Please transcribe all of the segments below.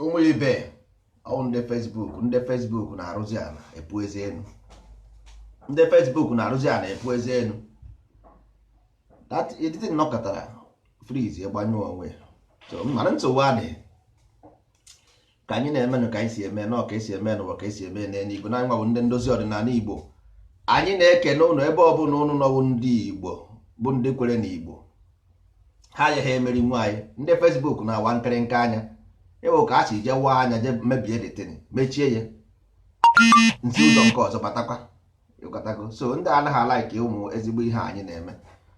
Ụmụ ibe, ọwụ ndị Facebook, ndị Facebook na-arụzi ala epu eze enu. Ndị Facebook na-arụzi ala epu eze enu. That etiti nnọkọtara freeze, gbanyụọ onwe ya. So mana nsogbu adịghị. Ka anyị na-emenụ ka anyị si eme nọ, ka esi eme n'ụwa, ka esi eme n'eluigwe. Na nwa bụ ndị ndozi ọdịnala Igbo, anyị na-ekene ụnụ ebe ọbụla ụnụ nọwụ. Ndị Igbo bụ ndị kwere n'Igbo, ha agaghị emeri nwa anyị. Ndị Facebook na-awa nkịrịnka anya ịwụ ka a si jee waa anya, jee mebie detin, mechie ya nsi ụzọ nke ọzọ batakwa. Ịghọtago? So ndị anaghị a-like ụmụ ezigbo ihe anyị na-eme.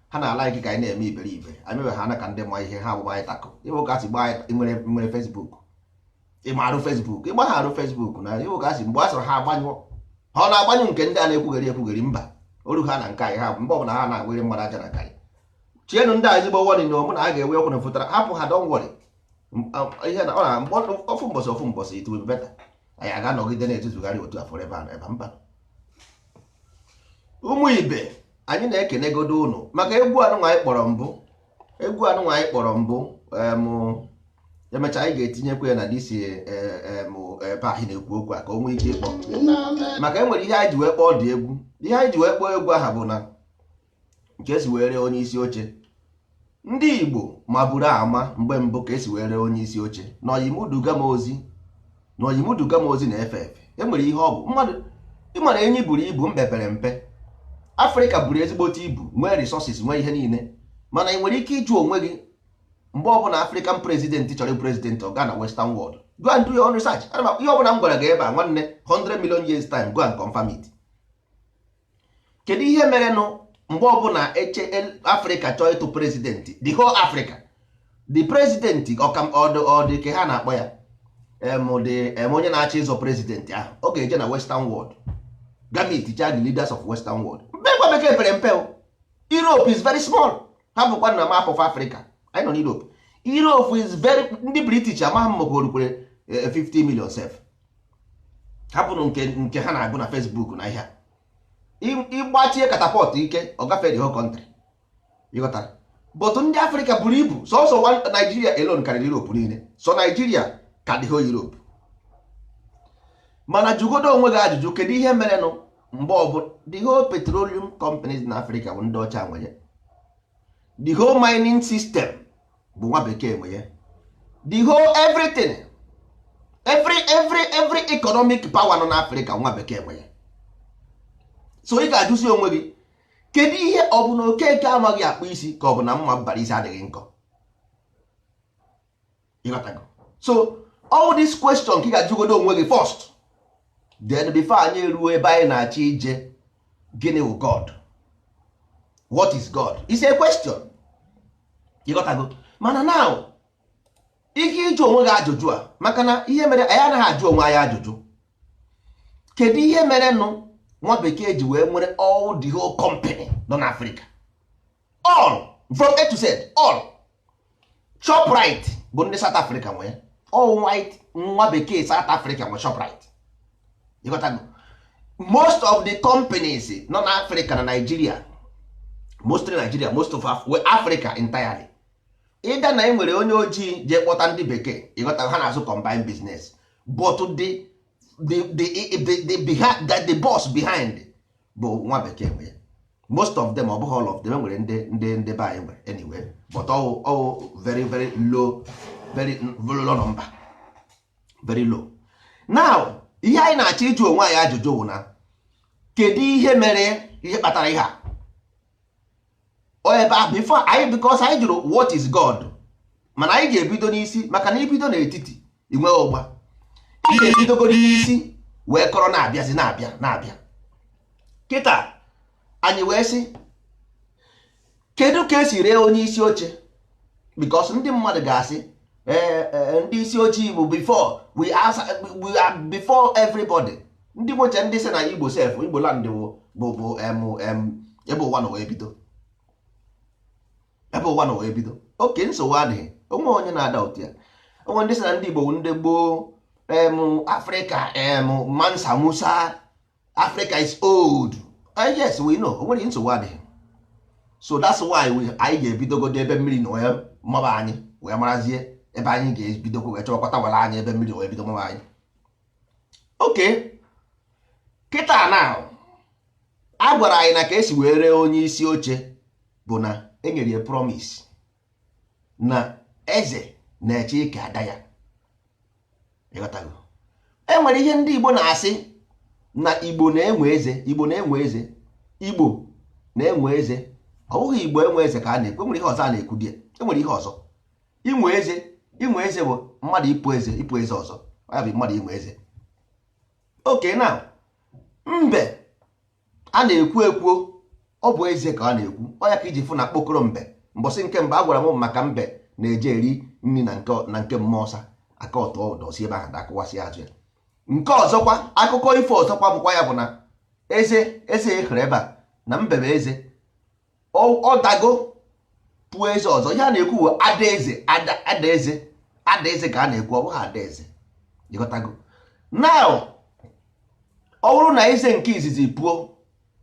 Ha na-a-like ka anyị na-eme iberibe. Anyị mebe ha na ka ndị ma ihe ha agbụgba anyị takụ ịwụ ka a si gbaa anyị. Nwere Facebook, ịma arụ Facebook, ịgba ha arụ Facebook na ịwụ ka a si mgbe a sọrọ ha agbanyụọ. Ha ọ na-agbanyụ nke ndị a na-ekwugheri ekwugheri mba oru ha na nke anyị. Ha mgbe ọbụla ha na-awere mmadụ aja na nke anyị chienụ ndị a ezigbo warning na ọmụ na a ga-ewe ọkụ na fụtara hapụ ha. Don't worry, ihe na ọ na mgbe ofu mbọsị, ofu mbọsị, it will be better. Anyị aga-anọgide na-etuzugharị otu a forever and ever? Mba. Ụmụ ibe, anyị na-ekenegodo ụnụ maka egwu anụnwa anyị kpọrọ mbụ. Egwu anụnwa anyị kpọrọ mbụ, emechaa anyị ga-etinyekwa ya na disi ebe anyị na-ekwu okwu a, ka o nwee ike ịkpọ, maka e nwere ihe anyị ji wee kpọọ dị egwu. Ihe anyị ji wee kpọọ egwu aha bụ na nke esi wee ree onye isi oche. Ndị Igbo maburu ama mgbe mbụ ka esi wee ree onye isi oche na oyimuduga m ozi, na oyimuduga m ozi na-efe efe. E nwere ihe ọ bụ mmadụ ịmara. Enyi buru ibu, mbe pere mpe. Afrịka buru ezigbote ibu, nwee resources, nwee ihe niile, mana ị nwere ike ịjụ onwe gị, mgbe ọbụla African president chọrọ president, ọ gaa na Western world. Go and do your own research. Ihe ọbụla m gwara gị ebe a, nwanne, 100 million years time, go and confirm it. Kedu ihe mere nụ mgbe ọbụla eche Afrịka chọọ ịtụ president, the whole Africa, the president ọdị ka ha na-akpọ ya, em onye na-achọ ịzọ president ahụ, ọ ga-eje na Western world ga meet cha the leaders of Western world? Mgbe bekee pere mpe o. Europe is very small. Ha bụkwa na map of Africa anyị nọ n'Europe. Europe is very, ndị British amaghị m maka orukwere 50 million sef. Hapụnụ nke ha na-agụ na Facebook na ihe a. Ịgbachie catapult ike, ọ gafee the whole country. Ịghọtara? But ndị Afrịka buru ibu. Sọsọ one Nigeria alone karịrị Europe niile. So Nigeria ka the whole Europe. Mana jụgodo onwe gị ajụjụ, kedu ihe merenụ mgbe ọbụ the whole petroleum companies na Africa bụ ndị ọcha nwe ya? The whole mining system bụ nwa bekee nwe ya. The whole everything, every economic power nọ n'Africa, nwa bekee nwe ya. So ị ga-ajụzi onwe gị, kedu ihe ọ bụ na Okeke amaghị akpụ isi, ka ọ bụ na mma mbara isi adịghị nkọ? Ịghọtago? So all this question ka ị ga-ajụgodo onwe gị first. Then before anyị eruo ebe anyị na-achọ ije, gịnị wụ God? What is God? It's a question. Ịghọtago? Mana now, ike ịjụ onwe gị ajụjụ a, maka na ihe mere anyị anaghị ajụ onwe anyị ajụjụ, kedu ihe mere nụ nwa bekee ji wee nwere all the whole company nọ n'Africa, all from A to Z, all Shoprite bụ ndị South Africa nwe ya. All white, nwa bekee South Africa nwe Shoprite. Ịghọtago? Most of the companies nọ n'Africa na Nigeria, mostly Nigeria, most of Africa entirely, ịga na e nwere onye ojii jee kpọta ndị bekee, ịghọta, ha na-azụ combine business, but the boss behind bụ nwa bekee nwe ya. Most of them, ọ bụghị all of them. Nwere ndị be anyị nwere anyway, but all very very low, very very low number, very low. Now, ihe anyị na-achọ ịjụ onwe anyị ajụjụ bụ na kedu ihe mere, ihe kpatara ihe a? Ebe a before anyị, because anyị jụrụ, "What is God?" Mana anyị ga-ebido n'isi, maka na ibido n'etiti inwe ụgba. Ị ga-ebidogoro n'isi wee kọrọ na-abịazi, na-abịa, na-abịa. Kịta anyị wee sị, kedu ka esi ree onye isi oche? Because ndị mmadụ ga-asị, ndị isi oche bụ before we ask, we are before everybody. Ndị nweche, ndị sị na Igbo sef, Igbo land bụ ebe ụwa nọ wee bido, ebe ụwa nọ wee bido. Oke nsogbu adịghị. Onwe onye na-ada ụtụ ya. Onwe ndị sị na ndị Igbo bụ ndị gboo, Afrịka, Mansa Musa, Africa is old. Yes, we know. Onwere nsogbu adịghị. So that's why we anyị ga-ebidogodo ebe mmiri na wee maba anyị, wee marazie Ebe anyị ga-ebidokwa wee chọwakwata wara anyị ebe mmiri wee bido mawa anyị. Oke kịta na a gwara anyị na ka esi wee ree onye isi oche bụ na enyere ya promise na eze na-eche ike ada ya. Ịghọtago? E nwere ihe ndị Igbo na-asị na Igbo na-enwe eze, Igbo na-enwe eze, Igbo na-enwe eze. Ọ bụghị Igbo enwe eze ka a na-ekwu. Enwere ihe ọzọ a na-ekwu di ya. Enwere ihe ọzọ. Inwe eze, inwe eze bụ mmadụ ịpụ eze, ịpụ eze ọzọ. Ya bụ mmadụ inwe eze. Oke na mbe a na-ekwu ekwuo, ọ bụ eze ka a na-ekwu. Ọ ya ka iji fụ na kpokoro mbe. Mbọsị nke mbụ a gwara m maka mbe na-eje eri nri na nke mmụọ ọsa aka ọtọ ụdọ si ebe ahụ dakụwasị azụ ya. Nke ọzọkwa, akụkọ ifo ọzọkwa bụkwa ya bụ na eze eze hụrụ ebe a na mbe bụ eze. Ọ dago pụọ eze ọzọ. Ihe a na-ekwu bụ ada eze, ada, ada eze, ada eze ka a na-ekwu, ọ bụghị ada eze. Ịghọtago? Now, ọ bụrụ na eze nke izizi pụọ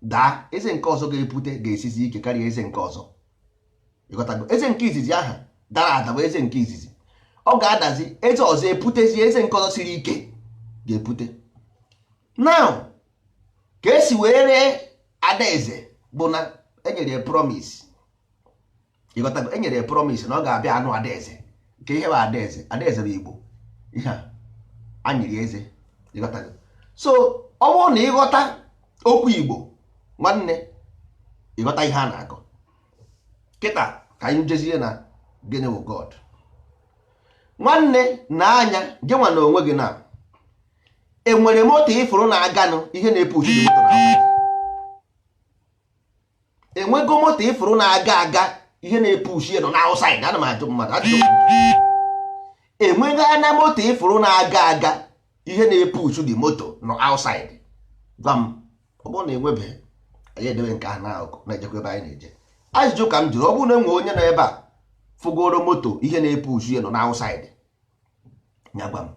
daa, eze nke ọzọ ga-epute ga-esizi ike karịa eze nke ọzọ. Ịghọtago? Eze nke izizi aha dara ada bụ eze nke izizi, ọ ga-adazi. Eze ọzọ eputezi, eze nke ọzọ siri ike ga-epute. Now, ka esi wee ree adaeze bụ na enyere ya promise. Ịghọtago? Enyere ya promise na ọ ga-abịa anụ adaeze. Nke ihe bụ adaeze? Adaeze bụ Igbo, ihe a anyịrị eze. Ịghọtago? So ọ bụrụ na ịghọta okwu Igbo, nwanne, ịghọta ihe a na-akọ kịta. Ka anyị jezie na gịnị bụ God. Nwanne, na anya gị nwa na onwe gị na enwere moto ịfụrụ na-aganụ, ihe na-epush dị moto na enwego moto ịfụrụ na-aga aga, ihe na-epush ya nọ na outside. Ana m ajụ mmadụ ajụjụ. Enwego ana moto ịfụrụ na-aga aga, ihe na-epush dị moto nọ outside? Gwa m. Ọ bụrụ na enwebeghị, anyị edebe nke ahụ n'akụkụ, na-ejekwa ebe anyị na-eje. Ajụjụ ka m jụrụ. Ọ bụrụ na enwe onye nọ ebe a fụgoro moto ihe na-epush ya nọ na outside, ya gwa m.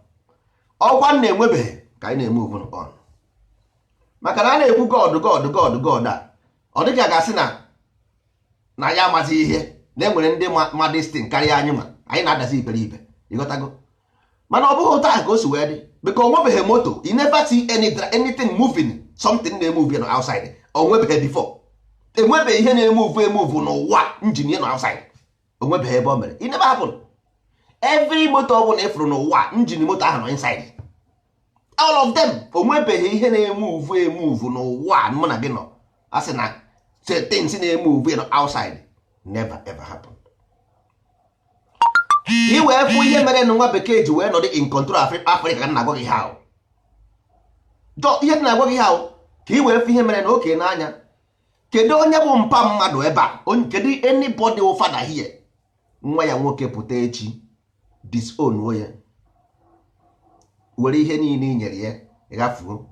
Ọkwa m na-enwebeghị ka anyị na-eme move on, maka na a na-ekwu God, God, God, God a, ọ dịka a ga-asị na ya amazi ihe na enwere ndị ma destin karịa anyị. Ma anyị na-adazi iberibe. Ịghọtago? Mana ọ bụghị otu ahụ ka o si wee dị, because o nwebeghị moto. You never see anything moving, something na-emove nọ outside. O nwebeghị before. Enwebeghị ihe na-emove emove n'ụwa engine nọ outside. O nwebeghị ebe o mere. It never happen. Every moto ọ bụla ịfụrụ n'ụwa, engine moto ahụ nọ inside, all of them. O nwebeghị ihe na-emove emove n'ụwa mụ na gị nọ a sị na things na-emove nọ outside. Never ever happen. Ka ị wee fụ ihe mere na nwa bekee ji wee nọdụ in control of Africa, ka m na-agwa gị ha ihe na-agwa gị ha, ka ị wee fụ ihe mere na oke n'anya. Kedu onye bụ mpa mmadụ ebe a? Kedu anybody wụ father here? Nwa ya nwoke pụta echi, disown ya, were ihe niile i nyere ya ghafuo.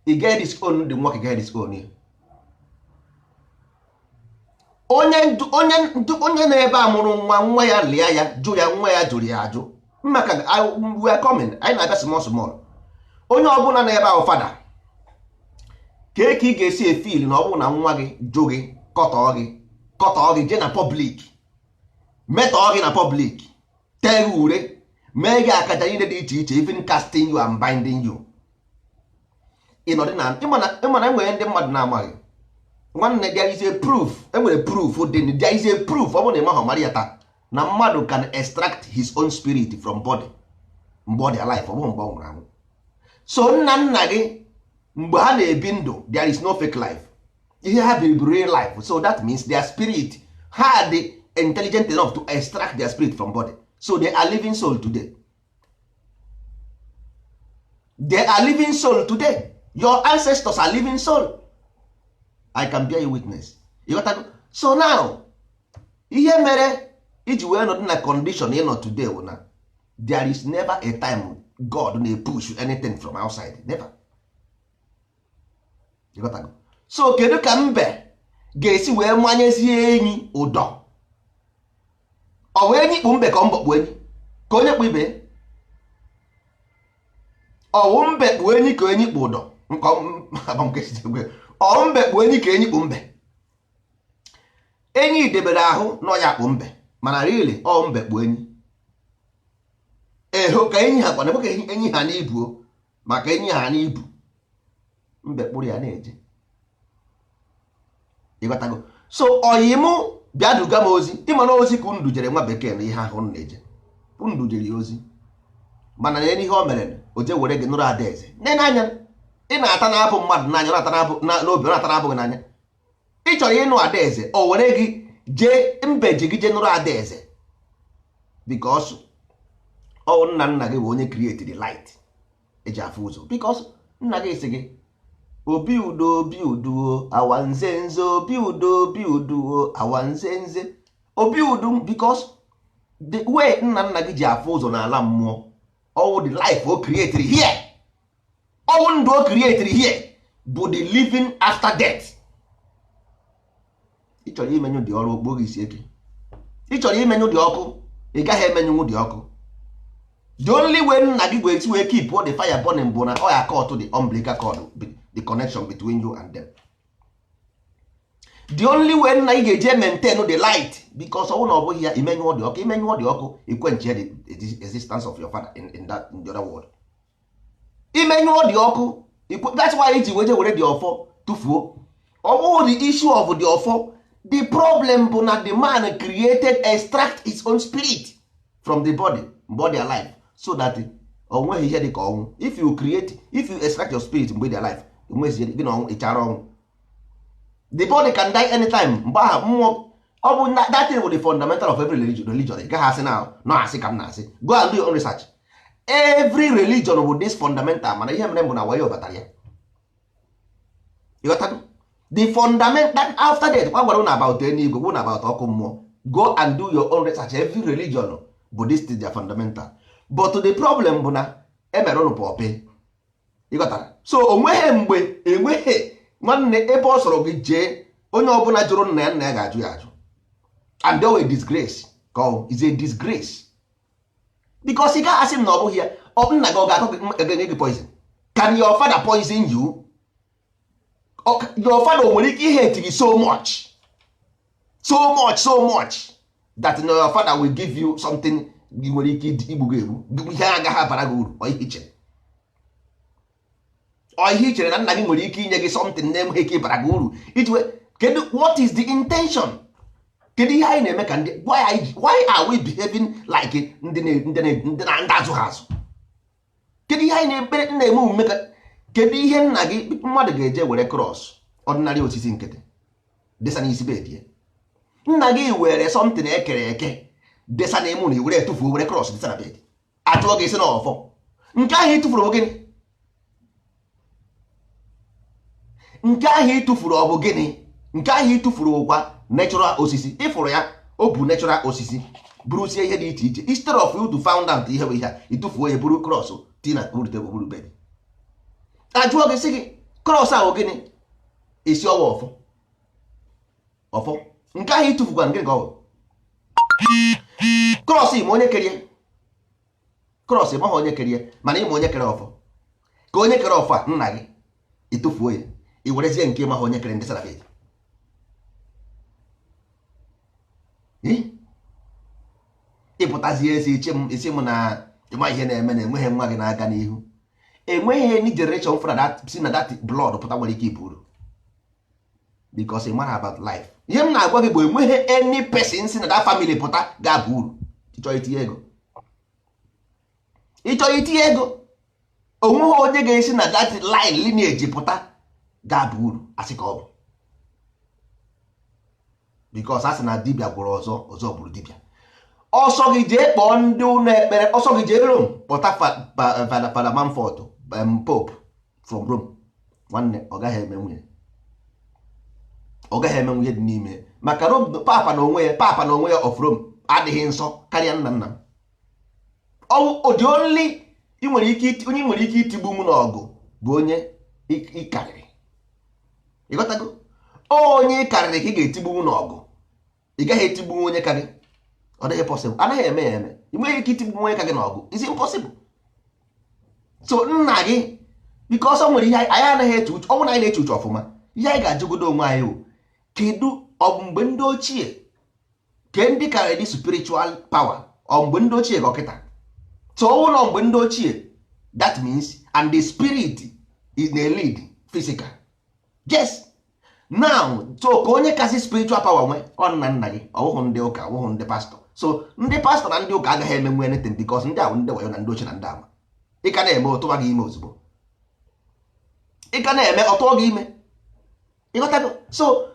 Ị ga disown dị nwoke, ga disown ya. Onye ndu, onye na-ebe a mụrụ nwa, nwa ya lịa ya, jụ ya, nwa ya jụrụ ya ajụ maka we are coming. Anyị na-abịa small small. Onye ọbụla na-ebe ahụ father, kee ka ị ga-esi efeel na ọ bụrụ na nwa gị jụ gị, kọtọọ gị, kọtọọ gị, jee na public metọọ gị, na public tee gị ure, mee gị akaja niile dị iche iche, even casting you and binding you? Ịnọdụ na ịma na enwere ndị mmadụ na-amaghị. Nwanne, there is a proof. Enwere proof dị. There is a proof. Ọ bụrụ na ịmaghị, mara ya taa na mmadụ can extract his own spirit from body mgbe ọ dị alive, ọ bụghị mgbe ọ nwụrụ anwụ. So nna nna gị, mgbe ha na-ebi ndụ, there is no fake life. Ihe ha biri bụ real life. So that means their spirit ha dị intelligent enough to extract their spirit from body. So they are living soul today. They are living soul today. Your ancestors are living soul. I can bear you witness. You got to? So now, ihe mere iji wee nọdụ na condition ị nọ today bụ na there is never a time God na-push anything from outside. Never. You got to? So kedu ka mbe ga-esi wee manyezie enyi ụdọ? Ọ wee enyi kpụ mbe ka mbọ kpụ enyi, ka onye kpụ ibe ya? Ọwụ mbe kpụ enyi ka enyi kpụ ụdọ? Ọ mbe kpụ enyi ka enyi kpụ mbe? Enyi debere ahụ nọ ya kpụ mbe, mana really, ọ mbe kpụ enyi. Eho ka enyi ha kwana ka enyi ha n'ibu o, maka enyi ha n'ibu, mbe kpụrụ ya na-eje. Ịghọtago? So ọyị mụ bịa duga m ozi. Ịma na ozi ka unu jere nwa bekee na ihe ahụ unu na-eje, unu jere ya ozi, mana na ihe o mere, o je were gị nụrụ adaeze. Nene anya, ị na-ata na-abụ mmadụ n'anya, ọ na-ata na-abụ n'obi, ọ na-ata na-abụ gị n'anya. Ị chọrọ ịnụ adaeze, o were gị jee mbe ji gị jee nụrụ adaeze, because ọ nna nna gị bụ onye create the light eji afụ ụzọ, because nna gị sị gị, "Obi udo, obi udo, awanze nze, obi udo, obi udo, awanze nze, obi udo," because the way nna nna gị ji afụ ụzọ n'ala mmụọ, ọwụ the life o created here, ọwụ ndụ o created here bụ the living after death. Ị chọrọ imenyụ dị ọrụ okpo gị isi eke, ị chọrọ imenyụ dị ọkụ, ị gaghị emenyụnwu dị ọkụ. The only way nna gị ga-esi wee keep the fire burning bụ na ọ ya cut the umbilical cord, the connection between you and them. The only way nna gị ga-eji maintain the light, because ọnwụ na ọ bụghị ya, imenyụọ dị ọkụ, imenyụọ dị ọkụ, ikwenchie the existence of your father in the other world. Imenyụọ dị ọkụ, that's why iji weje were dị ọfọ tụfuo. Ọ bụghị the issue of the ọfọ. The problem bụ na the man created, extract his own spirit from the body mgbe ọ dị alive, so that o nweghị ihe dị ka ọnwụ. If you create, if you extract your spirit mgbe dị alive, enweghị gị na ọnwụ, ịchara ọnwụ. The body can die anytime. Mgbe ahụ mmụọ ọ bụ that thing bụ the fundamental of every religion. Ị gaghị asị na nọ asị ka m na-asị. Go and do your own research. Every religion bụ this fundamental, mana ihe mere bụ na wayo batara ya. Ịghọtago? The fundamental after death gwa gwara unu about eluigwe, gwa unu about ọkụ mmụọ. Go and do your own research. Every religion bụ this is their fundamental, but the problem bụ na emere unu pọpị. Ịghọtara? So onweghị mgbe enweghị nwanne ebe ọ sọrọ gị jee. Onye ọbụla jụrụ nna ya, nna ya ga-ajụ ya ajụ, and they were disgrace ka ọ is a disgrace, because ị gaghị asị m na ọ bụghị ya. Ọ nna gị ọ ga-akọ gị, ga-enye gị poison? Can your father poison you? Your father nwere ike ihate gị so much, so much, so much that your father will give you something gị nwere ike igbu gị egbu, ihe agaghị abara gị uru. Ọ ihe i chere, ọ ihe i chere na nna gị nwere ike inye gị something na-enweghị ike ịbara gị uru iji wee. Kedu what is the intention? Kedu ihe anyị na-eme ka ndị why are we behaving like ndị na- ndị na- ndị na ndị azụ ha azụ? Kedu ihe anyị na-ekpere na-eme omume ka kedu ihe nna gị? Mmadụ ga-eje were cross, ordinary osisi nkịtị, desa n'isi bed ya. Nna gị were something ekere eke desa n'ime ụlọ, were etufuo, were cross desa na bed, achụọ gị isi na ọfọ. Nke ahụ ị tụfuru bụ gịnị? Nke ahụ ị tụfuru ọ bụ gịnị? Nke ahụ ị tụfuru ụkwa natural osisi ịfụrụ ya, o bụ natural osisi bụrụsie ihe dị iche iche. Instead of you to found out ihe bụ ihe a, ịtụfuo ya, buru cross ti na buru tebụl, buru bed, ajụọ gị sị gị cross ahụ gịnị? Isi ọwa ọfọ ọfọ. Nke ahụ ịtụfukwa, gịnị ka ọ bụ? Cross, ịma onye kerie cross? Ịmaghị onye kerie, mana ịma onye kere ọfọ. Ka onye kere ọfọ a nna gị, ịtụfuo ya, i werezie nke ịmaghị onye kere ndị sara bed. Ịpụtazie ezi iche m isi m na ịma ihe na-eme na enweghị nwa gị na-aga n'ihu, enweghị any generation fra that si na that blood pụta nwere ike ibu uru, because ị mara about life. Ihe m na-agwa gị bụ enweghị any person si na that family pụta ga-aba uru. Ịchọ itinye ego, ịchọ itinye ego, onweghị onye ga-esi na that line lineage pụta ga-aba uru. Asị ka ọ bụ because a sị na dibịa gwụrụ ọzọ, ọzọ bụrụ dibịa. Ọsọ gị jee kpọọ ndị ụlọ ekpere, ọsọ gị jee Rome kpọta Fada Manford, Pope from Rome. Nwanne, ọ gaghị eme nwunye, ọ gaghị eme nwunye dị n'ime, maka Rome papa na onwe ya, papa na onwe ya of Rome adịghị nsọ karịa nna nna m. Ọ dị only ị nwere ike, onye nwere ike itigbu m n'ọgụ bụ onye ị karịrị. Ịghọtago? Onye ị karịrị ka ị ga-etigbu m n'ọgụ. Ị gaghị etigbu onye ka gị. Ọ dịghị possible, anaghị eme ya eme. Ị nweghị ike itigbu onye ka gị n'ọgụ, is impossible. So nna gị, because ọ nwere ihe anyị anaghị eche uche. Ọ bụrụ na anyị na-eche uche ọfụma, ihe anyị ga-ajụgodo onwe anyị bụ kedu ọ bụ mgbe ndị ochie ke ndị karịrị spiritual power? Ọ mgbe ndị ochie ka ọkịta? So ụlọ mgbe ndị ochie, that means and the spirit is na lead physical. Yes, now, so ka onye kasị spiritual power nwe ọ nna nna gị, ọwụhụ ndị ụka, ọwụhụ ndị pastọ. So ndị pastọ na ndị ụka agaghị emenwe anything because ndị ahụ ndị wayo na ndị ochie na ndị ama. Ị ka na-eme, ọtụwa gị ime ozugbo. Ị ka na-eme, ọtụọ gị ime. Ịghọtago? So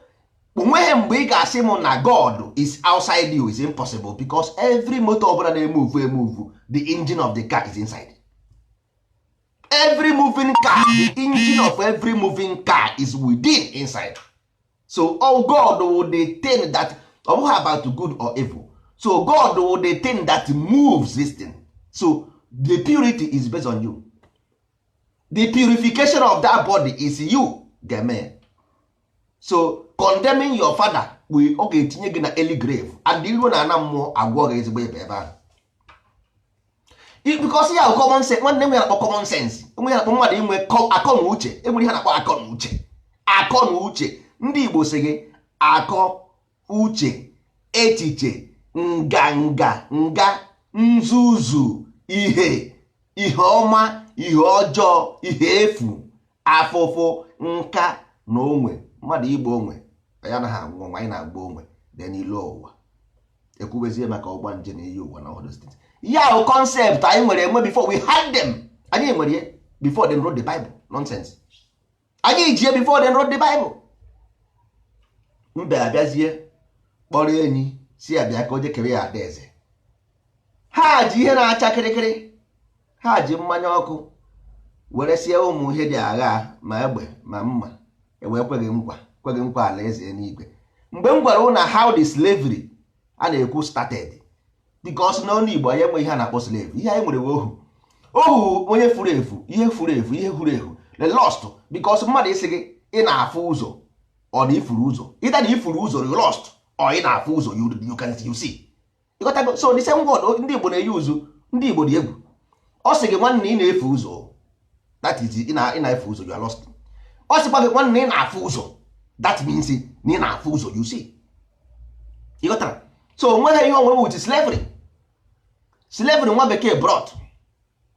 onweghị mgbe ị ga-asị m na God is outside you. Is impossible, because every motor ọbụla na-emove emove, the engine of the car is inside. Every moving car, the engine of every moving car is within, inside. So all God will the thing that, ọ bụghị about good or evil. So God will the thing that moves this thing. So the purity is based on you. The purification of that body is you ga-eme ya. So condemning your father will, ọ ga-etinye gị na early grave, and iruo na ana mmụọ agwọ gị ezigbo ebe ebe ahụ, because ya common sense. Nwanne m, ya na-akpọ common sense, enwe ya na-akpọ mmadụ inwe akọ na uche. Enwere ihe na-akpọ akọ na uche. Akọ na uche, ndị Igbo sị gị akọ uche, echiche, nganga, nga nzuzu, ihe, ihe ọma, ihe ọjọọ, ihe efu, afụfụ, nka na onwe mmadụ. Igbo onwe anyị anaghị anwụ ọnwa, anyị na-agba onwe. Then ilu ụwa ekwubezie maka ọgba nje na iyi ụwa na all those things. Ya bụ concept anyị nwere enwe before we had them. Anyị nwere ya before they wrote the Bible. Nonsense. Anyị ji ya before they wrote the Bible. Mbe abịazie kpọrọ enyi si ya bịa ka o jekere ya adaeze. Ha ji ihe na-acha kịrịkịrị, ha ji mmanya ọkụ were sie ụmụ ihe dị agha, ma egbe ma mma, ewee kweghị nkwa, kweghị nkwa ala eze n'igwe. Mgbe m gwara ụna how the slavery a na-ekwu started, because n'ọnụ Igbo anyị enweghị ihe a na-akpọ slave. Ihe anyị nwere bụ ohu. Ohu, onye furu efu, ihe furu efu, ihe furu efu, the lost. Because mmadụ isi gị ị na-afụ ụzọ, ọ na ifuru ụzọ, ịda na ifuru ụzọ, you lost, or ị na-afụ ụzọ, you can, you see. Ịghọtago? So the same word ndị Igbo na-eyi ụzụ. Ndị Igbo dị egwu. Ọ sị gị, nwanne, ị na-efu ụzọ, that is, ị na-efu ụzọ, you are lost. Ọ sịkwa gị, nwanne, ị na-afụ ụzọ, that means na ị na-afụ ụzọ, you see. Ịghọtara? So onweghị ihe onwe with slavery. Slavery nwa bekee brought.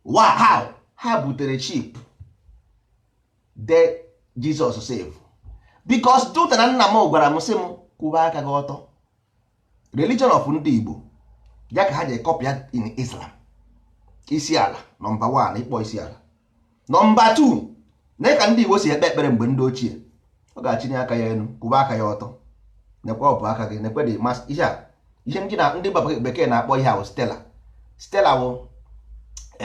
Why? How ha butere ship de Jesus save? Because duta na nna m gwara m sị m kwụba aka gị ọtọ. Religion of ndị Igbo ya ka ha ji copy in Islam. Isi ala number 1, ịkpọ isi ala number 2, na ka ndị Igbo si ekpe ekpere mgbe ndị ochie, ọ ga-achinye aka ya elu, kwụba aka ya ọtọ, nekwe ọbụ aka gị, nekwe dị mas ihe a, ihe ndị na ndị bekee na-akpọ ihe ahụ stela. Stela bụ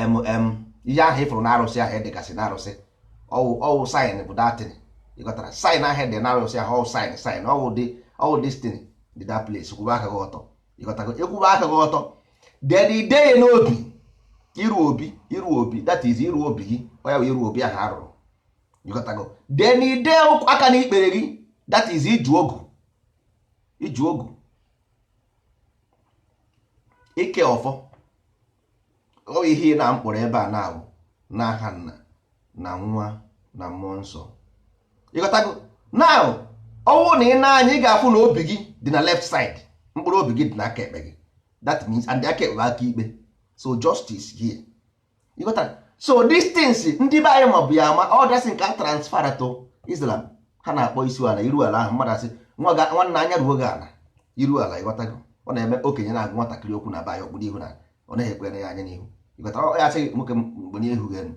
mm ihe ahụ ịfụrụ na arụsị ahụ edekasị na arụsị. Ọwụ ọwụ sign bụ datin. Ịghọtara? Sign ahụ dị na arụsị ahụ, ọwụ sign, sign ọwụ dị, ọwụ destiny dị that place. Kwụba aka gị ọtọ. Ịghọtago? Ịkwụba aka gị ọtọ, then ide ya n'obi, iru obi, iru obi, that is iru obi gị. Ọ ya bụ iru obi ahụ arụrụ. Ịghọtago? Then ide aka n'ikpere gị, that is iju ogu, iju ogu, ike ọfọ. Ọ ihe ị na mkpọrọ ebe a na-awụ n'aha Nna na Nwa na Mmụọ Nsọ. Ịghọtago? Now, ọwụ na ị na-anya, ị ga-afụ na obi gị dị na left side, mkpụrụ obi gị dị n'aka ekpe gị. That means, and aka ekpe bụ aka ikpe. So justice here. Ịghọtara? So these things, ndị be anyị ma bụ ya ama. Ọ dasị nke a transfer to Islam. Ha na-akpọ isi ala, iru ala ahụ. Mmadụ asị nwanne, anya ruo gị ala, iru ala. Ịghọtago? Ọ na-eme okenye na-agụ nwatakịrị okwu na be anyị, okpu n'ihu na ọ naghị ekwere ya anya n'ihu. Ịghọtara? Ọ ya asị nwoke mgbe n'ihu gị elu.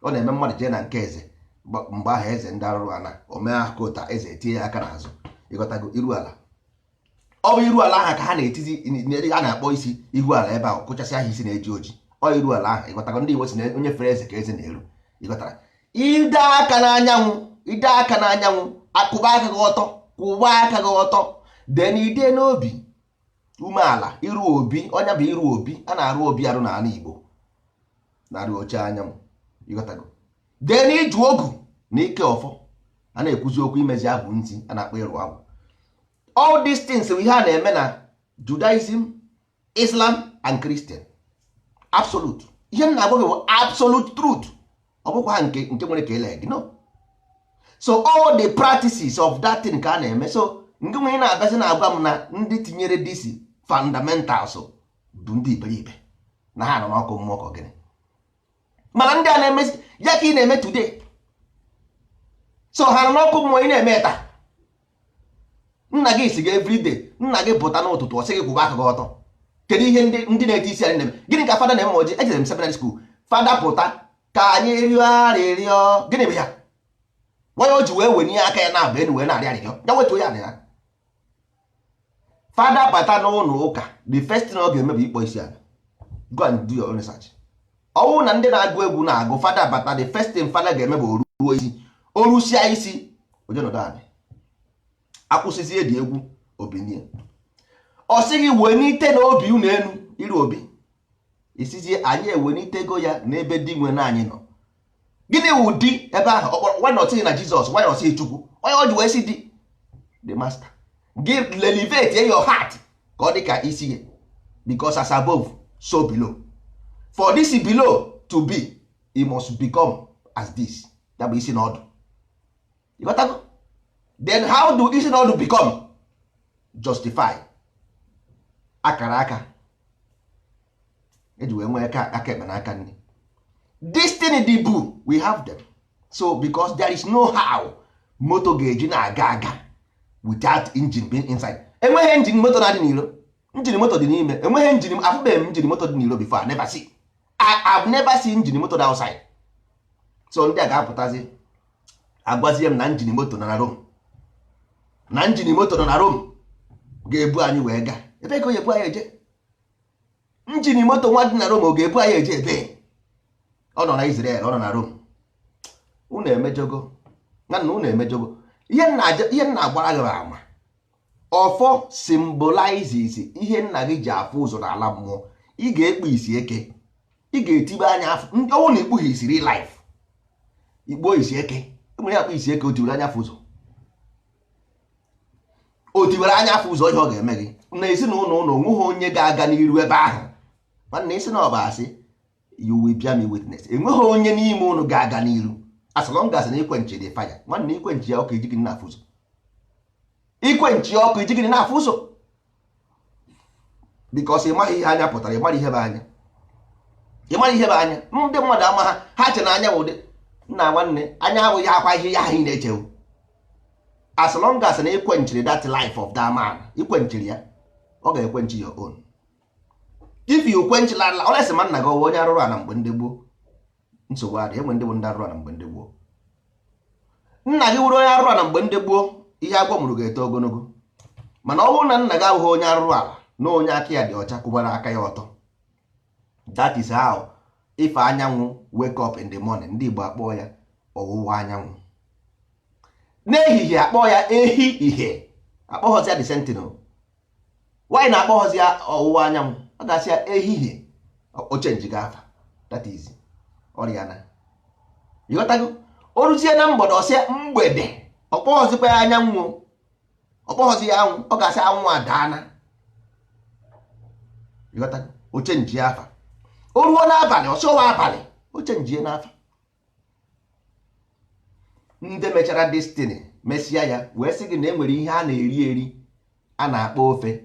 Ọ na-eme mmadụ jee na nke eze mgbe ahụ, eze ndị arụrụ ana, o mee aka ụta, eze etinye ya aka n'azụ. Ịghọtago? Iru ala, ọ bụ iru ala ahụ ka ha na-etizi, a na-akpọ isi ihu ala ebe ahụ, kụchasị ahụ isi na-eji oji. Ọ iru ala ahụ. Ịghọtago? Ndị Igbo si na onye fere eze ka eze na-eru. Ịghọtara? Ide aka n'anyanwụ, ide aka n'anyanwụ, akwụba aka gị ọtọ, kwụba aka gị ọtọ, then ide n'obi umeala, iru obi. Ọnya bụ iru obi. A na-arụ obi arụ n'ala Igbo, na-arụ oche anyanwụ. Ịghọtago? Then iju ogu na ike ọfọ, a na-ekwuzi okwu imezi agwụ ntị, a na-akpọ ịrụ agwụ. All these things bụ ihe a na-eme na Judaism, Islam and Christian. Absolute ihe m na-agwa gị bụ absolute truth. Ọ bụkwa ha nke nwere ka ele gị no. So all the practices of that thing ka a na-eme. So nke nwere na-abịazi na-agwa m na ndị tinyere these fundamentals bụ ndị iberibe. Na ha nọ n'ọkụ mmụọ ka gịnị? Mana ndị a na-eme ya ka ị na-eme today, so ha nọ n'ọkụ mmụọ. Ị na-eme taa, nna gị si gị everyday, nna gị pụta n'ụtụtụ, ọ sị gị kwụba aka gị ọtọ. Kedu ihe ndị na-eti isi anyị na-eme? Gịnị ka fada na-eme? Ma oji ejere m seminary school, fada pụta ka anyị rịọ arịrịọ. Gịnị bụ ya? Nwanyị o ji wee wenye aka ya na-aba elu wee na-arịọ arịrịọ, ya wetuo ya na ya. Fada bata n'ụlọ ụka, the first thing ọ ga-eme bụ ịkpọ isi ala. Go and do your own research. Ọnwụ na ndị na-agụ egwu na-agụ, fada bata, the first thing fada ga-eme bụ oruo isi, orusia isi, ojenọdụ anị, akwụsịzie dị egwu, obinie, ọ sị gị wenite na obi unu elu iru obi isizie anyị ewenitego ya n'ebe di nwe na anyị nọ. Gịnị wụ di ebe ahụ? Ọkpọrọ nwa na ọsịghị na Jizọs, nwa ọsịghị Chukwu, onye o ji wee sị di the master. Give elevate your heart ka ọ dị ka isi ya, because as above, so below. For this below to be, it must become as this. Ya bụ isi na ọdụ. You got go? Then how do isi na ọdụ become? Justify akara aka eji wee nwee aka aka ekpe n'aka nri. Destiny dị bụ we have them. So because there is no how moto ga-eji na-aga aga without engine being inside. Enweghị engine moto na-adị n'iro, engine moto dị n'ime. Enweghị engine, afụbeghị m engine moto dị n'iro before. I never see, I have never seen engine moto dị outside. So ndị a ga-apụtazi agwazie m na engine moto nọ na Rome, na engine moto nọ na Rome ga-ebu anyị wee gaa ebe ka o ebu anyị eje. Engine moto nwa dị na Rome, ọ ga-ebu anyị eje ebe? Ọ nọ na Israel, ọ nọ na Rome. Unu emejogo nwanna, unu emejogo. Ihe m na-agbara gị ama, ọfọ symbolizes ihe nna gị ji afụ ụzọ n'ala mmụọ. Ị ga-ekpu isi eke, ị ga-etibe anya afọ ndị ọnwụ na ikpughi isi real life, ikpuo isi eke. Enwere ya akpụ isi eke, o tiwere anya afụ ụzọ, o tiwere anya afụ ụzọ. Ihe ọ ga-eme gị na ezinụlọ ụlọ, onweghị onye ga-aga n'iru ebe ahụ. Nwanne, isi na ọ bụ asị, you will bear me witness. Enweghị onye n'ime ụnụ ga-aga n'iru as long as na ikwenchi dị fire. Nwanne, ikwenchi ya ọkụ, iji gị na-afụ ụzọ. Ikwenchi ọkụ, iji gị na-afụ ụzọ, because ị maghị ihe anya pụtara. Ị mara ihe bụ anya, ị mara ihe bụ anya. Ndị mmadụ ama ha, ha che na anya bụ ụdị nna. Nwanne, anya abụghị akwa ihe ya ahụ ị na-echewu. As long as na ikwenchiri that life of that man, ikwenchiri ya, ọ ga-ekwenchi your own. If you quench la olesi ma nna gị ọwụ onye arụrụ ala mgbe ndị gboo, nsogbu adị. Enwe ndị bụ ndị arụrụ ala mgbe ndị gboo. Nna gị wụrụ onye arụrụ ala mgbe ndị gboo, ihe agwọ mụrụ ga-eto ogologo. Mana ọ bụrụ na nna gị abụghị onye arụrụ ala, na onye aka ya dị ọcha, kwụbara aka ya ọtọ, that is how ife anyanwụ wake up in the morning. Ndị Igbo akpọọ ya ọwụwa anyanwụ, n'ehihie akpọọ ya ehi ihe, akpọghọzi ya the sentinel. Nwaanyị na-akpọghọzi ya ọwụwa anyanwụ, ọ ga-asị ya ehihie. O change gị afa, that is ọrịa na ịghọtago. O ruzie na mgbede, ọsịa mgbede, ọkpọghọzikwa ya anyanwụ, ọkpọghọzi ya anwụ, ọ ga-asị anwụ adaana. Ịghọtago? O change afa. O ruo n'abalị, ọsọwa abalị, o change n'afa. Ndị mechara destiny mesịa ya wee sị gị na e nwere ihe a na-eri eri a na-akpọ ofe.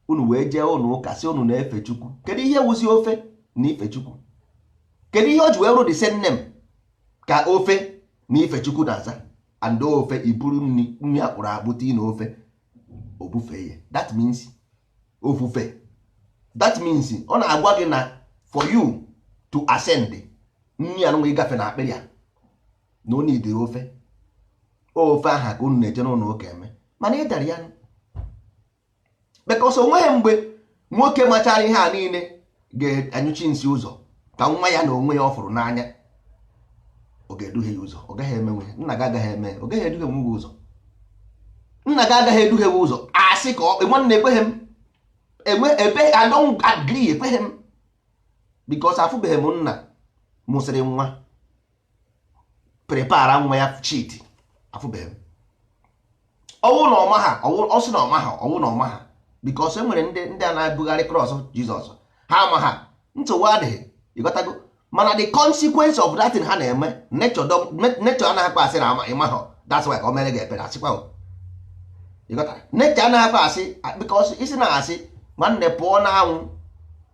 Unu wee jee ụnụ ụka, sị unu na-efe Chukwu. Kedu ihe wụzi ofe na ife Chukwu? Kedu ihe o ji wee rụ the same name ka ofe na ife Chukwu na-aza? And ofe iburu nri, nri akpụrụ akpụ tii na ofe obufe ya, that means ofufe. That means ọ na-agwa gị na for you to ascend, nri anụnwa ịgafe na akpịrị a na ọ nidiri ofe. Ofe aha ka unu na-eje n'ụlọ ụka eme, mana ị dara ya because o nweghị mgbe nwoke machara ihe a niile ga-anyụchi nsị ụzọ ka nwa ya na onwe ya ọ fụrụ n'anya. Ọ ga-eduhie ya ụzọ? Ọ gaghị emenwe. Nna gị agaghị eme, ọ gaghị eduhie nwe gị ụzọ. Nna gị agaghị eduhie gị ụzọ. Asị ka ọ nwanne, ekweghị m enwe ebe. I don't agree, ekweghị m, because afụbeghị m nna mụsịrị nwa prepare nwa ya cheat. Afụbeghị m. Ọwụ na ọma ha, ọ sị na ọma ha, ọwụ na ọma ha, because e nwere ndị a na-ebugharị cross Jizọs, ha ama ha, nsogbu adịghị. Ịghọtago? Mana the consequence of that thing ha na-eme, nature anaghị akpa asị na ama ịma ha. That's why ka o mere gị ebere asịkwa. Ịghọtara? Nature anaghị akpa asị, because isi na asị, nwanne, pụọ n'anwụ.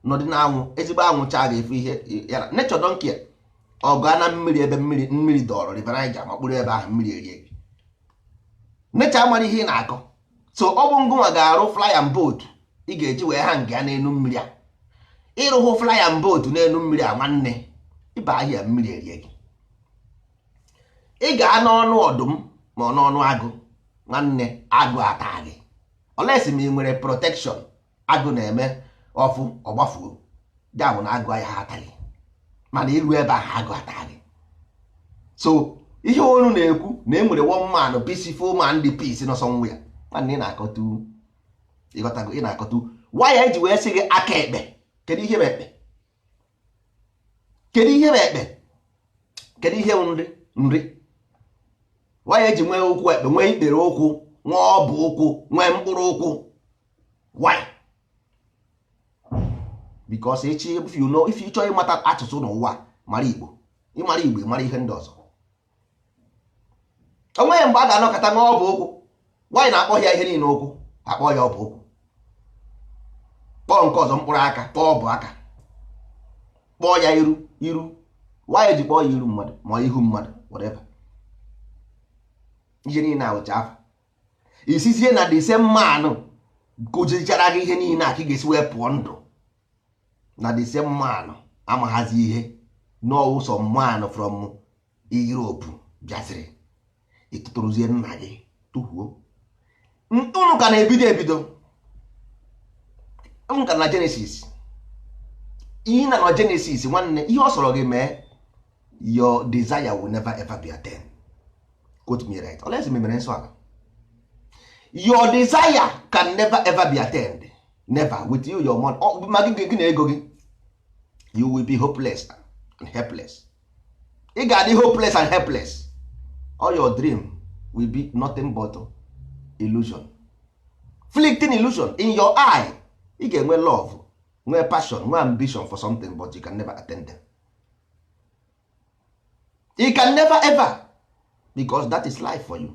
Nọdị na anwụ, ezigbo anwụ chaa, ga-efu ihe ya. Nature don't care. Ọ gaa na mmiri, ebe mmiri dọrọ, River Niger, ma kpụrụ ebe ahụ, mmiri erie gị. Nature amara ihe ị na-akọ. So ọ bụ ngụnwa ga-arụ flying boat ị ga-eji wee ha nga n'elu mmiri a. Ịrụhụ flying boat n'elu mmiri a, nwanne, ịba ahịa, mmiri erie gị. Ị gaa n'ọnụ ọdụm ma ọ n'ọnụ agụ, nwanne, agụ ata gị, olesi ma ị nwere protection. Agụ na-eme ọfụ ọgbafuo, ya bụ na agụ ya ataghị, mana iru ebe ahụ, agụ ata gị. So ihe onu na-ekwu na e nwere one man, peaceful man, dị peace nọ somewhere, nwanne, ị na-akọtu, ịghọtago? Ị na-akọtu waya eji wee sị gị aka ekpe. Kedu ihe bụ ekpe? Kedu ihe bụ ekpe? Kedu ihe bụ nri? Nri waya eji nwee ụkwụ ekpe, nwee ikpere ụkwụ, nwee ọbụ ụkwụ, nwee mkpụrụ ụkwụ. Why? Because echi, if you know, if you chọọ ịmata asụsụ n'ụwa, mara Igbo. Ịmara Igbo, ịmara ihe ndị ọzọ. O nweghị mgbe a ga-anọkọta nwee ọbụ ụkwụ. Nwaanyị na-akpọ ya ihe niile ụkwụ, akpọ ya ọbụ ụkwụ, kpọọ nke ọzọ mkpụrụ aka, kpọọ ọbụ aka, kpọọ ya iru. Iru, nwaanyị ji kpọọ ya iru mmadụ ma ihu mmadụ, whatever. Ihe niile awụcha afa isizie na the same man kụzichara gị ihe niile a ka ị ga-esi wee pụọ ndụ na the same man amaghazi ihe n'ọwụsọ man from Europe bịaziri ịtụtụrụzie nna gị tụhuo. Unu ka na-ebido ebido, unu ka na Genesis. Ihe na na Genesis, nwanne, ihe ọ sọrọ gị mee, your desire will never ever be attained. Quote me right, unless mere nsọ ala. Your desire can never ever be attained, never. With you, your money, ma gị na ego gị, you will be hopeless and helpless. Ị ga-adị hopeless and helpless. All your dream will be nothing but illusion, fleeting illusion in your eye. Ị ga-enwe love, nwee passion, nwee ambition for something, but you can never attain them. You can never ever, because that is life for you.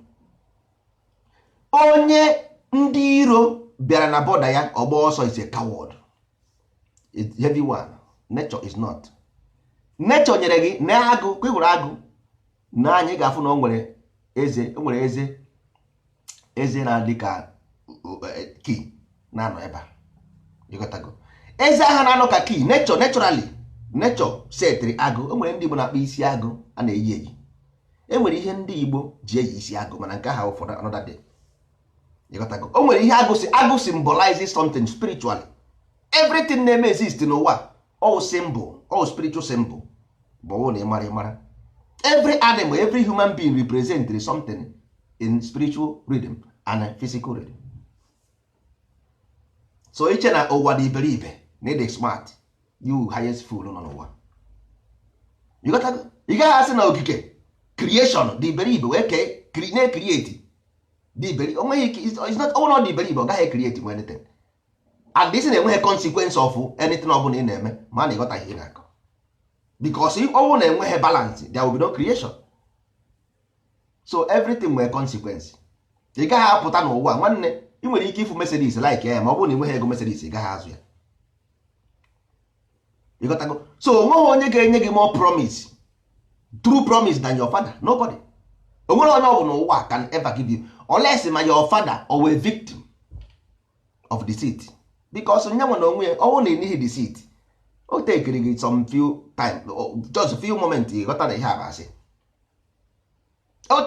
Onye ndị iro bịara na border ya, ọgba ọsọ, is a coward. It's heavy one. Nature is not. Nature nyere gị na agụ ka ị hụrụ agụ na anyị ga-afụ na o nwere eze, o nwere eze, eze na-adị ka key na-anọ ebe a. Ịghọtago? Eze ahụ na-anọ ka key. Nature, naturally, nature setịrị agụ. O nwere ndị Igbo na-akpọ isi agụ a na-eyi eyi. E nwere ihe ndị Igbo ji eyi isi agụ, mana nke ahụ for another day. Ịghọtago? O nwere ihe agụ si, agụ symbolizes something spiritually. Everything na-eme exist n'ụwa, all symbol, all spiritual symbol. Bụ ọwụ na ịmara, ịmara every animal, every human being represent something in spiritual rhythm and physical rhythm. So iche na ụwa dị iberibe na ịdị smart, you highest fool nọ n'ụwa. Ị gaghị asị na okike, creation, dị iberibe wee kee na-ecreate dị iberibe. Onweghị ike. It's not ọnwụ na ọ dị iberibe, ọ gaghị create nwe anything. And this na-enweghị consequence of anything ọ bụla ị na-eme, ma na ịghọtaghị ihe na-akọ, because ọnwụ na-enweghị balance, there will be no creation. So everything nwere consequence. Ị gaghị apụta n'ụwa, nwanne, ị nwere ike ịfụ Mercedes, like ya, ma ọ bụrụ na ị nweghị ego Mercedes, ị gaghị azụ ya. Ịghọtago? So onweghị onye ga-enye gị more promise, true promise, than your father. Nobody. Onwere onye ọ bụ n'ụwa can ever give you, unless ma your father or a victim of deceit, because nye nwe na onwe ya ọnwụ na enihi deceit, o tekiri gị some few time, just few moment, ịghọta na ihe a bụ asị.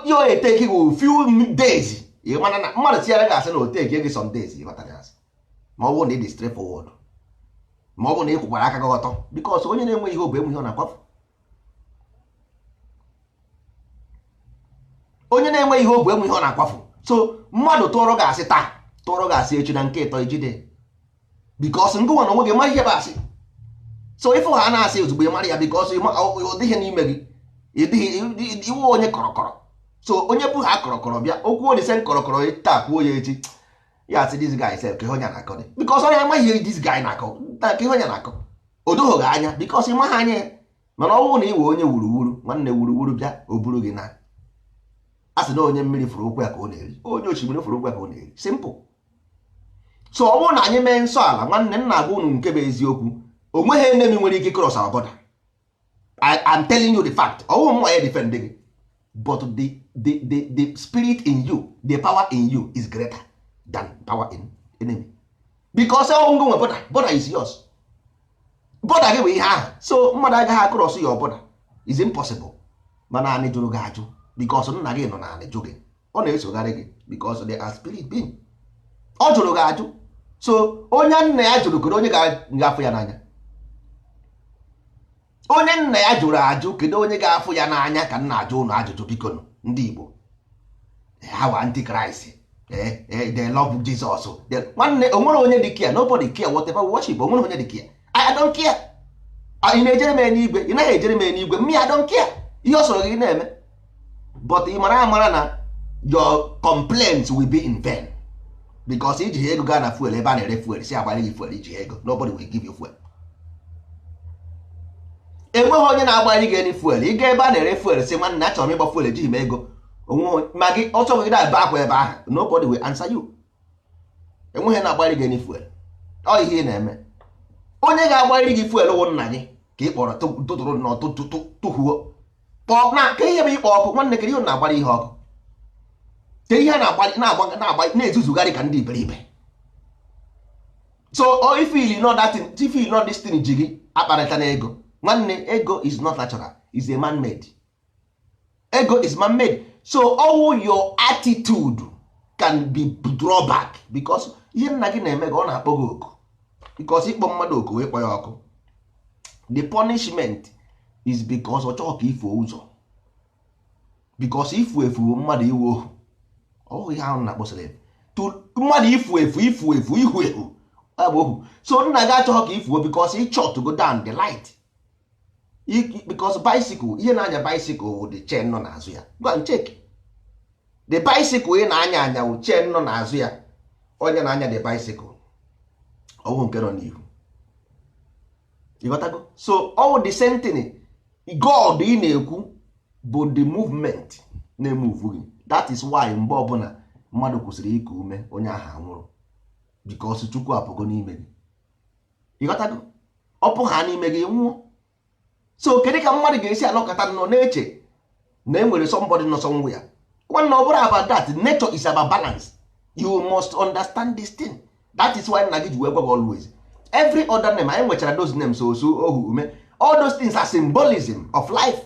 Yo, eteki gị few days, ị mara na mmadụ tinyere gị asị na o teki gị some days, ịghọta na asị. Ma ọ bụrụ na ị dị straightforward, ma ọ bụrụ na ị kwụkwara aka gị ọtọ, because onye na-enwe ihe obu enwe ihe ọ na-akwafu. Onye na-enwe ihe obu enwe ihe ọ na-akwafu. So mmadụ tụọrọ gị asị taa, tụọrọ gị asị echi, na nke ịtọ, ijide, because ngụnwa na onwe gị ma ihe bụ asị. So ịfụ ha na-asị, ozugbo ị mara ya, because ọ dịghị n'ime gị, ịdịghị iwu onye kọrọkọrọ. So onye bụ ha kọrọkọrọ bịa okwu olise kọrọkọrọ taa, kwuo ya echi, ya asị, "This guy sef, ka ihe onye na-akọ dị?" Because onye amaghị ihe this guy na-akọ, ka ihe onye na-akọ o doghị gị anya, because ị maghị anya ya. Mana ọ bụrụ na ị wee onye wuruwuru, nwanne, wuruwuru bịa, o buru gị na a sị na onye mmiri fụrụ okwu ya ka ọ na-eri, onye osimiri fụrụ okwu ya ka ọ na-eri. Simple. So ọ bụrụ na anyị mee nsọ ala, nwanne, nna agwa unu nke bụ eziokwu. Onweghị enemy nwere ike cross our border. I am telling you the fact. Ọwụ mma ya defend gị, but the spirit in you, the power in you is greater than power in enemy, because ọwụ ngị nwe border. Border is yours. Border gị bụ ihe ahụ. So mmadụ agaghị across your border, is impossible. Mana anị jụrụ gị ajụ, because nna gị nọ na anị jụ gị, ọ na-esogharị gị, because they are spirit being. Ọ jụrụ gị ajụ. So onye nna ya jụrụ, kedu onye ga-afụ ya n'anya? Onye nna ya jụrụ ajụ, kedu onye ga-afụ ya n'anya? Ka nna ajụ ụnụ ajụjụ, biko. Ndị Igbo ha wa antichrist, they love Jesus. Nwanne, onwere onye dị care? Nobody care whatever we worship. Onwere onye dị care? I don't care. Ị na-ejere m eluigwe, ị naghị ejere m eluigwe. Me, I don't care. Ihe ọ sọrọ gị na-eme, but ị mara amara na your complaints will be in vain, because iji ego gaa na fuel, ebe a na-ere fuel, si agbanye gị fuel, iji ego, nobody will give you fuel. Enweghị onye na-agbanye gị any fuel. Ị gaa ebe a na-ere fuel, si, "Nwanne, achọrọ m ịgba fuel, ejighị m ego." Onwe ma gị ọsọ gị na-ebe akwa ebe ahụ, nobody will answer you. Enweghị na-agbanye gị any fuel. Ọ ihe ị na-eme, onye ga-agbanyere gị fuel wụ nna gị ka ị kpọrọ tụtụrụ n'ọtụtụ tụhuo kpọọ na ka ihe bụ ịkpọ ọkụ. Nwanne, kedu ihe na-agbara ihe ọkụ? Ke ihe na-agba na-agba na-ezuzugharị ka ndị iberibe? So if you know that thing, if you know this thing ji gị akparịta na ego, nwanne, ego is not natural, is a man made. Ego is man made. So all your attitude can be drawback, because ihe nna gị na-eme gị, ọ na-akpọ gị oku, because ịkpọ mmadụ oku wee kpọ ya ọkụ. The punishment is because ọ chọghị ka ifuo ụzọ, because ifu efu bụ mmadụ iwe ohu. Ọ ihe ahụ na-akpọ slave to mmadụ, ifu efu, ifu efu, ihu ehu, ọ bụ ohu. So nna gị achọghị ka ifuo, because ị chọ to go down the light, because bicycle, ihe na-anya bicycle wụ the chain nọ n'azụ ya. Go and check the bicycle ị na-anya anya, wụ chain nọ n'azụ ya. Onye na-anya the bicycle, ọwụ nke nọ n'ihu. Ịghọtago? So all the same thing, God ị na-ekwu bụ the movement na-emove gị. That is why mgbe ọbụla mmadụ kwụsịrị iku ume, onye ahụ anwụrụ, because Chukwu apụgo n'ime gị. Ịghọtago? Ọ pụ ha n'ime gị, nwụọ. So kedu ka mmadụ ga-esi anọkọta nọ na-eche na e nwere somebody nọ somewhere? Nwanne, ọ bụrụ about that. Nature is about balance. You must understand this thing. That is why nna gị ji wee gwa gị always, every other name anyị nwechara, those names, osu, ohu, ume, all those things are symbolism of life,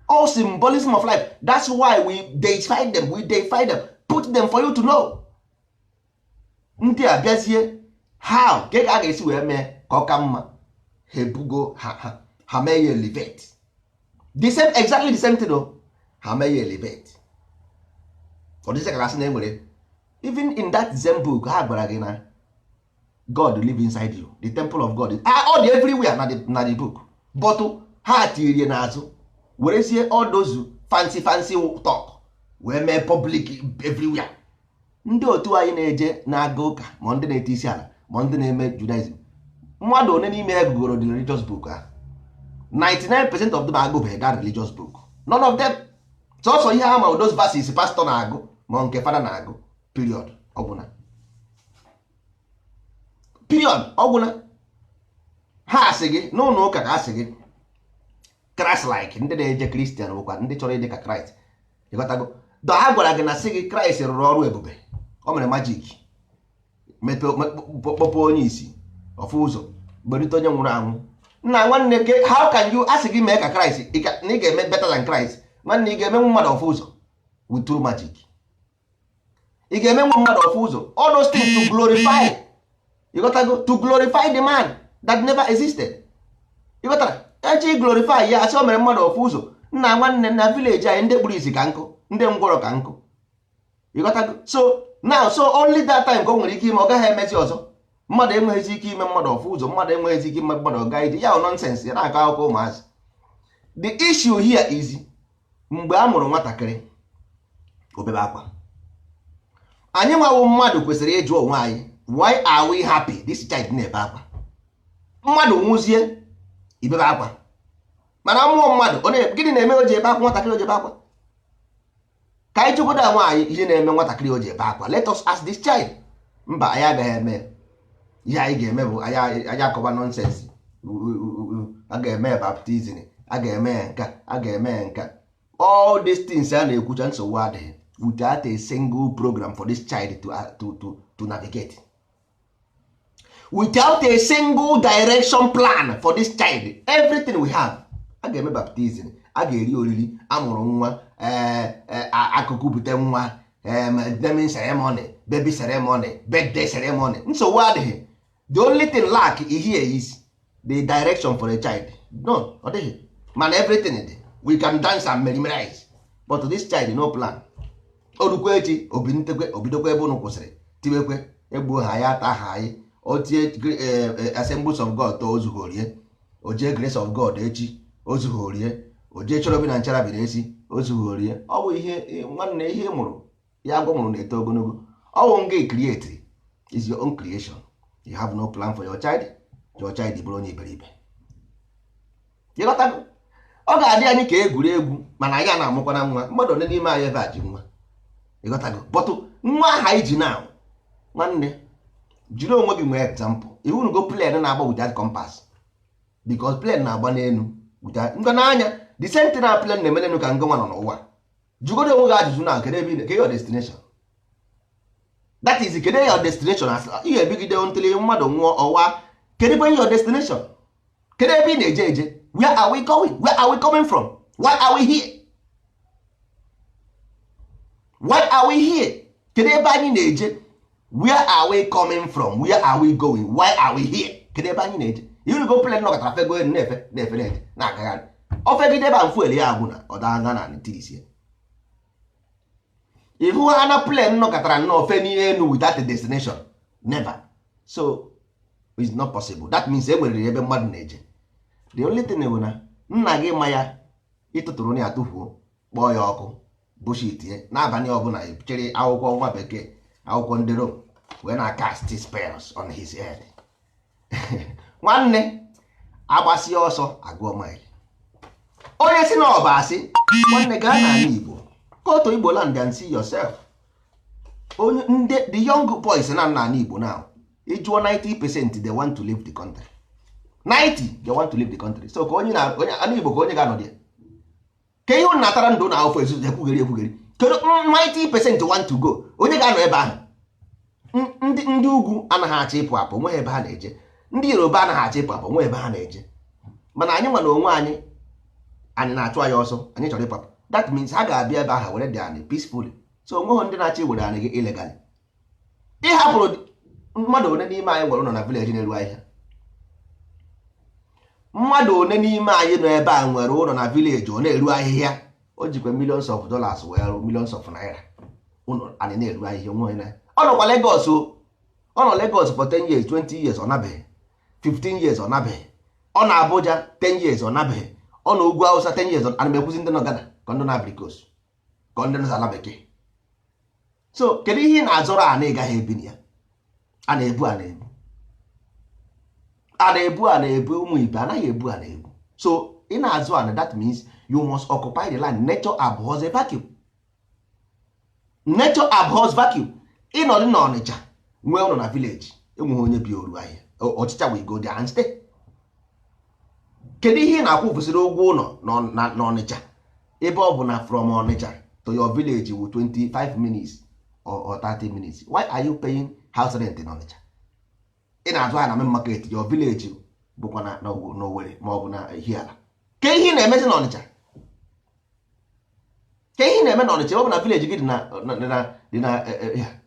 all symbolism of life. That's why we deify them. We deify them, put them for you to know. Ndị a bịazie, how ka a ga-esi wee mee ka ọ ka mma? Ha ebugo ha, ha mee ya elevate, the same, exactly the same thing o. Ha mee ya elevate, ọ dịzị ka gasị na enwere. Even in that same book, ha gwara gị na God live inside you, the temple of God. Ah, ọ dị everywhere na the book, but ha tirie n'azụ, werezie all those fancy fancy talk wee mee public everywhere. Ndị otu anyị na-eje na-aga ụka, ma ndị na-ete isi ala, ma ndị na-eme Judaism, mmadụ one n'ime ya gụgoro the religious book ahụ? 99% of them agụbeghị that religious book, none of them. Sọsọ ihe ha ma, those verses pastor na-agụ ma nke fada na-agụ, period. Ọgwụna, period, ọgwụna. Ha asị gị n'ụlọ ụka ka asị gị Christ like. Ndị na-eje Christian bụkwa ndị chọrọ ịdị ka Kraịst. Ịghọtago? Do ha gwara gị na sị gị Kraịst rụrụ ọrụ ebube, o mere magic, mepe, kpọpụ onye isi ọfụ ụzọ, gberite onye nwụrụ anwụ. Nna, nwanne, ke how can you asị gị mee ka Kraịst na ị ga-eme better than Kraịst? Nwanne, ị ga-emenwu mmadụ ọfụ ụzọ with true magic? Ị ga-emenwu mmadụ ọfụ ụzọ? All those things to glorify, ịghọtago, to glorify the man that never existed. Ịghọtara? Echi glorify ya, asị o mere mmadụ ọfụ ụzọ. Nna, nwanne, na village anyị, ndị kpuru isi ka nkụ, ndị ngwọrọ ka nkụ. Ịghọtago? So now, so only that time ka o nwere ike ime. Ọ gaghị emezi ọzọ. Mmadụ enweghịzi ike ime mmadụ ọfụ ụzọ, mmadụ enweghịzi ike ime mmadụ ọga ije ya. Nonsense ya na-akọ akụkọ ụmụazị. The issue here is, mgbe a mụrụ nwatakịrị, obebe akwa, anyị nwawo mmadụ kwesịrị ịjụ onwe anyị, why are we happy this child na-ebe akwa? Mmadụ nwụzie, ibebe akwa, mana mmụọ mmadụ gịnị na-eme o ji ebe akwa? Nwatakịrị o ji ebe akwa, ka anyị chụgodo onwe anyị, ihe na-eme nwatakịrị o ji ebe akwa. Let us ask this child. Mba, anyị agaghị eme. Ihe anyị ga-eme bụ anyị akọba nonsense. A ga-eme baptism, a ga-eme ya nka, a ga-eme ya nka. All these things a na-ekwucha, nsogbu adịghị, without a single program for this child to navigate, without a single direction plan for this child. Everything we have, a ga-eme baptism, a ga-eri oriri, amụrụ nwa, akụkụ bute nwa, naming ceremony, baby ceremony, birthday ceremony, nsogbu adịghị. The only thing lack here is the direction for a child. No, ọ dịghị, mana everything dị. We can dance and memorize, but this child, no plan. Orukwa echi, obintekwe, obidokwa ebe ụnụ kwụsịrị, tiwekwe, egbuo ha ya, ata ha anyị. O tie Assemblies of God to ozughị, o jee Grace of God echi, ozughị, o jee Cherubim na Cherubim esi, ozughị. Ọ bụ ihe nwanne, ihe mụrụ ya, agwọ mụrụ na-eto ogologo. Ọ bụ nga create is your own creation. You have no plan for your child. Your child bụrụ onye iberibe. Ịghọtago? Ọ ga-adị anyị ka egwuregwu, mana anyị a na-amụkwana nwa. Mmadụ ole n'ime anyị ebe a ji nwa? Ịghọtago? But nwa aha anyị ji na nwanne, jiri onwe gị nwee example. Ihunugo plane na-agba without compass? Because plane na-agba n'elu without ngwa n'anya. The same thing na plane na-eme n'elu ka ngwa nọ n'ụwa. Jụgodo onwe gị ajụjụ na kedu ebe ị, kedu your destination? That is, kedu your destination? As ị ga-ebigide ntụli mmadụ nwụọ ọwa, kedu ebe your destination? Kedu ebe ị na-eje eje? Where are we going? Where are we coming from? Why are we here? Why are we here? Kedu ebe anyị na-eje? Where are we coming from? Where are we going? Why are we here? Kedu ebe anyị na-eje? Irugo plane nọkọtara fego elu, na-efe, na-efe, na-eje, na-agagharị. O fegide ebe a, fuel ya agwụ na ọ daa na tirisie. Ihu ha na plane nọkọtara nnọọ fe n'ihe elu without a destination? Never. So it's not possible. That means e nwere ebe mmadụ na-eje. The only thing bụ na nna gị ma ya ịtụtụrụ ya tụfuo, kpọọ ya ọkụ, bullshit. N'abalị ọbụla chere akwụkwọ nwa bekee, akwụkwọ ndị Rom, wee na cast spells on his head. Nwanne, agbasie ọsọ agụọ mile. Onye si na ọba asị, nwanne, gaa n'ala Igbo, go to Igbo land and see yourself. Onye ndị the young boys na n'ala Igbo now, ịjụọ 90%, they want to leave the country. 90, they want to leave the country. So ka onye na onye ala Igbo, ka onye ga-anọ dị ka ihe unu natara ndụ na afọ ezuzu ekwugheri ekwugheri. Kedu? 90% want to go. Onye ga-anọ ebe ahụ? Ndị ugwu anaghị achọ ịpụ apụ, nweghị ebe ha na-eje. Ndị Yoruba anaghị achọ ịpụ apụ, nweghị ebe ha na-eje. Mana anyị nwa na onwe anyị, anyị na-achụ anyị ọsọ, anyị chọrọ ịpapụ. That means ha ga-abịa ebe ahụ were dị anyị peacefully. So onweghị ndị na-achọ iwere anyị gị illegally. Ịhapụrụ mmadụ one n'ime anyị nwere ụlọ na village na-eru ahịhịa? Mmadụ one n'ime anyị nọ ebe a nwere ụlọ na village ọ na-eru ahịhịa? O jikwa millions of dollars wee rụ, millions of naira, ụlọ anyị na-eru ahịhịa. Onwe na ọ nọkwa Lagos o, ọ nọ Lagos for 10 years, 20 years, ọ nabeghị 15 years, ọ nabeghị. Ọ na Abuja 10 years, ọ nabeghị. Ọ na ugwu Hausa 10 years. Ana m ekwuzi ndị nọ Ghana, ka ndị na Ivory Coast, ka ndị nọ ala bekee. So kedu ihe ị na-azọrọ a na ị gaghị ebi na ya? A na-ebu, a na-ebu, a na-ebu, a na-ebu. Ụmụ ibe anaghị ebu, a na-ebu. So ị na-azụ ana, that means you must occupy the land. Nature abhors a vacuum. Nature abhors vacuum. Ịnọdụ na Ọnịcha nwee ụlọ na village, enweghị onye bi oru ahịa, ọchịcha will go there and stay. Kedu ihe ị na-akwụfụsịrị ụgwọ ụlọ n'Ọnịcha, ebe ọ bụ na from Ọnịcha to your village wu 25 minutes or 30 minutes? Why are you paying house rent in Ọnịcha? Ị na-azụ ahịa na main market, your village bụkwa na n'Owerri ma ọ bụ na Ihiala. Ke ihe ị na-emezi n'Ọnịcha? Ke ihe ị na-eme n'Ọnịcha, ebe ọ bụ na village gị dị na dị na ya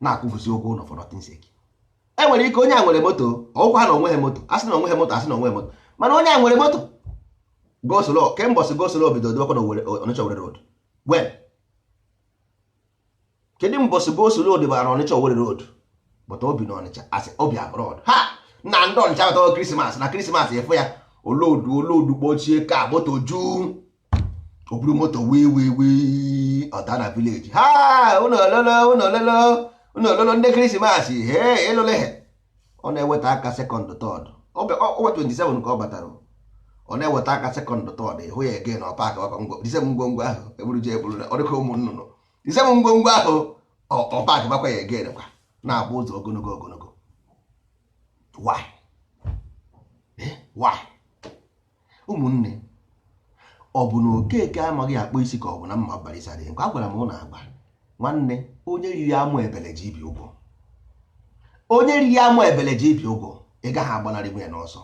na-akwụfụsị ụgwọ ụlọ for nothing sake? E nwere ike onye a nwere moto, ọgwụkwa ha na onweghị moto, asị na onweghị moto, asị na onweghị moto, mana onye a nwere moto, go slow. Kemgbe go slow bido dịbakwa na Ọnịcha Owerri road. When? Kedu mbọsị go slow dịbara na Ọnịcha Owerri road? But obi na Ọnịcha, asị obi abroad ha na ndị Ọnịcha batawa Christmas, na Christmas efu ya, olodu olodu, kpọchie ka moto juu, o buru moto wee wee wee ọda na village ha. Unu ololo, unu ololo, unu ololo, ndị Christmas he elole. Ọ na-eweta aka second, third, ọnwa 27 ka ọ batara. Ọ na-eweta aka second, third, ịhụ ya ege na ọpak ọkọ ngwo disem ngwongwo ahụ eburu ji eburu ọ dịka ụmụ nnụnụ disem ngwongwo ahụ, ọpak bakwa ya ege kwa na-agba ụzọ ogologo ogologo. Why? Why? Ụmụnne, ọ bụ na Okeke amaghị akpụ isi, ka ọ bụ na mma bara isi adịghị nkọ? Agwara m ụnụ agwa, nwanne, onye riri amụ ebele ji ibi ụgwọ. Onye riri amụ ebele ji ibi ụgwọ. Ị gaghị agbanarị nwunye n'ọsọ.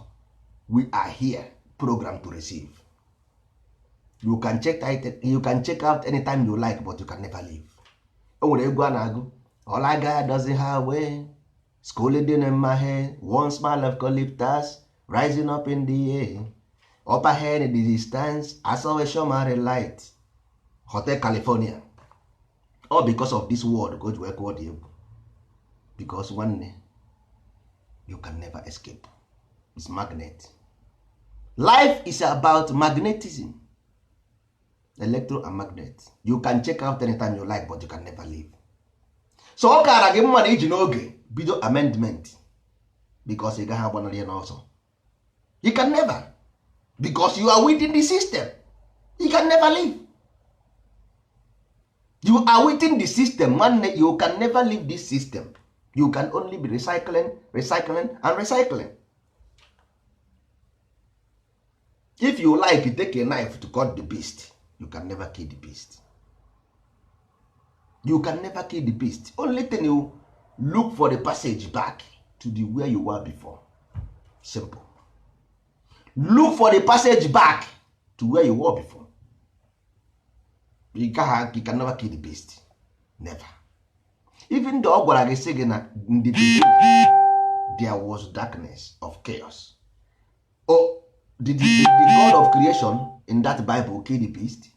We are here program to receive. You can check out, you can check out anytime you like, but you can never leave. O nwere egwu a na-agụ, "Ọlaga doesn't have way schooling in my head, one smile of eucalyptus rising up in the air, up ahead in the distance I saw a shimmering light, Hotel California." All because of this word ka o ji wee kụọ dị egwu, because nwanne, you can never escape. It's magnet. Life is about magnetism, electro and magnet. You can check out anytime you like, but you can never leave. So ọ kaara gị mma na iji n'oge bido amendment, because ị gaghị agbanarị ya n'ọsọ. You can never, because you are within the system. You can never leave. You are within the system, nwanne. You can never leave this system. You can only be recycling, recycling and recycling. If you like, take a knife to cut the beast. You can never kill the beast. You can never kill the beast. Only thing, you look for the passage back to the where you were before. Simple. Look for the passage back to where you were before. You can never kill the beast. Never. Even though ọ gwara gị, sị gị na in the beginning there was darkness of chaos. Oh, did the God of creation in that Bible kill the beast?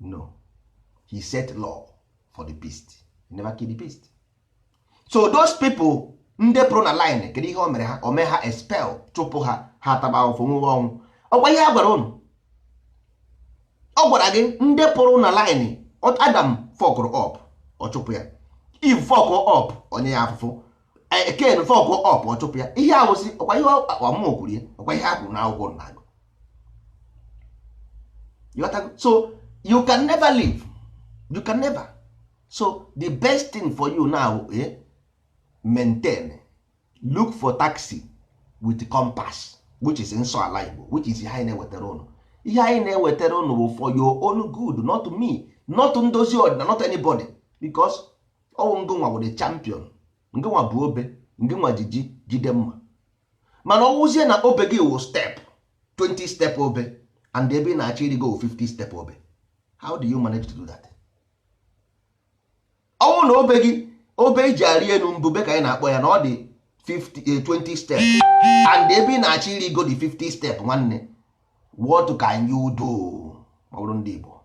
No, he set law for the beast. He never kill the beast. So those people ndị pụrụ na line, kedu ihe o mere ha? O mee ha expel, chụpụ ha, ha taba ahụfụ, nwụọ ọnwụ. Ọkwa ihe a gwara ụnụ, ọ gwara gị, ndị pụrụ na line, Adam fuckụrụ up, ọ chụpụ ya. Eve fuck up, onye ya afụfụ. Ken fuck up, ọ chụpụ ya. Ihe awụsị ọkwa ihe ọmụmụ kwuru ya, ọkwa ihe a kwuru na akwụkwọ na-agụ. So you can never live. You can never. So the best thing for you now, maintain, look for taxi with compass, which is nsọ ala Igbo, which is ihe anyị na-ewetara ụnụ. Ihe anyị na-ewetara ụnụ bụ for your own good, not me, not ndozi ọdịna, not anybody, because ọwụ ngụnwa bụ the champion. Ngụnwa bụ obe, ngụnwa ji jide mma. Mana ọwụzie na obe gị wụ step 20 step obe, and ebe ị na-achọ irigo 50 step obe, how do you manage to do that? Ọnwụ na obe gị, obe iji arị elu, mbube ka anyị na-akpọ ya, na ọ dị 50, 20 step, and ebe ị na-achọ irigo dị 50 step, nwanne, what can you do? Ma ọ bụrụ ndị Igbo,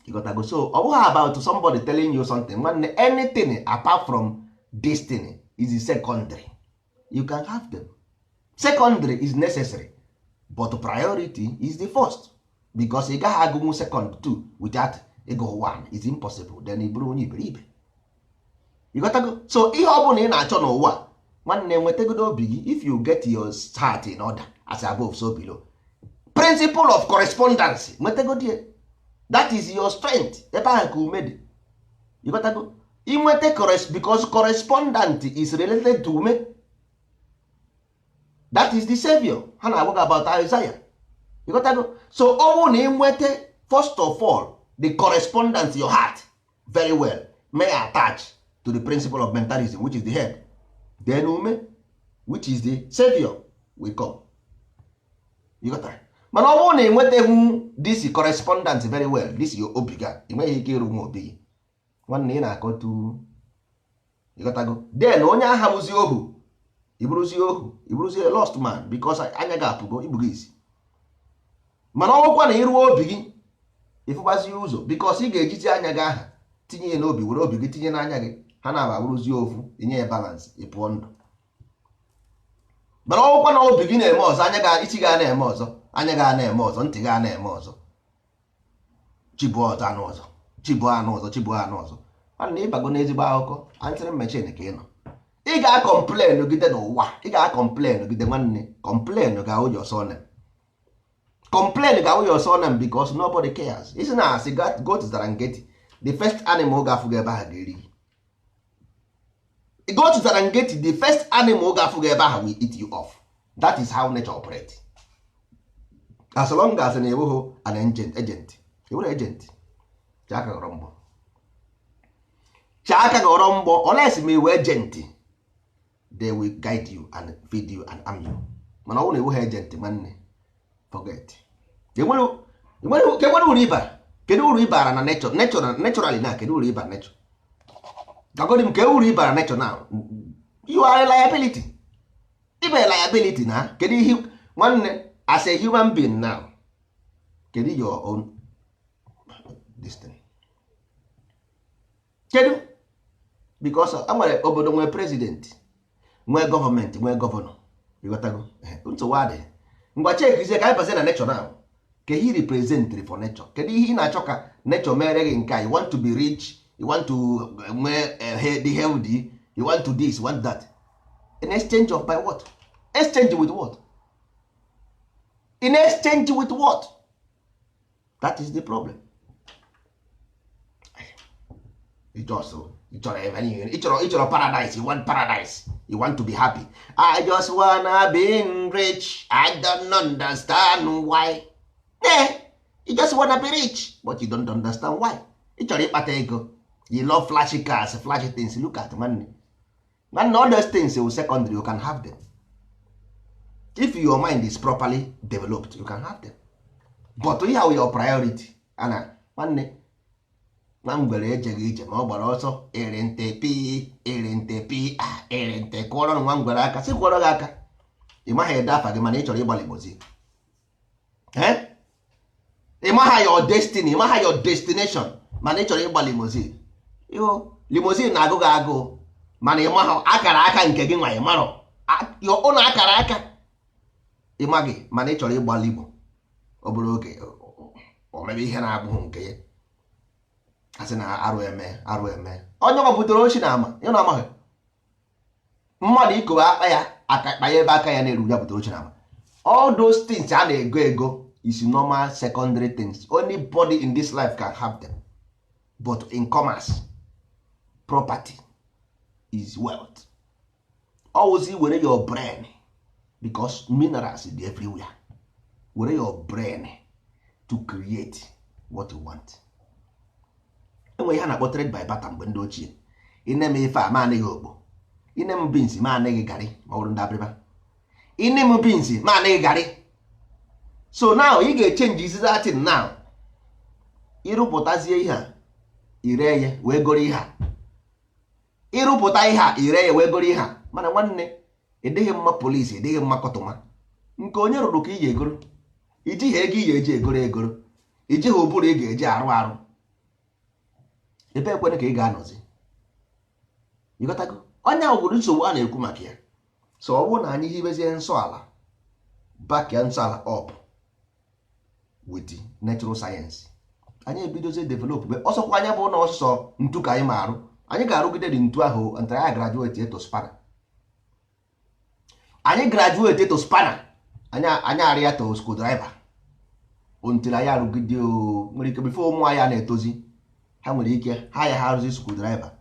ịghọtago? So ọ bụghị about somebody telling you something, nwanne. Anything apart from destiny is secondary. You can have them. Secondary is necessary, but priority is the first, because ị gaghị agụnwu second two without ịgụ one. Is impossible. Then ị bụrụ onye iberibe. Ịghọtago? So ihe ọ bụla ị na-achọ n'ụwa, nwanne, nwetagodo obi gị. If you get your heart in order, as above so below, principle of correspondence, nwetagodi. That is your strength. Ebe ahụ ka ume dị. Ịghọtago? Inweta, because correspondent is related to ume. That is the savior ha na-agwa gị about, Isaiah. Ịghọtago? So ọnwụ na ịnweta first of all the correspondence, your heart very well may attach to the principle of mentalism, which is the head, then ume, which is the savior, will come. Ịghọtara? Mana ọ bụrụ na ịnwetaghị this correspondence very well, this your obi ga, ị nweghị ike ịrụ nwa obi gị, nwanne, ị na-akọtu. Ịghọtago? Then onye agha bụzi ohu, ịbụrụzi ohu, ịbụrụzi a lost man, because anya gị apụgo, igbugo isi. Mana ọ bụkwa na ịrụọ obi gị, ịfụgbazi ụzọ, because ị ga-ejizi anya gị aha tinye ya n'obi, were obi gị tinye n'anya gị, ha na-aba bụrụzi ofu, inye ya balance, ị pụọ ndụ. Mana ọ bụkwa na obi gị na-eme ọzọ, anya ga, isi ga na-eme ọzọ, anya ga na-eme ọzọ, ntị ga na-eme ọzọ, chibụ ọzọ, anụ ọzọ, chibụ anụ ọzọ, chibụ anụ ọzọ, mana ịbago n'ezigbo akụkọ answering machine ka ị nọ. Ị ga-acomplain gide n'ụwa, ị ga-acomplain gide, nwanne. Complain ga-awụ your surname. Complain ga-awụ your surname, because nobody cares. Isi na asị, go to Serengeti, the first animal ga-afụ gị ebe ahụ ga-eri gị. Go to Serengeti, the first animal ga-afụ gị ebe ahụ will eat you off. That is how nature operate. As long as na ewughị an agent, ewere agent, chaa aka ghọrọ mgbọ, chaa aka ghọrọ mgbọ. Unless ma iwe agent, they will guide you and feed you and arm you. Mana ọ bụrụ na ewughị agent, nwanne, forget. Enwere uru ịbara? Kedu uru ịbara na nature? Naturally na kedu uru ịbara nature? Gagodi m, ke uru ịbara nature now? You are a liability. Ịba liability na kedu ihe, nwanne? As a human being now, kedu your own this thing? Kedu? Because a nwere obodo, nwee president, nwee gọọmenti, nwee governor. Ịghọtago? Nsogbu adịghị. Ngwa, chekizie ka anyị bazie na nature now. Ka he represent for nature, kedu ihe ị na-achọ ka nature mere gị? Nke a, you want to be rich, you want to nwee dị healthy, you want to this, you want that, in exchange of by what? Exchange with what? In exchange with what? That is the problem. You just ị chọrọ ebe niile, ị chọrọ paradise. You want paradise, you want to be happy. I just wanna be rich, I don't understand why. Eh, you just wanna be rich, but you don't understand why. Ị chọrọ ịkpata ego. You love flashy cars, flashy things. Look at, nwanne, nwanne, all those things will secondary. You can have them if your mind is properly developed. You can have them, but ihe ahụ your priority ana, nwanne, nwa ngwere ejeghị ije ma ọ gbara ọsọ ịrịnte pi ịrịnte pi a ịrịnte. Kụọrọ nwa ngwere aka, sị kwụọrọ gị aka. Ị maghị ede afa gị, mana ị chọrọ ịgbalị gbozi. Ị maghị your destiny, ị maghị your destination, mana ị chọrọ ịgba limousine. Ịhụ limousine na-agụ gị agụụ, mana ị maghị akara aka nke gị nwa. Ị marọ your own akara aka, ị maghị, mana ị chọrọ ịgba limo. Ọ bụrụ oge o mebe ihe na-abụghị nke ya, a sị na arụ eme, arụ eme. Onye ọ butere ochi na ama ya na amaghị mmadụ ikowe akpa ya aka kpa ya ebe aka ya na-eru ya butere ochi na ama. All those things a na-ego ego is normal secondary things. Anybody in this life can have them, but in commerce, property is wealth. Always were your brain, because minerals dị everywhere. Were your brain to create what you want. Enwe ihe a na-akpọ trade by barter mgbe ndị ochie. Ine m ife a, ma anaghị okpo. Ine m beans, ma anaghị garị. Ma ọ bụrụ ndị abịrịba, ine m beans, ma anaghị garị. So now ị ga-echange that thing now. Ịrụpụtazie ihe a, ire ya wee goro ihe a. Ịrụpụta ihe a, ire ya wee goro ihe a. Mana nwanne, ịdịghị mma polisi, ịdịghị mma kọtụma. Nke onye rụrụ ka ị ga-egoro. Ijighị ego ị ga-eji egoro egoro, ijighị ụbụrụ ị ga-eji arụ arụ. Ebe ekwene ka ị ga-anọzi? Ịghọtago? Onye ahụ gwuru nsogbu a na-ekwu maka ya. So ọ bụrụ na anyị hibezie nsọ ala, back ya nsọ ala up with natural science, anyị ebidozie develop. Ọsọkwa anya bụ na ọsọ ntu ka anyị ma arụ, anyị ga-arụgide dị ntu ahụ until anyị graduate to spanner. Anyị graduate to spanner, anyị arịa to screwdriver until anyị arụgide. O nwere ike before ụmụ anyị a na-etozi, ha nwere ike ha ya ha arụzi screwdriver,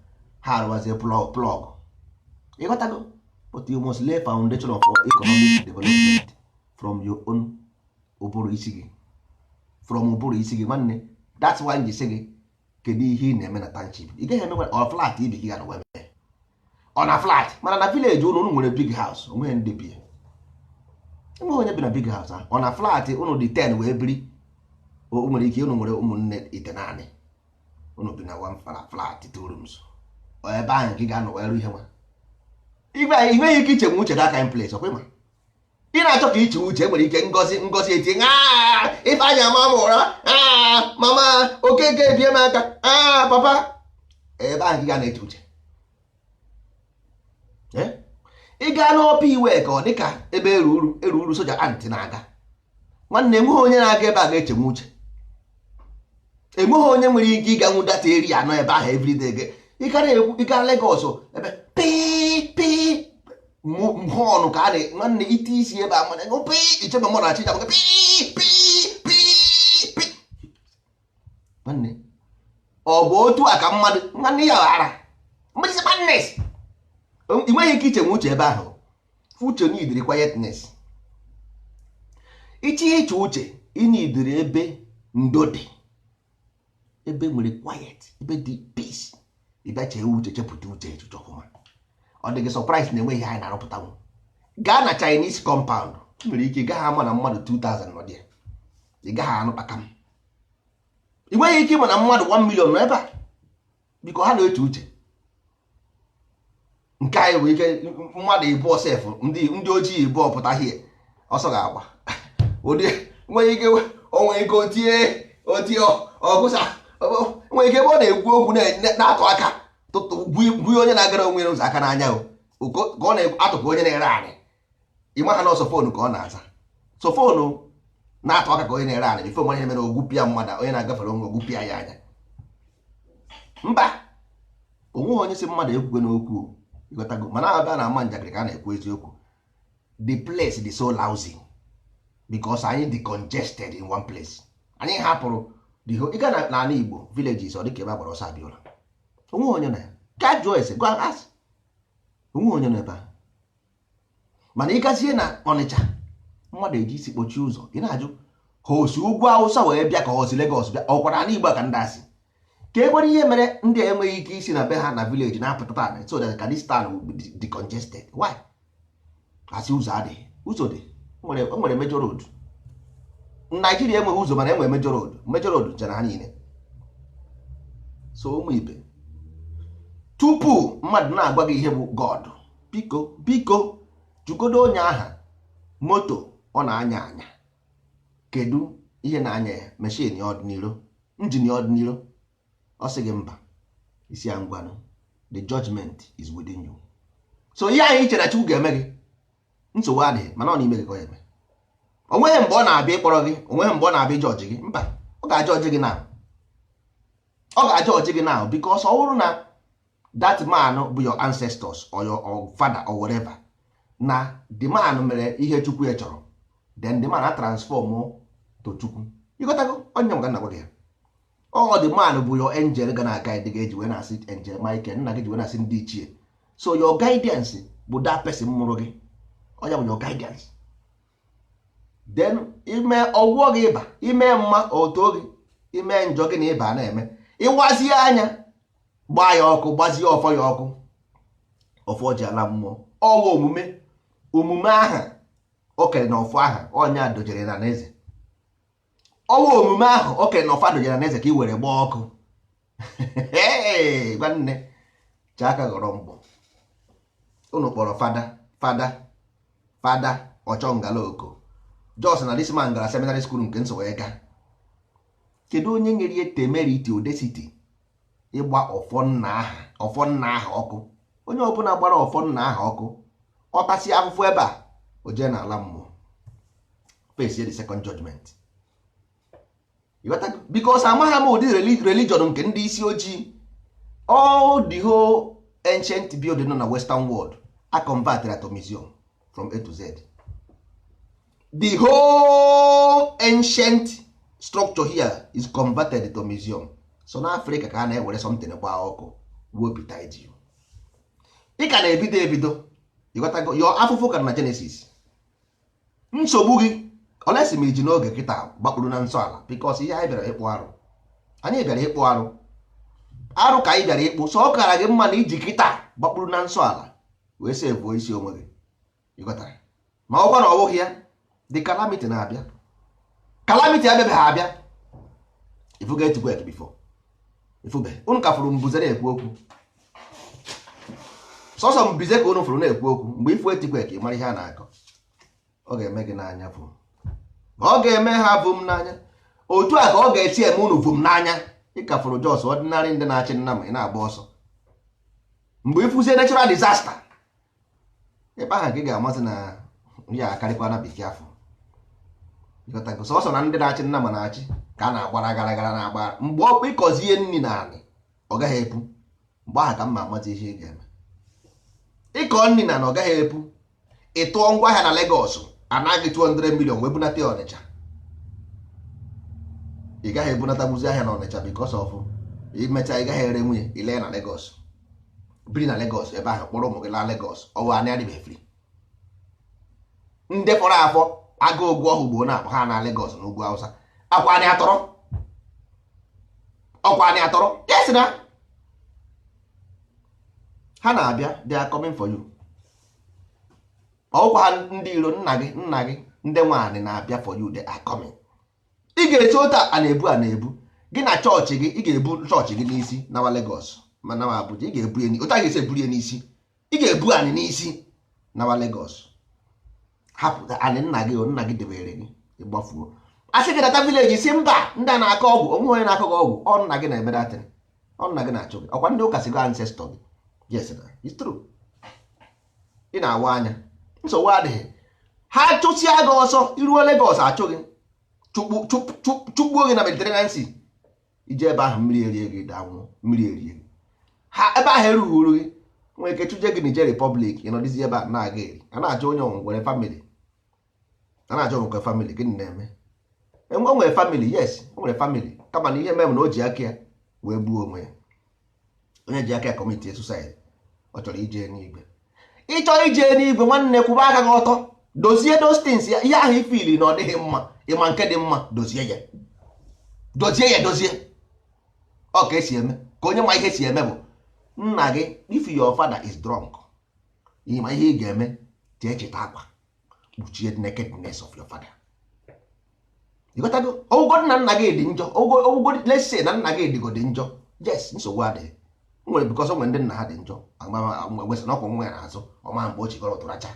ha arụwazie plug. Ịghọtago? But you must lay foundation of economic development from your own ụbụrụ isi gị, from ụbụrụ isi gị, nwanne. That's why m ji sị gị, kedu ihe ị na-eme na township? Ị gaghị eme ọ flat ibi gị ga na wee ọ na flat. Mana na village unu, unu nwere big house, onweghị ndị bi, enweghị onye bi na big house ahụ. Ọ na flat unu dị 10 wee biri. O nwere ike unu nwere ụmụnne ite naanị, unu bi na one flat, two rooms. Ọ ebe ahụ ka ị ga-anọ wee rụ ihe nwa ibe anyị. Nweghị ike iche nwe uche that kind place. Ọkwa ịma ị na-achọ ka iche uche nwere ike ngozi ngozi etinye Ifeanyị ama m ụra, mama Okeke ebie m aka, papa. Ebe ahụ ka ị ga na-eche uche. Ị gaa n'ọpa iwe ka ọ dị ka ebe eru uru eru uru soja ant na-aga. Nwanne, enweghị onye na-aga ebe a ga-echenwe uche. Enweghị onye nwere ike ịganwu data eri anọ ebe ahụ everyday gị. Ịgara ekwu ịga Lagos, ebe pii pii họnụ ka a na nwanne ite isi ebe a mana pii ichebe mmadụ achịcha maka pii pii pii pii. Nwanne, ọ bụ otu a ka mmadụ, nwanne ya ghara madness. Ị nweghị ike ichenwe uche ebe ahụ. Uche neediri quietness. Iche iche uche, ị neediri ebe ndo dị, ebe nwere quiet, ebe dị peace. Ịbịa chee uche, chepụta uche, echiche ọfụma. Ọ dị gị surprise na enweghị ihe anyị na-arụpụtanwu? Gaa na Chinese compound, nwere ike ị gaghị ama na mmadụ 2000 nọ dị. Ị gaghị anụ kpakam. Ị nweghị ike ịma na mmadụ 1 million nọ ebe a, biko ha na-eche uche. Nke anyị bụ ike mmadụ ịbụọ sef, ndị ojii ịbụọ pụta hie, ọsọ ga-agba. Ụdị nwere ike onwe ike otie otie ọgụsa, nwere ike ebe ọ na-ekwu okwu na-atụ aka tụtụ gwuo onye na-agara onwe ya ụzọ aka n'anya o ka ọ na-atụpụ onye na-ere anị. Ịma ha na ọsọ phone ka ọ na-aza, so phone na-atụ aka ka onye na-ere anị before onye mere ogwupịa mmadụ, onye na-agafere onwe ogwupịa ya anya. Mba, onweghị onye si mmadụ ekwukwe n'okwu, ịghọtago? Mana abịa na ama njakịrị ka a na-ekwu eziokwu. The place dị so lousy because anyị dị congested in one place. Anyị hapụrụ the whole, ịga n'ala Igbo villages, ọ dịka ebe a gbara ọsọ abịa ụra. Onweghị onye na ya gaa jụọ ese, go and ask. Onweghị onye nọ ebe ahụ. Mana ị gazie na Ọnịcha, mmadụ eji isi kpochie ụzọ. Ị na-ajụ ha osi ugwu Awụsa wee bịa ka ha osi Lagos bịa. Ọkwara ala Igbo ka ndị asị ka e nwere ihe mere ndị a enweghị ike isi na be ha na village na-apụta taa, so that ka this town will be decongested. Why? Asị ụzọ adịghị. Ụzọ dị, o nwere major road. Naijiria enweghị ụzọ, mana enwere major road. Major road jere ha niile. So ụmụ ibe, tupu mmadụ na-agwa gị ihe bụ God, biko, biko, jụgodo onye aha moto ọ na-anya anya, kedu ihe na-anya ya? Machine ọdịniro, engine ọdịniro. Ọ sị gị mba, isi ya ngwanụ, the judgment is within you. So ihe anyị chere Chukwu ga-eme gị, nsogbu adịghị, mana ọ n'ime gị ka ọ eme. O nweghị mgbe ọ na-abịa ịkpọrọ gị, o nweghị mgbe ọ na-abịa ịjọji gị. Mba, ọ ga-ajọji gị now, ọ ga-ajọji gị now, because ọ bụrụ na that man bụ your ancestors or your or father or whatever, na the man mere ihe Chukwu ya chọrọ, then the man a transform to Chukwu. Ịghọtago? Onye m ga gwa gị ya, ọ the man bụ your angel ga na guide gị, eji wee na-asị angel Michael, nna gị ji wee na-asị ndị ichie. So your guidance bụ that person mụrụ gị, ọ ya bụ your guidance. Then ime ọgwụọ gị ịba, ime mma oto gị, ime njọ gị na ịba na-eme ịwazie anya, gbaa ya ọkụ, gbazie ọfọ ya ọkụ, ọfọ ji ala mmụọ. Ọwa omume, omume aha o kere na ọfọ aha ọnya dojere na n'eze. Ọwa omume ahụ o kere na ọfọ dojere na eze ka ị were gbaa ọkụ. Nwanne, aka ghọrọ mgbọ. Unu kpọrọ fada, fada, fada ọchọngala oko jos na this man gara seminary school nke nsọ wee gaa. Kedu onye nyere ya temerity, audacity ịgba ọfọ nna aha, ọfọ nna aha ọkụ? Onye ọbụla gbara ọfọ nna aha ọkụ, ọ tasị afụfụ ebe a, o jee n'ala mmụọ face the second judgment. Because amagha m ụdị religion nke ndị isi ojii. All the whole ancient building nọ na western world a converted to museum from A to Z. The whole ancient structure here is converted to museum. So na Africa ka a na-ewere something gbaa ọkụ. Wepụta you, ị ka na-ebido ebido. Ịghọtago? Your afụfụ ka na Genesis. Nsogbu gị olesi ma iji n'oge kịta gbakpuru na nsọ ala, because ihe anyị bịara ịkpụ arụ, anyị bịara ịkpụ arụ, arụ ka anyị bịara ịkpụ. So ọ kara gị mma na iji kịta gbakpuru na nsọ ala wee sevuo isi onwe gị. Ịghọtara? Ma ọkwa na ọ bụghị ya, the calamity na-abịa. Calamity abịabeghị abịa. Ifuga etikwa before ifube unu ka fụrụ mbuze na-ekwu okwu. Sọsọ mbize ka unu fụrụ na-ekwu okwu. Mgbe ifu etikwe ka ị mara ihe a na-akọ, ọ ga-eme gị n'anya bụ ọ ga-eme ha bụ m n'anya. Otu a ka ọ ga-esi eme unu bụ m n'anya. Ịka fụrụ just ordinary ndị na-achị nna ma ị na-agba ọsọ. Mgbe ịfụzie natural disaster ebe ahụ ka ị ga-amasị na ya akarịkwa na bekee afọ. Ịghọtago? Sọsọ na ndị na-achị nna ma na-achị ka a na-agbara gara gara na-agba. Mgbe ọ ịkọzie nri na anị, ọ gaghị epu. Mgbe ahụ ka mma amata ihe ị ga-eme. Ịkọ nri na na ọ gaghị epu. Ị tụọ ngwa ahịa na Lagos, anaghị 200 million wee bunata ya Ọnịcha. Ị gaghị ebunata gbuzi ahịa na Ọnịcha because of imecha ị gaghị ere nwunye ile na Lagos. Biri na Lagos ebe ahụ, kpọrọ ụmụ gị laa Lagos. Ọwụ anị adịbeghị free. Ndị fọrọ afọ aga ogwu ọhụ gboo na-akpọ ha na Lagos na ugwu Hausa. Akwa anị atọrọ, ọkwa anị atọrọ. Yes, na ha na-abịa. They are coming for you. Ọkwa ha ndị iro nna gị, nna gị, ndị nwaanyị na-abịa for you. They are coming. Ị ga-esi otu a na-ebu, a na-ebu gị na chọọchị gị. Ị ga-ebu chọọchị gị n'isi nawa Lagos ma nawa Abuja. Ị ga-ebu ya otu a ga-esi eburu ya n'isi. Ị ga-ebu anị n'isi nawa Lagos, hapụ anị nna gị. Nna gị debere gị, ịgbafuo. A sị gị nata village, si mba, ndị a na-akọ ọgwụ. Onwe onye na-akọ gị ọgwụ. Ọ nna gị na-eme datịrị, ọ nna gị na-achụ gị. Ọkwa ndị ụka si go ancestor gị. Yes na it's true. Ị na-awa anya, nsogbu adịghị. Ha chụsịa gị ọsọ, iruo Lagos, achụ gị, chụkpuo gị na Mediterranean Sea. Ije ebe ahụ, mmiri erie gị, daa nwụọ. Mmiri erie gị ha ebe ahụ erughị uru gị. Nwere ike chụje gị Niger Republic. Ị nọdịzi ebe a na-aga eri. A na-achọ onye nwere family, a na-achọ nwekwe family. Gịnị na-eme? O nwere family? Yes, o nwere family, kama na ihe mere na o ji aka ya wee gbuo onwe ya. Onye ji aka ya commit suicide, ọ chọrọ ije n'igwe. Ịchọ ije n'igwe, nwanne, kwụba aka gị ọtọ, dozie those things ya. Ihe ahụ ifili na ọ dịghị mma, ịma nke dị mma, dozie ya, dozie ya, dozie. Ọ ka esi eme ka onye ma ihe si eme bụ nna gị. If your father is drunk, ịma ihe ị ga-eme? Jee cheta akwa kpuchie nakedness of your father. Ịghọtago? Ọgwụgwọ nna nna gị dị njọ. Ọgwụgwọ, let's say na nna gị dịgo dị njọ. Yes, nsogbu adịghị nwere, because o nwere ndị nna ha dị njọ gwesị na ọkwa nwa ya n'azụ ọma mgbe o chigoro tụracha.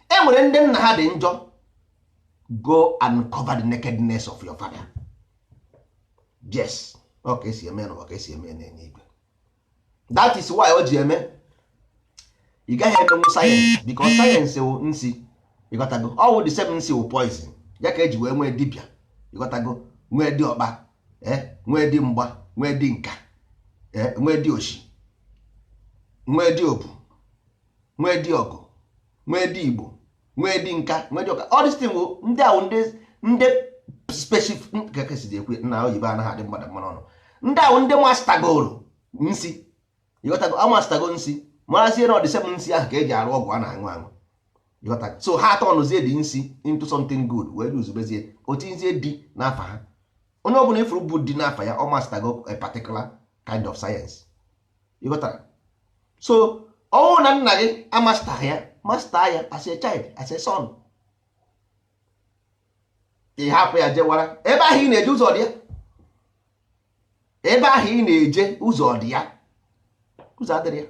E nwere ndị nna ha dị njọ. Go and cover the nakedness of your father. Yes, ọ ka esi eme n'ụwa, ka esi eme n'eluigwe. That is why o ji eme ị gaghị emenwu sayensị, because sayensị wụ nsi. Ịghọtago? Ọ wụ the same nsi wụ poison ya ka eji wee nwee dibịa. Ịghọtago? Nwee dị ọkpa, nwee dị mgba, nwee dị nka, nwee dị oshi, nwee dị obu, nwee dị ọgụ, nwee dị igbo, nwee dị nka, nwee dị ọka. All these things wụ ndị ahụ, ndị specific ka esi ekwu na oyibo anaghị adị mmadụ mmanụ ọnụ. Ndị ahụ, ndị mastagoro nsi. Ịghọtago? Amastago nsi, marazie na ọ dị same nsi ahụ ka eji arụ ọgwụ a na-aṅụ aṅụ. Ịghọtago? So ha tọnụzie dị nsi into something good, wee uzubezie otinzie di n'afa ha. Onye ọbụla ifuru bụ di n'afa ya, ọ mastago a particular kind of science. Ịghọtara? So ọnwụ na nna gị amastaghị ya, master ya as a child, as a son. Ị hapụ ya jewara ebe ahụ ị na-eje, ụzọ dị ya. Ebe ahụ ị na-eje, ụzọ dị ya? Ụzọ adịrị ya.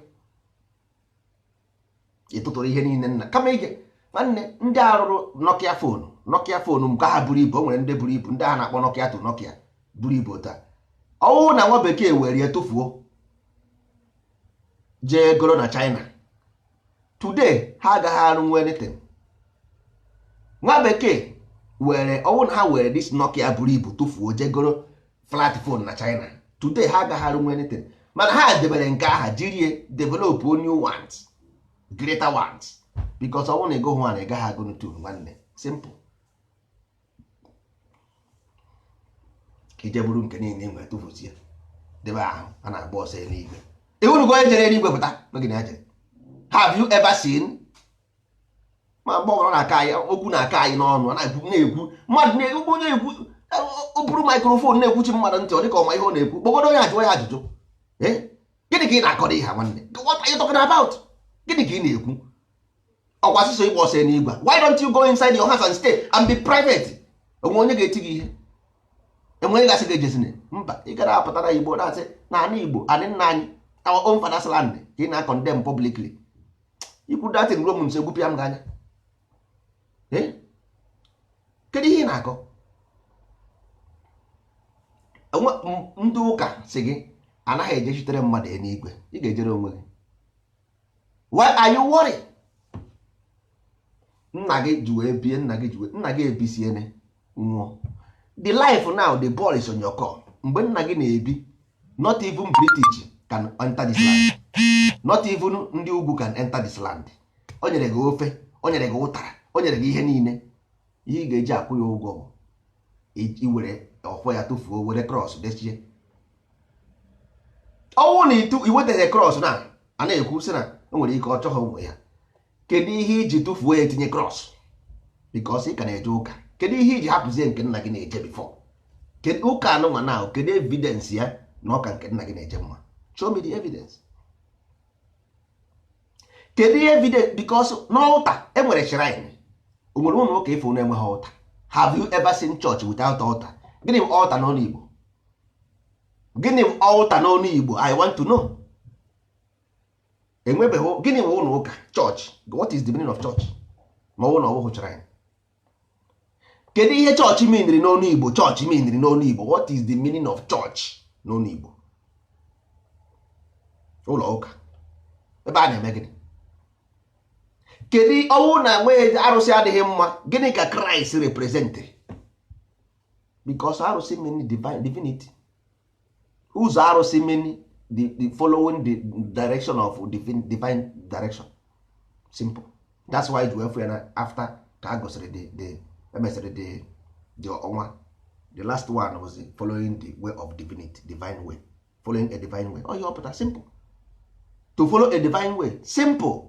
Ị tụtụrụ ihe niile nna kama ige. Nwanne, ndị arụrụ Nokia phone, Nokia phone nke ha buru ibu, o nwere ndị buru ibu, ndị a na-akpọ Nokia to Nokia buru ibu taa. Ọwụ na nwa bekee were ya tụfuo, jee goro na China today, ha agaghị arụnwu anything. Nwa bekee were ọwụ na ha were this Nokia buru ibu tụfuo, jee goro flat phone na China today, ha agaghị arụnwu anything. Mana ha debere nke aha, jirie develop new ones, greater ones, because ọ bụrụ na ego hụ na ị gaghị agụ tu. Nwanne, simple. Ije buru nke niile nwere tụfusie debe ahụ, a na-agba ọsọ eluigwe. Ịhụrụgo onye jere eluigwe pụta n'oge na jere? Have you ever seen? Ma mgbe ọbụla na-aka anyị okwu, na-aka anyị n'ọnụ, a na-ekwu na-ekwu mmadụ na-ekwu, onye ekwu, o buru microphone na-ekwuchi mmadụ ntị, ọ dịka ọma ihe ọ na-ekwu. Kpọgodo onye, ajụọ ya ajụjụ. Gịnị ka ị na-akọrọ ihe a, nwanne? What are you talking about? Gịnị ka ị na-ekwu? Ọkwa sịsọ ịgba ọsọ n'igwe. Why don't you go inside your house and stay and be private? Onwe onye ga-eti gị ihe? Enwe onye ga-asị gị ejezine? Mba. Ị gara apụtara Igbo na-asị na ana Igbo, anị nna anyị, our own father's land, ka ị na-condemn publicly. Ikwu datin ruo m nso, egbupịa m gị anya. Kedu ihe ị na-akọ? Ndị ụka si gị anaghị ejechitere mmadụ eluigwe, ị ga-ejere onwe gị. Why are you worried? Nna gị ji wee bie, nna gị ji wee, nna gị ebisiene nwụọ. The life now, the ball is on your court. Mgbe nna gị na-ebi, not even British can enter this land, not even ndị ugwu can enter this land. O nyere gị ofe, o nyere gị ụtara, o nyere gị ihe niile. Ihe ị ga-eji akwụ ya ụgwọ bụ iwere ọfọ ya tụfuo, were cross dechie. Ọnwụ na ịtụ iwetaghị cross na A na-ekwu sị na o nwere ike ọ chọghị ụmụ ya. Kedu ihe iji tụfuo ya etinye cross? Because ị ka na-eje ụka. Kedu ihe iji hapụzie nke nna gị na-eje before? Kedu ụka anụnwa na kedu evidence ya na ọka nke nna gị na-eje mma? Show me the evidence. Kedu ihe evidence? Because n'altar enwere shrine. O nwere ụlọ ụka ife na-enweghị altar? Have you ever seen church without altar? Gịnị bụ altar n'ọnụ Igbo? Gịnị bụ altar n'ọnụ Igbo? I want to know. Enwebeghị. Gịnị bụ ụlọ ụka, church? What is the meaning of church ma ọ bụrụ na ọ bụghị shrine? Kedu ihe chọọchị meaniri n'ọnụ Igbo? Chọọchị meaniri n'ọnụ Igbo, what is the meaning of church n'ọnụ Igbo? Ụlọ ụka, ebe a na-eme gịnị? Kedu ọnwụ na enweghị arụsị adịghị mma? Gịnị ka Kraịst representịrị? Because arụsị mean divine, divinity. Ụzọ arụsị mean the following the direction of divine direction. Simple. That's why ji wee ya na after ka a gosiri the emesịrị the ọnwa, the last one was the following the way of divinity, divine way, following a divine way. Ọ ihe ọ pụtara, simple. To follow a divine way, simple.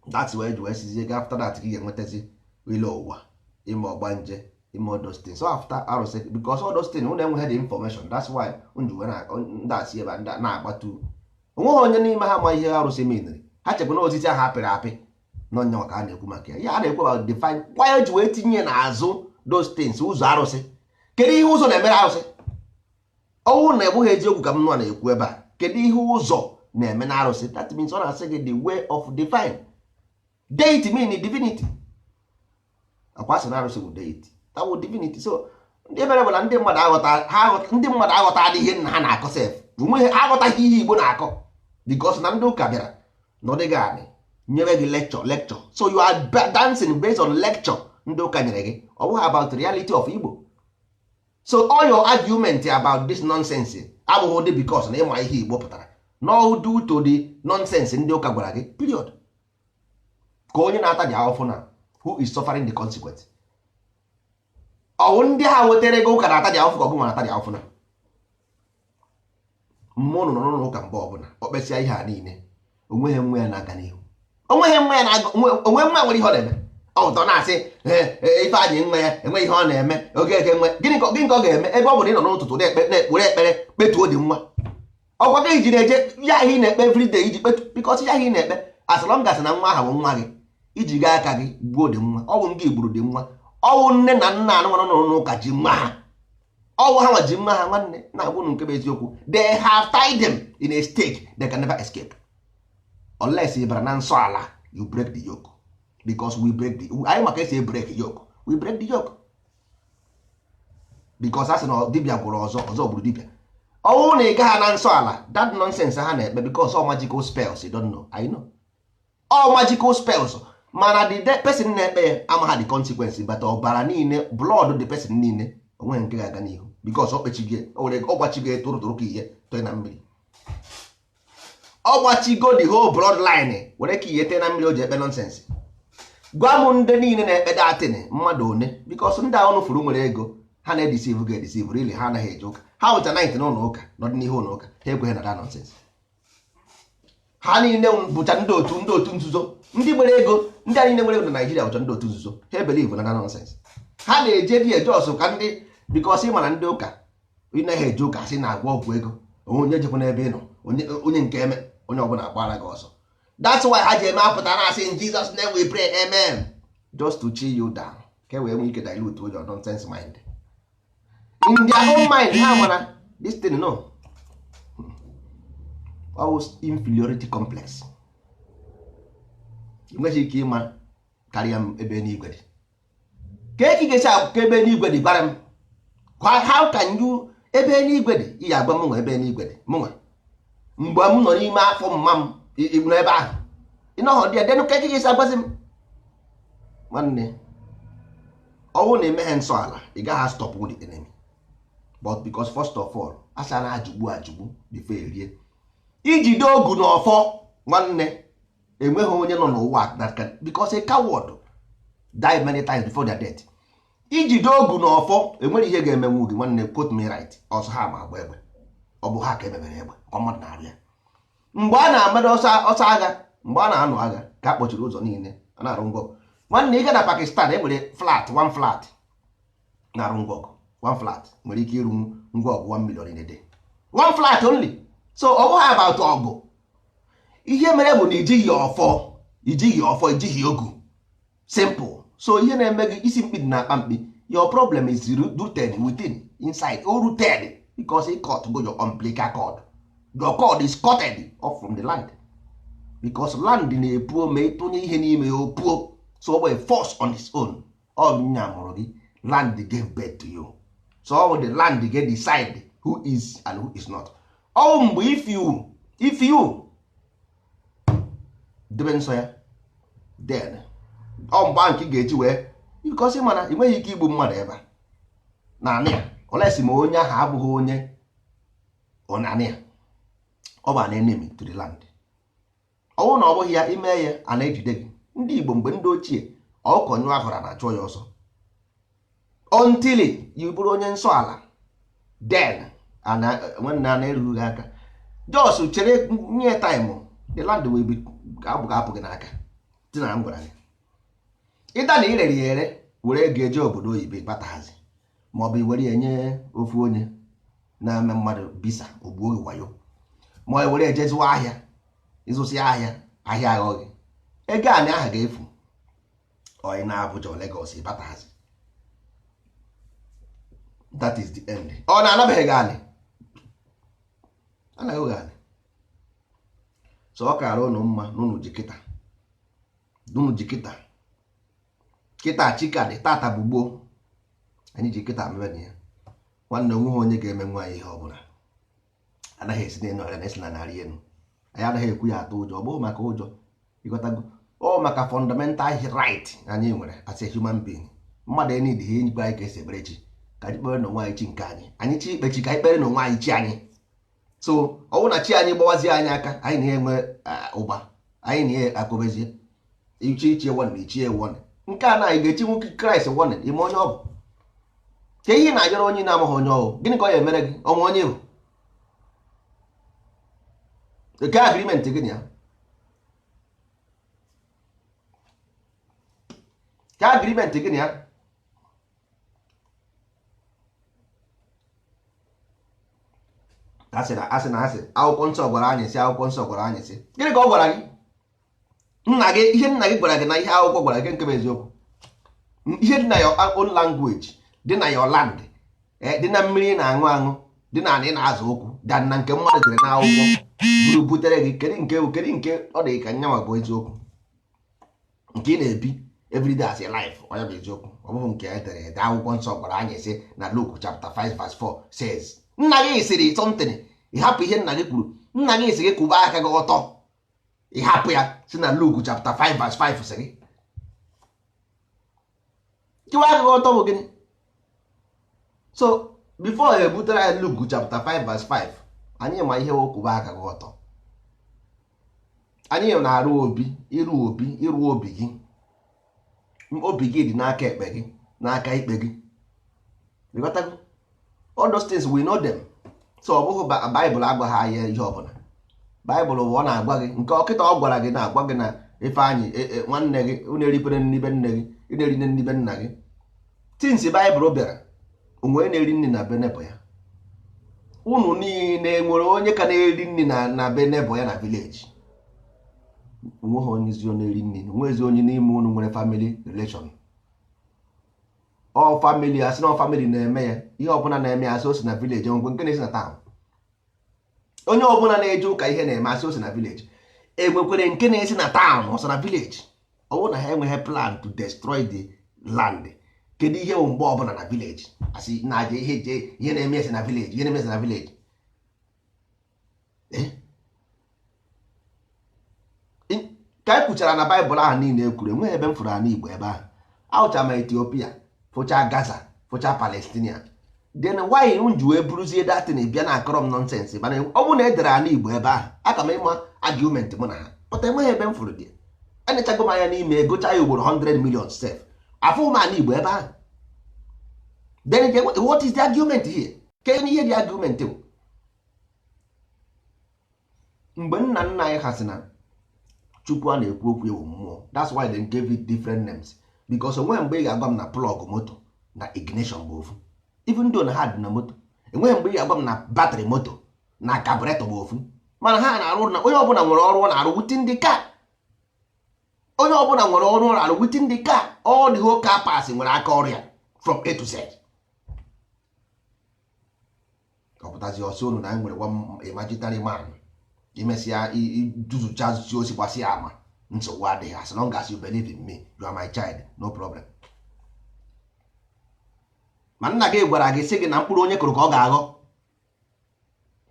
That's why ji wee sizie gị after that ka ị ga-enwetazi ile ụwa, ime ọgbanje, ime all those things. So after arụsị, because all those things unu enweghị the information, that's why unu wee ndị asị ebe ndị na-agbatu. Onweghị onye n'ime ha ma ihe arụsị meniri. Ha chekwa na osisi ahụ apịrị apị n'ọnya ka a na-ekwu maka ya. Ya a na-ekwu about divine. Why ji wee tinye n'azụ those things, ụzọ arụsị? Kedu ihe ụzọ na-emere arụsị? Ọnwụ na ebughị eziokwu ka m nọ na-ekwu ebe a. Kedu ihe ụzọ na-eme na arụsị? That means ọ na-asị gị the way of divine deity mean divinity. Akwa sị na arụsị bụ deity, that bụ divinity. So ndị mere bụ na ndị mmadụ aghọta ha aghọta, ndị mmadụ aghọta adị ihe nna ha na-akọ sef. Onweghị aghọtaghị ihe Igbo na-akọ, because na ndị ụka bịara nọdụ gị anị nyere gị lecture, lecture. So you are dancing based on lecture ndị ụka nyere gị. Ọ bụghị about reality of Igbo. So all your argument about this nonsense abụghị dị because na ịma ihe Igbo pụtara, no, due to the nonsense ndị ụka gwara gị, period. Ka onye na-ata dị ahụfụ na who is suffering the consequence? Ọwụ ndị ha wetara ego ụka na-ata dị ahụfụ, ka ọ bụ nwa na-ata dị ahụfụ na mmụọ nọ n'ụlọ ụka? Mgbe ọbụla ọ kpesịa ihe a niile, onweghị nwa ya na-aga n'ihu, onweghị nwa ya na-aga, onwe nwa nwere ihe ọ na-eme. Ọ ụtọ na-asị, "Ee, ee, Ifeanyị nwa ya enweghị ihe ọ na-eme." Okeke nwe gịnị ka gịnị ka ọ ga-eme ebe ọ bụ na ị nọ n'ụtụtụ na-ekpe, na-ekpere ekpere kpetuo dị nwa ọgwa gị iji na-eje ya ahụ ị na-ekpe everyday iji kpetu, because ya ahụ ị na-ekpe, as long as na nwa ahụ bụ nwa gị, iji gaa aka gị gbuo dị nwa. Ọwụ ngị gburu dị nwa. Ọwụ nne na nna anụmanụ nọ n'ụka ji nwa ha. Ọwụ ha nwa ji nwa ha. Nwanne, na-agwụ nke bụ eziokwu, they have tied them in a stake they can never escape unless ị bara na nsọ ala. You break the yoke, because we break the anyị maka esi break yoke. We break the yoke because a sị na dibịa gwụrụ ọzọ, ọzọ gburu dibịa. Ọnwụ na ị gaghị na nsọ ala, that nonsense ha na-ekpe, because all magical spells you don't know, I know all magical spells. Mana the person na-ekpe ya amaghị the consequence, but ọbara niile, blood the person niile, onweghị nke ga-aga n'ihu, because ọ kpechigo, o were ọ gbachigo tụrụ tụrụ ka ihe tee na mmiri. Ọ gbachigo the whole bloodline were ka ihe tee na mmiri o ji ekpe nonsense. Gwa m ndị niile na-ekpe datin, mmadụ one? Because ndị ahụ furu nwere ego ha na-edeceive ga edeceive. Really, ha anaghị eje ụka. Ha wụcha night n'ụlọ ụka, n'ọdịnihu ụlọ ụka. Ha ekweghị na that nonsense. Ha niile bụcha ndị otu nzuzo, ndị nwere ego. Ndị a niile nwere ego na Naijiria bụcha ndị otu nzuzo. Ha ebelieve na that nonsense. Ha na-eje di eje ọsụ ka ndị, because ị mara ndị ụka ị naghị eje ụka sị na-agwọ ọgwụ ego onwe onye jekwa n'ebe ị nọ, onye nke eme onye ọbụla agbara gị ọsọ. That's why ha ji eme apụta na-asị, "In Jesus' name we pray, amen," just to chill you down ka e wee nwee ike dilute your nonsense mind. In their own mind, ha mara this thing, no, always inferiority complex. Ị nweghị ike ịma karịa m ebe n'igwe dị ka eke ga-esi ka ebe n'igwe dị. Gwara m, how can you ebe n'igwe dị? Ị ga-agwa m nwa ebe n'igwe dị? Mụnwa, mgbe m nọ n'ime afọ mma m nọ ebe ahụ ịnọghọ dị ya, ka eke ga-esi agwazi m? Nwanne, ọnwụ na emeghe nsọ ala, ị gaghị stop the enemy. But because first of all, asa na ajụgbu ajụgbu before erie ijide ogu na ọfọ. Nwanne, enweghị onye nọ n'ụwa that can, because a coward die many times before their death. Ijide ogu na ọfọ, enwere ihe ga-emenwu gị. Nwanne, quote me right. Ọsọ ha ma agba egbe, ọ bụ ha ka emebere egbe, ọ mmadụ na-arụ ya. Mgbe a na-amado ọsọ ọsọ agha, mgbe a na-anụ agha, ka a kpọchiri ụzọ niile a na-arụ ngwa ọgụ. Nwanne, ị ga na Pakistan, e nwere flat, one flat na-arụ ngwa ọgụ. One flat nwere ike ịrụ ngwa ọgụ 1 million in a day, one flat only. So ọ bụghị about ọgụ. Ihe mere bụ na ijighị ọfọ, ijighị ọfọ, ijighị ogu. Simple. So ihe na-eme gị, isi mkpi dị na-akpa mkpi. Your problem is rooted within, inside or rooted because it cut go your umbilical cord. Your cord is cutted off from the land because land na-epuo ma ịtụnye ihe n'ime ya, opuo. So ọ bụ a force on its own. Ọ nya mụrụ gị. Land gave birth to you. So ọ bụ the land get decide who is and who is not. Ọ mgbe if you debe nsọ ya, then ọ mgbe ahụ nke ị ga-eji wee, because ị mana ị nweghị ike igbu mmadụ ebe a na anị ya, olesi ma onye ahụ abụghị onye ọnanị ya, ọ bụ an enemy to the land. Ọ bụrụ na ọ bụghị ya, ime ya, a na-ejide gị. Ndị Igbo, mgbe ndị ochie, ọkụkọ nyụọ ahụrụ na-achụ ya ọsọ. Until you bụrụ onye nsọ ala, then nwanne, a na-erughị gị aka. Just chere nye time, the land will be apụ apụ gị n'aka. Dị na m gwara gị, ịda na irere ya ere were ego eje obodo oyibo, ịkpataghazi, ma ọ bụ iwere ya nye ofu onye na-eme mmadụ bisa, ogbuo gị wayo, ma ọ were eje zụọ ahịa, ịzụsị ahịa, ahịa aghọghị ego anị ahụ ga-efu. Ọ na Abuja or Lagos, ịbataghazi. That is the end. Ọ na-anabeghị gị anị, anaghị gị anị. So ọ kara ụnụ mma na ụnụ ji kịta, ụnụ ji kịta kịta. Chika dị tata bụ gboo. Anyị ji kịta mebe na ya. Nwanne, onweghị onye ga-eme nwa anyị ihe ọbụla. Anaghị esi n'elu arịa na-esi na narị elu. Anyị anaghị ekwu ya atụ ụjọ. Ọ bụghị maka ụjọ, ịghọtago? Ọ maka fundamental right anyị nwere as a human being. Mmadụ enid ihe enyikwa anyị ka esi ekpere chi, ka anyị kpere n'onwe anyị chi nke anyị. Anyị chi ikpe chi, ka anyị kpere n'onwe anyị chi anyị. So ọ bụrụ na chi anyị gbawazie anyị aka, anyị na-enwe ụba, anyị na-akụbezie ichi ichie won na ichie won nke a na anyị ga-echi nwoke Kraịst won ime onye ọ bụ ka ihe na-ajọrọ onye na-amaghị onye ọwụ. Gịnị ka ọ ya emere gị? Ọnwa onye bụ nke agreement gị na ya, ka agreement gị na ya. Asị na asị na asị akwụkwọ nsọ gwara anyị sị, akwụkwọ nsọ gwara anyị sị. Gịnị ka ọ gwara gị? Nna gị, ihe nna gị gwara gị na ihe akwụkwọ gwara gị, nke bụ eziokwu? Ihe dị na your own language, dị na your land, dị na mmiri ị na-aṅụ aṅụ, dị na anị na-azụ ụkwụ dan na nke mmadụ dere n'akwụkwọ buru butere gị. Kedu nke, kedu nke ọ dị ka nyanwa bụ eziokwu? Nke ị na-ebi everyday as a life, onye bụ eziokwu? Ọ bụghị nke e dere ede. Akwụkwọ nsọ gwara anyị sị na Luke chapter 5 verse 4 says. Nna gị sịrị something, ịhapụ ihe nna gị kwuru. Nna gị sị gị kwụba aka gị ọtọ, ịhapụ ya, si na Luke chapter 5 verse 5 sị gị kwụba aka gị ọtọ bụ gịnị? So before e butere anyị Luke chapter 5 verse 5, anyị ma ihe kwụba aka gị ọtọ. Anyị na-arụ obi, ịrụ obi, ịrụ obi gị. Obi gị dị n'aka ekpe gị, n'aka ikpe gị. Ịghọtago? All those things, we know them. So ọ bụghị Baịbụl agwaghị anyị ihe ọbụla. Baịbụl bụ ọ na-agwa gị nke ọkịta ọ gwara gị, na-agwa gị na Ifeanyị nwanne gị, unu erikwere nnibe nne gị, ị na-eri nnibe nna gị. Since Baịbụl bịara, onwe na-eri nri na be neighbour ya? Unu niile nwere onye ka na-eri nri na be neighbour ya na village? Onweghị onye zi na-eri nri. Onwezi onye n'ime unu nwere family relation? Ọ family, asị na ọ family na-eme ya. Ihe ọbụla na-eme ya, asị o si na village. Enwekwe nke na-esi na town? Onye ọbụla na-eje ụka, ihe na-eme, asị o si na village. Enwekwere nke na-esi na town ọsọ na village? Ọ bụrụ na ha enweghị plan to destroy the land, kedu ihe bụ mgbe ọbụla na village asị na aja ihe je ihe na-eme esi na village, ihe na-eme esi na village? Eh? Ka anyị kwuchara na Baịbụl ahụ niile e kwuru, enweghị ebe m fụrụ ana Igbo ebe ahụ. Ahụcha ma Etiopia, fụcha Gaza, fụcha Palestinia. Then why m ji wee buruzie datin bịa na akọrọ m nonsense? Mana ọ bụrụ na e dere ana Igbo ebe ahụ, aka m ịma argument mụ na ha pụta. Enweghị ebe m fụrụ dị. Enechago m anya n'ime, egocha ya ugboro 100 million sef, afụghị m ana Igbo ebe ahụ. Then what is the argument here? Ke ihe dị argument bụ Mgbe nna nna anyị ha sị na Chukwu a na-ekwu okwu ewu mmụọ, that's why they gave it different names, because onweghị mgbe ị ga-agwa m na plug moto na ignition bụ ofu, even though na ha dị na moto. Enweghị mgbe ị ga-agwa m na battery moto na carburetor bụ ofu, mana ha na-arụ na onye ọbụla nwere ọrụ ọ na-arụ within the car. Onye ọbụla nwere ọrụ ọ na-arụ within the car. All the whole car parts nwere aka ọrụ ya from A to Z. Ọ pụtazi ọsọ unu na anyị nwere one imaginary man. Imesịa iduzucha zuchi osi gbasịa ama, nsogbu adịghị. As long as you believe in me, you are my child, no problem. Ma nna gị gwara gị sị gị na mkpụrụ onye kụrụ ka ọ ga-aghọ,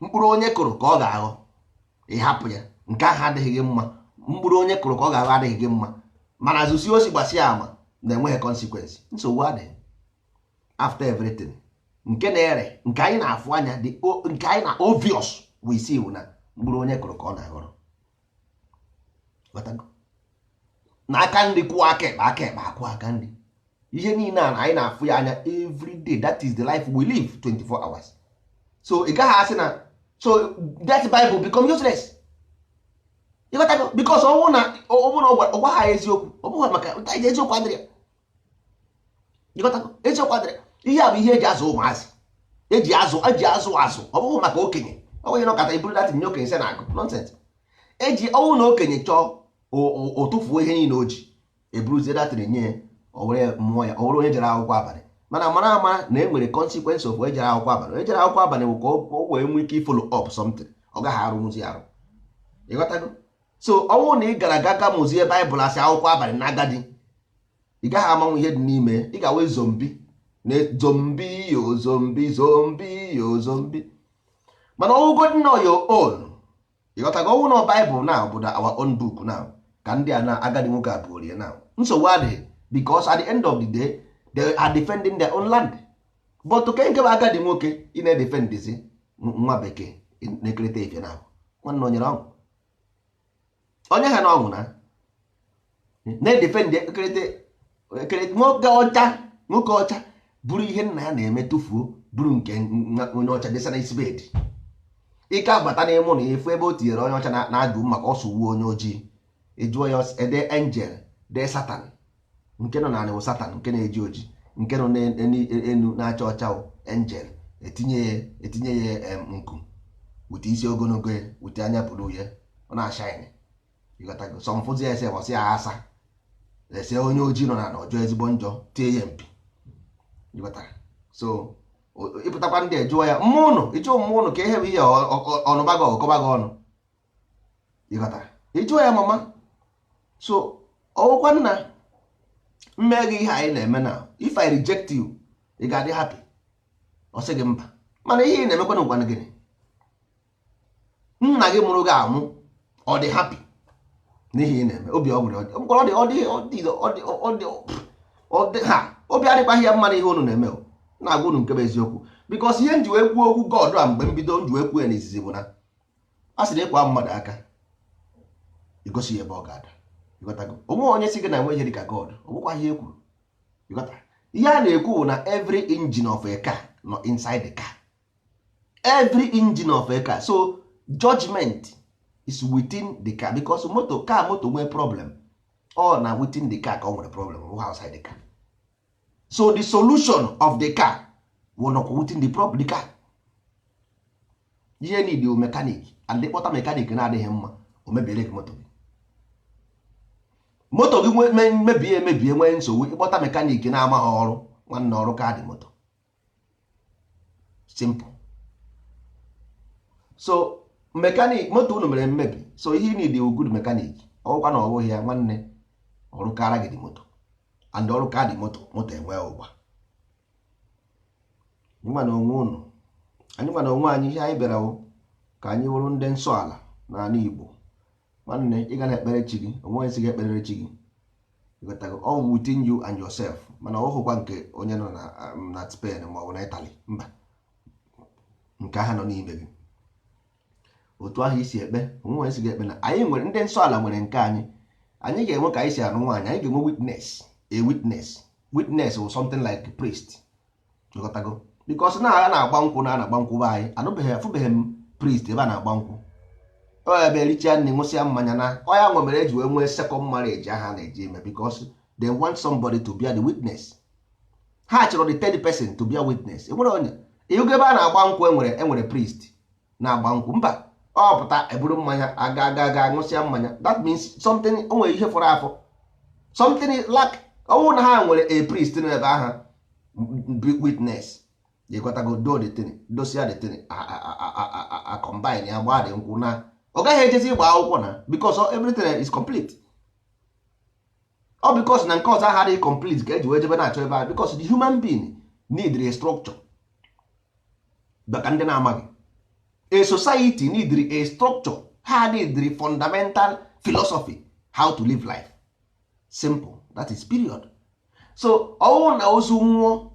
mkpụrụ onye kụrụ ka ọ ga-aghọ. Ịhapụ ya, nke ahụ adịghị gị mma. Mkpụrụ onye kụrụ ka ọ ga-aghọ adịghị gị mma, mana zụsi osi gbasịa ama na enweghị consequence, nsogbu adịghị. After everything, nke na-ere, nke anyị na-afụ anya, nke anyị na obvious we see na mkpụrụ onye kụrụ ka ọ na-aghọrọ. Ghọtago? Na aka nri kwụọ aka ekpe, aka ekpe akwụ aka nri. Ihe niile a anyị na-afụ ya anya every day. That is the life we live, 24 hours. So ị gaghị asị na so that Bible become useless. Ịghọtago? Because ọnwụ na ọ gwa ha eziokwu, ọ bụghị maka eziokwu adịrị ya. Ịghọtago? Eziokwu adịrị ya. Ihe a bụ ihe eji azụ ụmụazị, eji azụ azụ. Ọ bụghị maka okenye. Ọ bụghị nọkọta iburu datin nye okenye sị na-agụ nonsense. Eji ọnwụ na okenye chọọ o tụfuo ihe niile o ji eburuzie datin nye ya, o were mmụọ ya. Ọ were onye jere akwụkwọ abalị, mana mara amara na e nwere consequence of onye jere akwụkwọ abalị. Onye jere akwụkwọ abalị bụ ka o wee nwee ike follow up something ọ gaghị arụnwuzi arụ. Ịghọtago? So ọnwụ na ị gara aga ga mụzie Baịbụl asị akwụkwọ abalị na agadi, ị gaghị amanwu ihe dị n'ime. Ị ga-awe zombie na zombie yo, zombie, zombie yo, zombie. Mana ọwụgodi nọ your own. Ịghọtago? Ọnwụ na Baịbụl na bụ na our own book now, ka ndị a na agadi nwoke a bụ orie now, nsogbu adịghị, because at the end of the day they are defending their own land. But ke nke bụ agadi nwoke ị na-edefendizi nwa bekee na-ekerịta ife na nwanne onyere ọṅụ, onye ha na ọṅụ na na-edefendi ekerịta nwoke ọcha. Nwoke ọcha bụrụ ihe nna ya na-eme tụfuo, bụrụ nke onye ọcha desa na isi bed. Ike abata n'ime ụlọ, efu ebe o tinyere onye ọcha na-ajụ maka ọsọ uwe onye ojii. Ịjụọ ya, ede angel dee Satan. Nke nọ n'anị bụ Satan, nke na-eji oji, nke nọ n'elu na-acha ọcha bụ angel. Etinye ya nku wute isi ogologo ya, wute anya buru ya, ọ na-ashine. Ịghọtago? Sọmfụzi ya ese ọsị ya asa ese onye ojii nọ na ọjọọ ezigbo njọ, tie ya mpi. Ịghọtara? So ịpụtakwa ndị ejụọ ya mmụọ ụnụ, ịjụọ mmụọ ụnụ ka ihe bụ ihe ọnụba gị, ọkọba gị ọnụ. Ịghọtara? Ịjụọ ya mama. So ọwụkwa nna mme gị ihe anyị na-eme na if I reject you, ị ga-adị happy? Ọ sị gị mba. Mana ihe ị na-emekwa na ụgwanụ gịnị? Nna gị mụrụ gị amụ, ọ dị happy n'ihi ị na-eme? Obi ọ nwere ọ dị ha obi adịkwaghị ya mma na ihe unu na-eme o. Na-agwa unu nke bụ eziokwu, because ihe nji wee kwuo okwu God a mgbe mbido nji wee kwuo ya n'izizi bụ na a sị na ịkwa mmadụ aka igosi ya ebe ọ ga-ada. Ịghọtago? Onwe onye si gị na enwe ihe dị ka God, ọ bụkwa ihe e kwuru. Ịghọta? Ihe a na-ekwu bụ na every engine of a car nọ inside the car, every engine of a car. So judgment is within the car, because moto car, moto nwee problem, ọ na within the car ka ọ nwere problem, ọ bụghị outside the car. So the solution of the car will nọkwa within the problem, the car. Ihe need mechanic, and ịkpọta mechanic na-adịghị mma, o mebiere gị moto gị. Moto gị mebie emebie, nwee nsogbu, ịkpọta mechanic na-amaghị ọrụ, nwanne, ọrụ ka dị moto. Simple. So mechanic moto unu mere mmebi, so ihe need wụ good mechanic. Ọgwụkwa na ọ bụghị ya, nwanne, ọrụ kara gị dị moto, and ọrụ ka dị moto, moto enwee ụgba. Anyị na onwe unu, anyị nwa na onwe anyị, ihe anyị bịara wụ ka anyị wụrụ ndị nsọ ala n'ala Igbo. Nwanne, ị ga na-ekpere chi gị, onwe nsị gị ekperere chi gị. Ịghọtago? All within you and yourself. Mana ọ hụkwa nke onye nọ na Spain ma ọ bụ na Italy, mba, nke ahụ nọ n'ime gị. Otu ahụ isi ekpe, onwe onye si gị ekpe. Na anyị nwere ndị nsọ ala, nwere nke anyị. Anyị ga-enwe ka anyị si anụ nwaanyị, anyị ga-enwe witness, a witness. Witness or something like priest. Ịghọtago? Because na agha na-agba nkwụ, na a na-agba nkwụ be anyị, anụbeghị, afụbeghị m priest ebe a na-agba nkwụ. Ọ ebe ericha nri, ṅụsịa mmanya na ọya nwe mere eji wee nwee second marriage ahụ a na-eji eme, because they want somebody to bear the witness. Ha chọrọ the third person to bear witness. Enwere onye ịhụgo ebe a na-agba nkwụ, enwere priest na-agba nkwụ? Mba. Ọ pụta, eburu mmanya aga aga aga, ṅụsịa mmanya. That means something, o nwere ihe fọrọ afọ, something lack. Ọnwụ na ha nwere a priest nọ ebe ahụ witness, ịghọtago? Do the thing, dosia the thing, a combine ya, gbaa dị nkwụ na ọ gaghị ejezi ịgba akwụkwọ na because everything is complete. Ọ because na nke ọzọ ahụ adịghị complete ka eji wee jebe na-achọ ebe ahụ, because the human being need a structure. Maka ndị na-amaghị, a society need a structure. Ha need fundamental philosophy, how to live life. Simple, that is period. So ọnwụ na ozu nwụọ,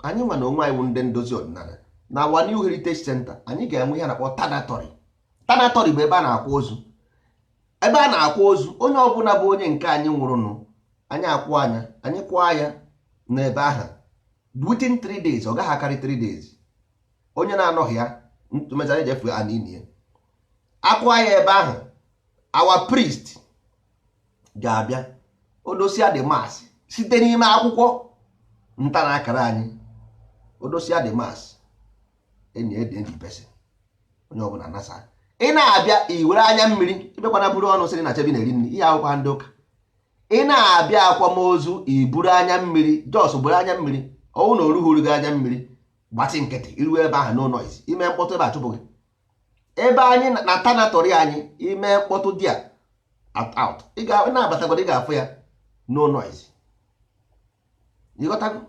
anyị nwa na onwe anyị wụ ndị ndozi ọdịnala na our New Heritage Center, anyị ga-enwe ihe a na-akpọ tanatory. Tanatory bụ ebe a na-akwa ozu, ebe a na-akwa ozu. Onye ọbụla bụ onye nke anyị nwụrụnụ, anyị akwụ anya, anyị kwụọ ya n'ebe ahụ within 3 days. Ọ gaghị akarị 3 days. Onye na-anọghị ya mechara ejefu ya n'ili ya. Akwụọ ya ebe ahụ, our priest ga-abịa odosia the mass site n'ime akwụkwọ nta na akara anyị. Odosia the mass, enyi ede the person, onye ọbụla nasa. Ị na-abịa, i were anya mmiri ịbịakwana buru ọnụ sịrị na chebi na-eri nri ihe akwụkwọ ndị ụka. Ị na-abịa akwamozu, iburu anya mmiri, just buru anya mmiri. Ọnwụ na orughuru gị anya mmiri, gbatị nkịtị. Iru ebe ahụ, no noise. Ime mkpọtụ ebe achụpụ gị. Ebe anyị na tanatory anyị, ime mkpọtụ dị a out. Ị na-abatagodo, ị ga-afụ ya, no noise. Ịghọtago?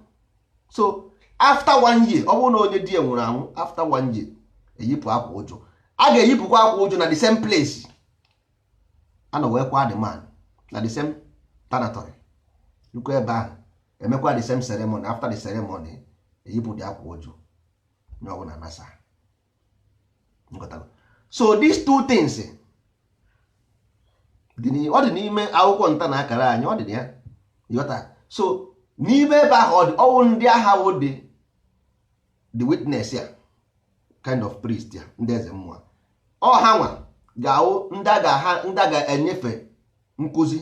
So after one year, ọ bụrụ na onye di ya nwụrụ anwụ, after one year, eyipụ akwa ụjụ. A ga-eyipụkwa akwa ụjụ na the same place a nọ wee kwa the man na the same tanatory. Rukwa ebe ahụ, emekwa the same ceremony. After the ceremony, eyipụ dị akwa ụjụ, onye ọbụla nasa. So these two things ọ dị n'ime akwụkwọ nta na akara anyị, ọ dị na ya. Ịghọta? So n'ime ebe ahụ, ọ dị ọwụ ndị agha wụ the witness ya, kind of priest ya, ndị eze mmụọ. Ọ ha nwa ga-awụ ndị a ga ndị a ga-enyefe nkụzi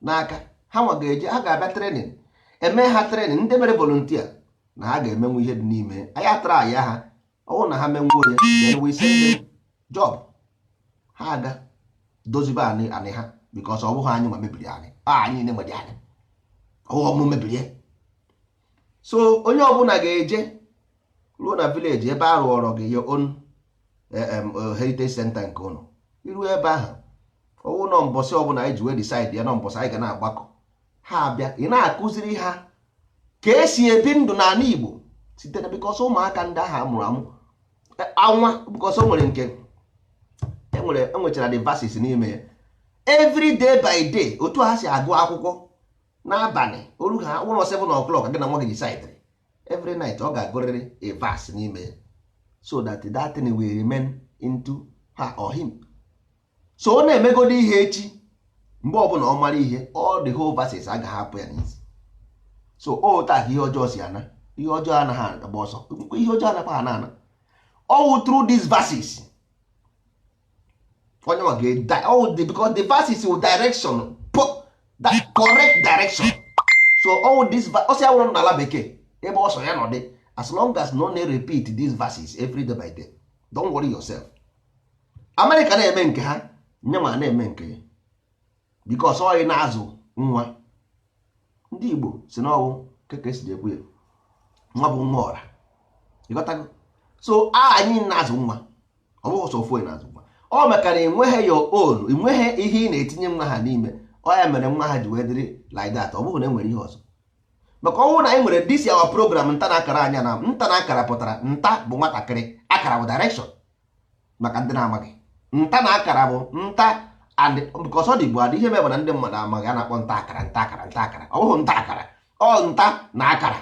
n'aka. Ha nwa ga-eje, ha ga-abịa training, eme ha training. Ndị mere volunteer na ha ga-emenwu ihe dị n'ime anyị atara ya ha. Ọwụ na ha menwuo ya, then we send them job, ha aga dozibe anị anị ha, because ọ bụghị anyị nwa mebiri anị. Anyị niile nwere anị, ọwụghị ọmụ mebiri ya. So onye ọbụla ga-eje ruo na village ebe a rụọrọ gị your own heritage center nke ụnụ. Iruo ebe ahụ, ọwụ nọ mbọsị ọbụla anyị ji wee decide ya nọ mbọsị anyị ga na-agbakọ, ha abịa, ị na-akụziri ha ka esi ebi ndụ n'ala Igbo site na, because ụmụaka ndị ahụ amụrụ amụ anwa, because o nwere nke enwere, enwechara the verses n'ime ya. Every day by day, otu ha si agụ akwụkwọ n'abalị oru ha ụlọ 7 o'clock, gị na nwa gị decide, every night ọ ga-agụrịrị a verse n'ime ya, so that that thing will remain into her or him. So ọ na-emegodo ihe echi, mgbe ọbụla ọ mara ihe, all the whole verses agaghị apụ ya n'isi. So o taa ka ihe ọjọọ si ana, ihe ọjọọ anaghị agba ọsọ, ihe ọjọọ anaghị ana ana. All through these verses, onye nwa ga all the, because the verses will direction that correct direction. So all this ọsọ ya wụrụ n'ala bekee, ebe ọsọ ya nọ dị, as long as no na-repeat these verses every day by day, don't worry yourself. America na-eme nke ha, nyenwa na-eme nke ya, because ọ na-azụ nwa. Ndị Igbo si n'ọwụ keke esi ekwu ya, nwa bụ nwa ọra. Ịghọtago? So anyị na-azụ nwa, ọ bụghị sọ ofu onye na-azụ nwa. Ọ maka na enweghị your own, enweghị ihe ị na-etinye nwa ha n'ime. Ọ ya mere nwa ha ji wee dịrị like that. Ọ bụghị na enwere ihe ọzọ, maka ọnwụ na anyị nwere this our program nta na akara anya. Na nta na akara pụtara, nta bụ nwatakịrị, akara bụ direction. Maka ndị na-amaghị, nta na akara bụ nta and because ọ dị bụ adị ihe mebụ na ndị mmadụ amaghị, a na-akpọ nta akara, nta akara, nta akara. Ọ bụghị nta akara, ọ nta na akara,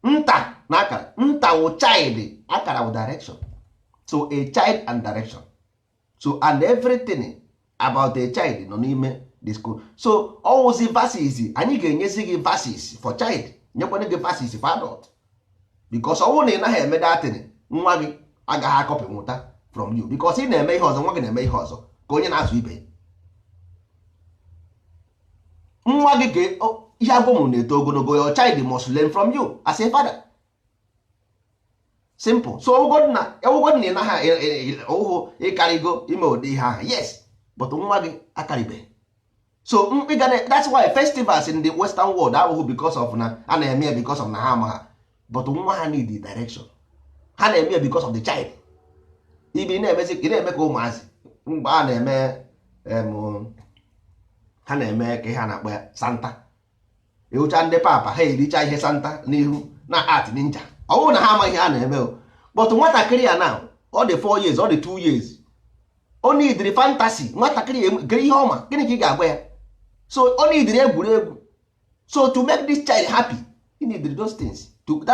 nta na akara. Nta wụ child, akara wụ direction. So a child and direction. So and everything about a child nọ n'ime the school. So ọwụzi verses anyị ga-enyezi gị, verses for child, nyekwana gị verses for adult, because ọwụ na ị naghị eme datin, nwa gị agaghị akọpị nwụta. from you, because ị na-eme ihe ọzọ, nwa gị na-eme ihe ọzọ, ka onye na-azụ ibe ya. Nwa gị ka ihe agwọ mụrụ na-eto ogologo. Your child must learn from you as a father. Simple. So ọwụgod na ị naghị ụhụ ịkarịgo ime ụdị ihe ahụ, yes, but nwa gị akarịbeghị. So ị ga that's why festivals in the Western world abụghị because of na a na-eme ya because of na ha ama ha, but nwa ha need the direction. Ha na-eme ya because of the child. Ibe ị na-emezi, ị na-eme ka ụmụazị mgbe a na-eme ha na-eme ka ihe a na-akpọ ya Santa. Ịhụcha ndị papa ha ericha ihe Santa n'ihu na art ninja. Ọ bụrụ na ha amaghị ihe a na-eme o, but nwatakịrị ya na ọ dị 4 years, ọ dị 2 years, ọ nidiri fantasy. Nwatakịrị ya gere ihe ọma, gịnị ka ị ga-agwa ya? So ọ nidiri egwuregwu. So to make this child happy, you need those things to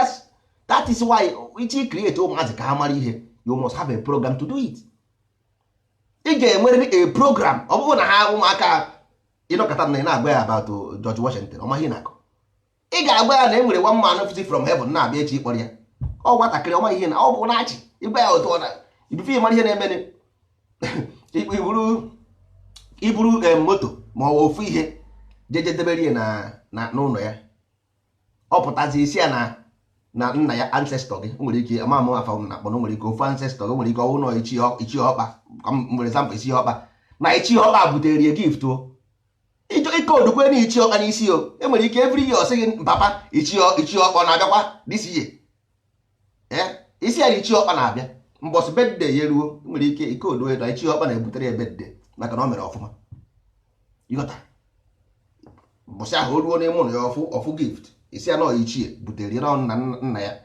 that is why ichi create ụmụazị ka ha mara ihe, you must have a program to do it. Ị ga-enwerịrị a program. Ọ bụrụ na ha ụmụaka ịnọkọta na ị na-agwa ya about George Washington, ọ maghị na-akọ. Ị ga-agwa ya na e nwere one man fisi from heaven na-abịa echi ịkpọrọ ya. Ọ nwatakịrị, ọma ihe na ọ bụ na-achị ịgwa ya otu ọ na ibife ịmara ihe na-emene. Iburu moto ma ọ bụ ofu ihe jeje debere ya na n'ụlọ ya, ọ pụtazi isi ya na nna ya, ancestor gị nwere ike ama m afa m na akpọ na nwere ike ofu ancestor gị nwere ike ọwụ nọ ichie ọkpa. For example, ichie ọkpa na ichie ọkpa butere ya gift o. Ike odukwe na ichie ọkpa n'isi o. Enwere ike every year ọ sị gị, "Papa, ichie ọkpa na-abịakwa this year." Isi ya na ichie ọkpa na-abịa mbọsị birthday ya eruo, nwere ike ike odo na ichie ọkpa na-ebutere ya birthday maka na o mere ọfụma. Ịghọta? Mbọsị ahụ o ruo n'ime ụlọ ya, ọfụ ọfụ gift, isi ya nọ ichie butere ya na nna nna ya,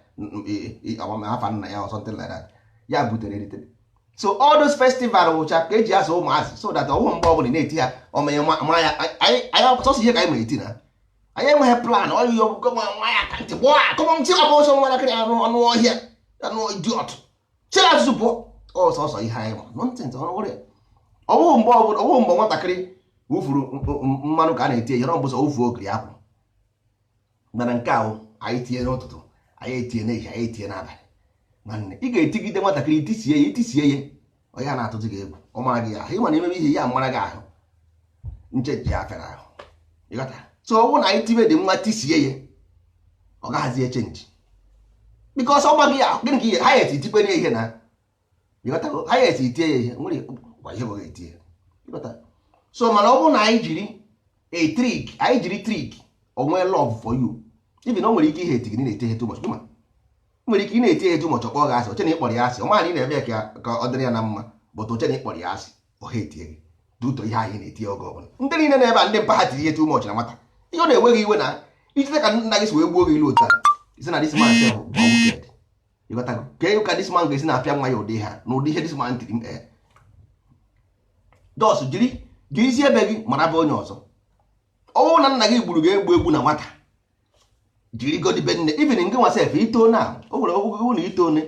afa nna ya or something like that, ya butere eritere. So all those festival wụcha ka eji azụ ụmụazị, so that ọwụ mgbe ọbụla ị na-eti ha ọmanye ma ya. Anyị sọsọ ihe ka anyị ma eti na anyị enweghị plan ọyịyọ nwa ya ka ntị gbụọ akọmntị abụ ọsọ nwatakịrị anụ ọnụ ọhịa anụ idiot chịrị azụzụ pụọ ọsọ ọsọ ihe anyị ma nonsense. Ọrụ ya ọwụhụ mgbe ọbụla, ọwụhụ mgbe nwatakịrị wụfuru mmanụ ka a na-eti ihe ọ bụsọ wụfuo ogiri akwụ. Mana nke ahụ anyị tinye n'ụtụtụ, anyị etinye n'ehihie, anyị etinye n'abalị. Nwanne, ị ga-etigide nwatakịrị, itisie ya, itisie ya, ọ ya na-atụzi gị egwu, ọ mara gị ahụ. Ịma na imebe ihe ya mara gị ahụ, ncheji ya fere ahụ. Ịghọta? So ọ bụrụ na anyị tibe dị nwa, tisie ya, ọ gaghazi echange because ọ maghị ya. Gịnị ka ihe ha eti tikpe ihe na ịghọtago? Ha eti itie ya ihe nwere gwa ihe bụ etie. Ịghọta? So mana ọ bụrụ na anyị jiri a trick, anyị jiri trick o nwee love for you, even o nwere ike ihe eti gị na-eti ihe too much. Kuma nwere ike ị na-eti ihe too much, ọ kpọọ gị asị, oche na ịkpọrọ ya asị. Ọ maara ị na-eme ya ka ọ dịrị ya na mma, but oche na ịkpọrọ ya asị, ọ ha etie gị duto ihe anyị na-eti oge ọbụla. Ndị niile na-ebe a, ndị mpa ha tiri ihe too much na nwata, ihe ọ na-enweghị iwe na ijite ka nna gị si wee gbuo gị ilu otu a, isi na this man sef bụ wicked. Ịghọtago? Ka ka this man ga-esi na-apịa nwa ya ụdị ha na ụdị ihe this man tiri m. Ee, jos jiri jirizie ebe gị mara bụ onye ọzọ. Ọnwụ na nna gị gburu gị egbu egbu na nwata, jiri godi be nne. Even nke nwa sef ito na o nwere ọgwụgwụ na ito one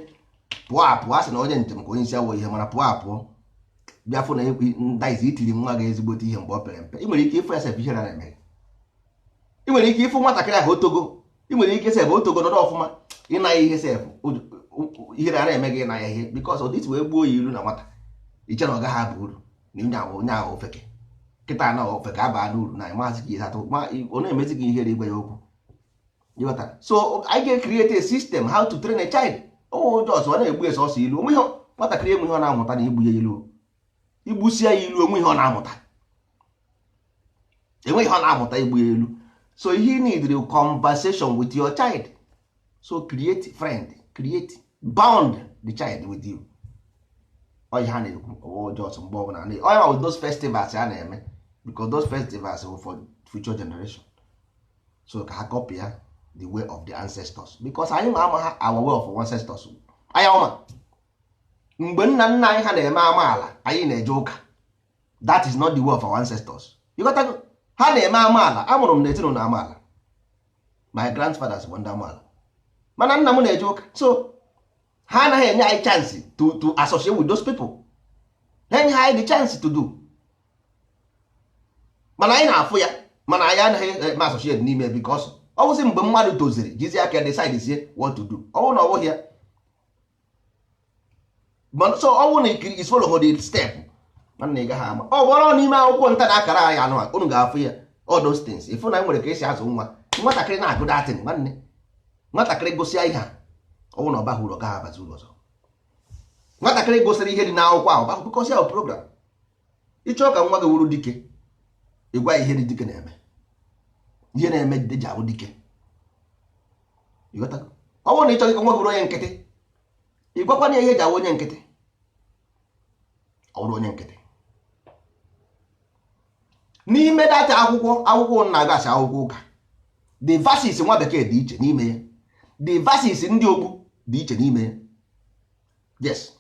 pụọ apụọ, a sị na onye njem ka onye isi awọ ihe mana pụọ apụọ, bịa fụ na ndaizi itiri nwa gị ezigbote ihe mgbe ọ pere mpe. Ị nwere ike ịfụ ya sef ihe na-eme. Ị nwere ike ịfụ nwatakịrị ahụ otogo, ị nwere ike sef otogo nọdụ ọfụma, ịna ya ihe sef, ihe na-eme gị ịna ya ihe because ụdị wee gbuo ya ilu na nwata, iche na ọ gaghị aba uru na onye ahụ, onye ahụ ofeke kịta na ofeke abaa n'uru na maazị gị atụ ma ọ na-emezi gị ihere ịgwa ya okwu. Ịghọtara? So anyị ga-create a system how to train a child. Ụmụ jos ọ na-egbu ya sọsọ ilu, onwe ihe nwatakịrị enwe ihe ọ na-amụta na igbu ya ilu. Igbusia ya ilu, onwe ihe ọ na-amụta, enwe ihe ọ na-amụta igbu ya ilu. So ihe need conversation with your child. So create friend, create bond the child with you. Ọ ihe a na-ekwu ọwụ jos mgbe ọbụla onye ma with those festivals a na-eme, because those festivals were for future generation, so ka ha copy ya the way of the ancestors, because anyị ma ama ha our way of ancestors. Anyị ọma mgbe nna nna anyị ha na-eme amaala, anyị na-eje ụka. That is not the way of our ancestors. You got to, ha na-eme amaala. Amụrụ m n'ezinụlọ amaala. My grandfathers bụ ndị amaala, mana nna m na-eje ụka. So ha anaghị enye anyị chance to associate with those people. Ha enye anyị the chance to do, mana anyị na-afụ ya, mana anyị anaghị eme associate n'ime, because ọ bụzi mgbe mmadụ toziri jizi aka decide sie what to do. Ọ bụrụ na ọ bụghị ya, So ọ bụrụ na ikiri is follow the step, nwanne, ị gaghị ama. Ọ bụrụ n'ime akwụkwọ nta na akara anyị anụ a, unu ga-afụ ya, all those things. Ịfụ na nwere ka esi azụ nwa. Nwatakịrị na-agụ datin, nwanne, nwatakịrị gụsịa ihe a, ọ bụrụ na ọ baghị uru, ọ gaghị abazi uru ọzọ. Nwatakịrị gụsịrị ihe dị n'akwụkwọ ahụ bahụ, because ya bụ program. Ịchọọ ka nwa gị wuru dike, ịgwa ya ihe dị dike na-eme, ihe na-eme ji abụ dike. Ịghọtago? Ọ bụrụ na ị chọghị ka nwa gị bụrụ onye nkịtị, ị gwakwana ya ihe eji awụ onye nkịtị. Ọ bụrụ onye nkịtị n'ime data akwụkwọ na-agasị akwụkwọ ụka, the verses nwa bekee dị iche n'ime ya, the verses ndị okpu dị iche n'ime ya. Yes,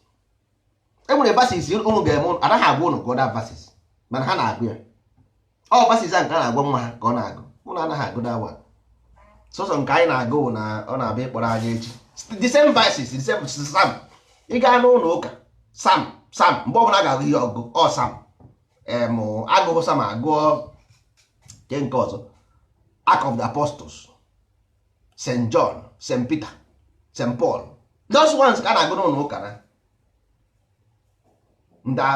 e nwere verses ụnụ ga-eme, anaghị agwa ụnụ gụọ that verses, mana ha na-agụ ya. Ọ verses a nke a na-agwa nwa ha ka ọ na-agụ, ụnụ anaghị agụ that one. Sọsọ nke anyị na-agụ bụ na ọ na-abịa ịkpọrọ anyị echi. The same verses, the same Psalm. Ị gaa n'ụlọ ụka, Psalm, Psalm, mgbe ọbụla a ga-agụ ihe ọgụgụ, ọ Psalm. Em agụghụ Psalm, agụọ nke ọzọ, Act of the Apostles, St John, St Peter, St Paul. Those ones ka a na-agụ n'ụlọ ụka na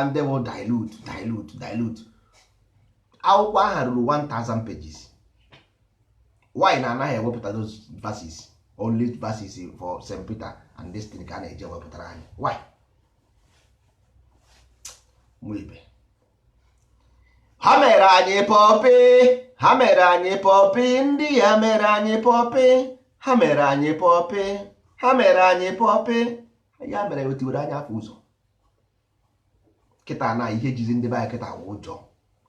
ndị bụ dilute, dilute, dilute. Akwụkwọ aha ruru 1000 pages. Why na anaghị ewepụta those verses? Only verses for St Peter and this thing ka a na-eji ewepụtara anyị. Why? Ụmụ ibe, ha mere anyị puppy, ha mere anyị puppy. Ndị ya mere anyị puppy, ha mere anyị puppy, ha mere anyị puppy. Ya mere wetiwere anyị afọ ụzọ kịta na ihe jizi ndị be anyị kịta wụ ụjọ.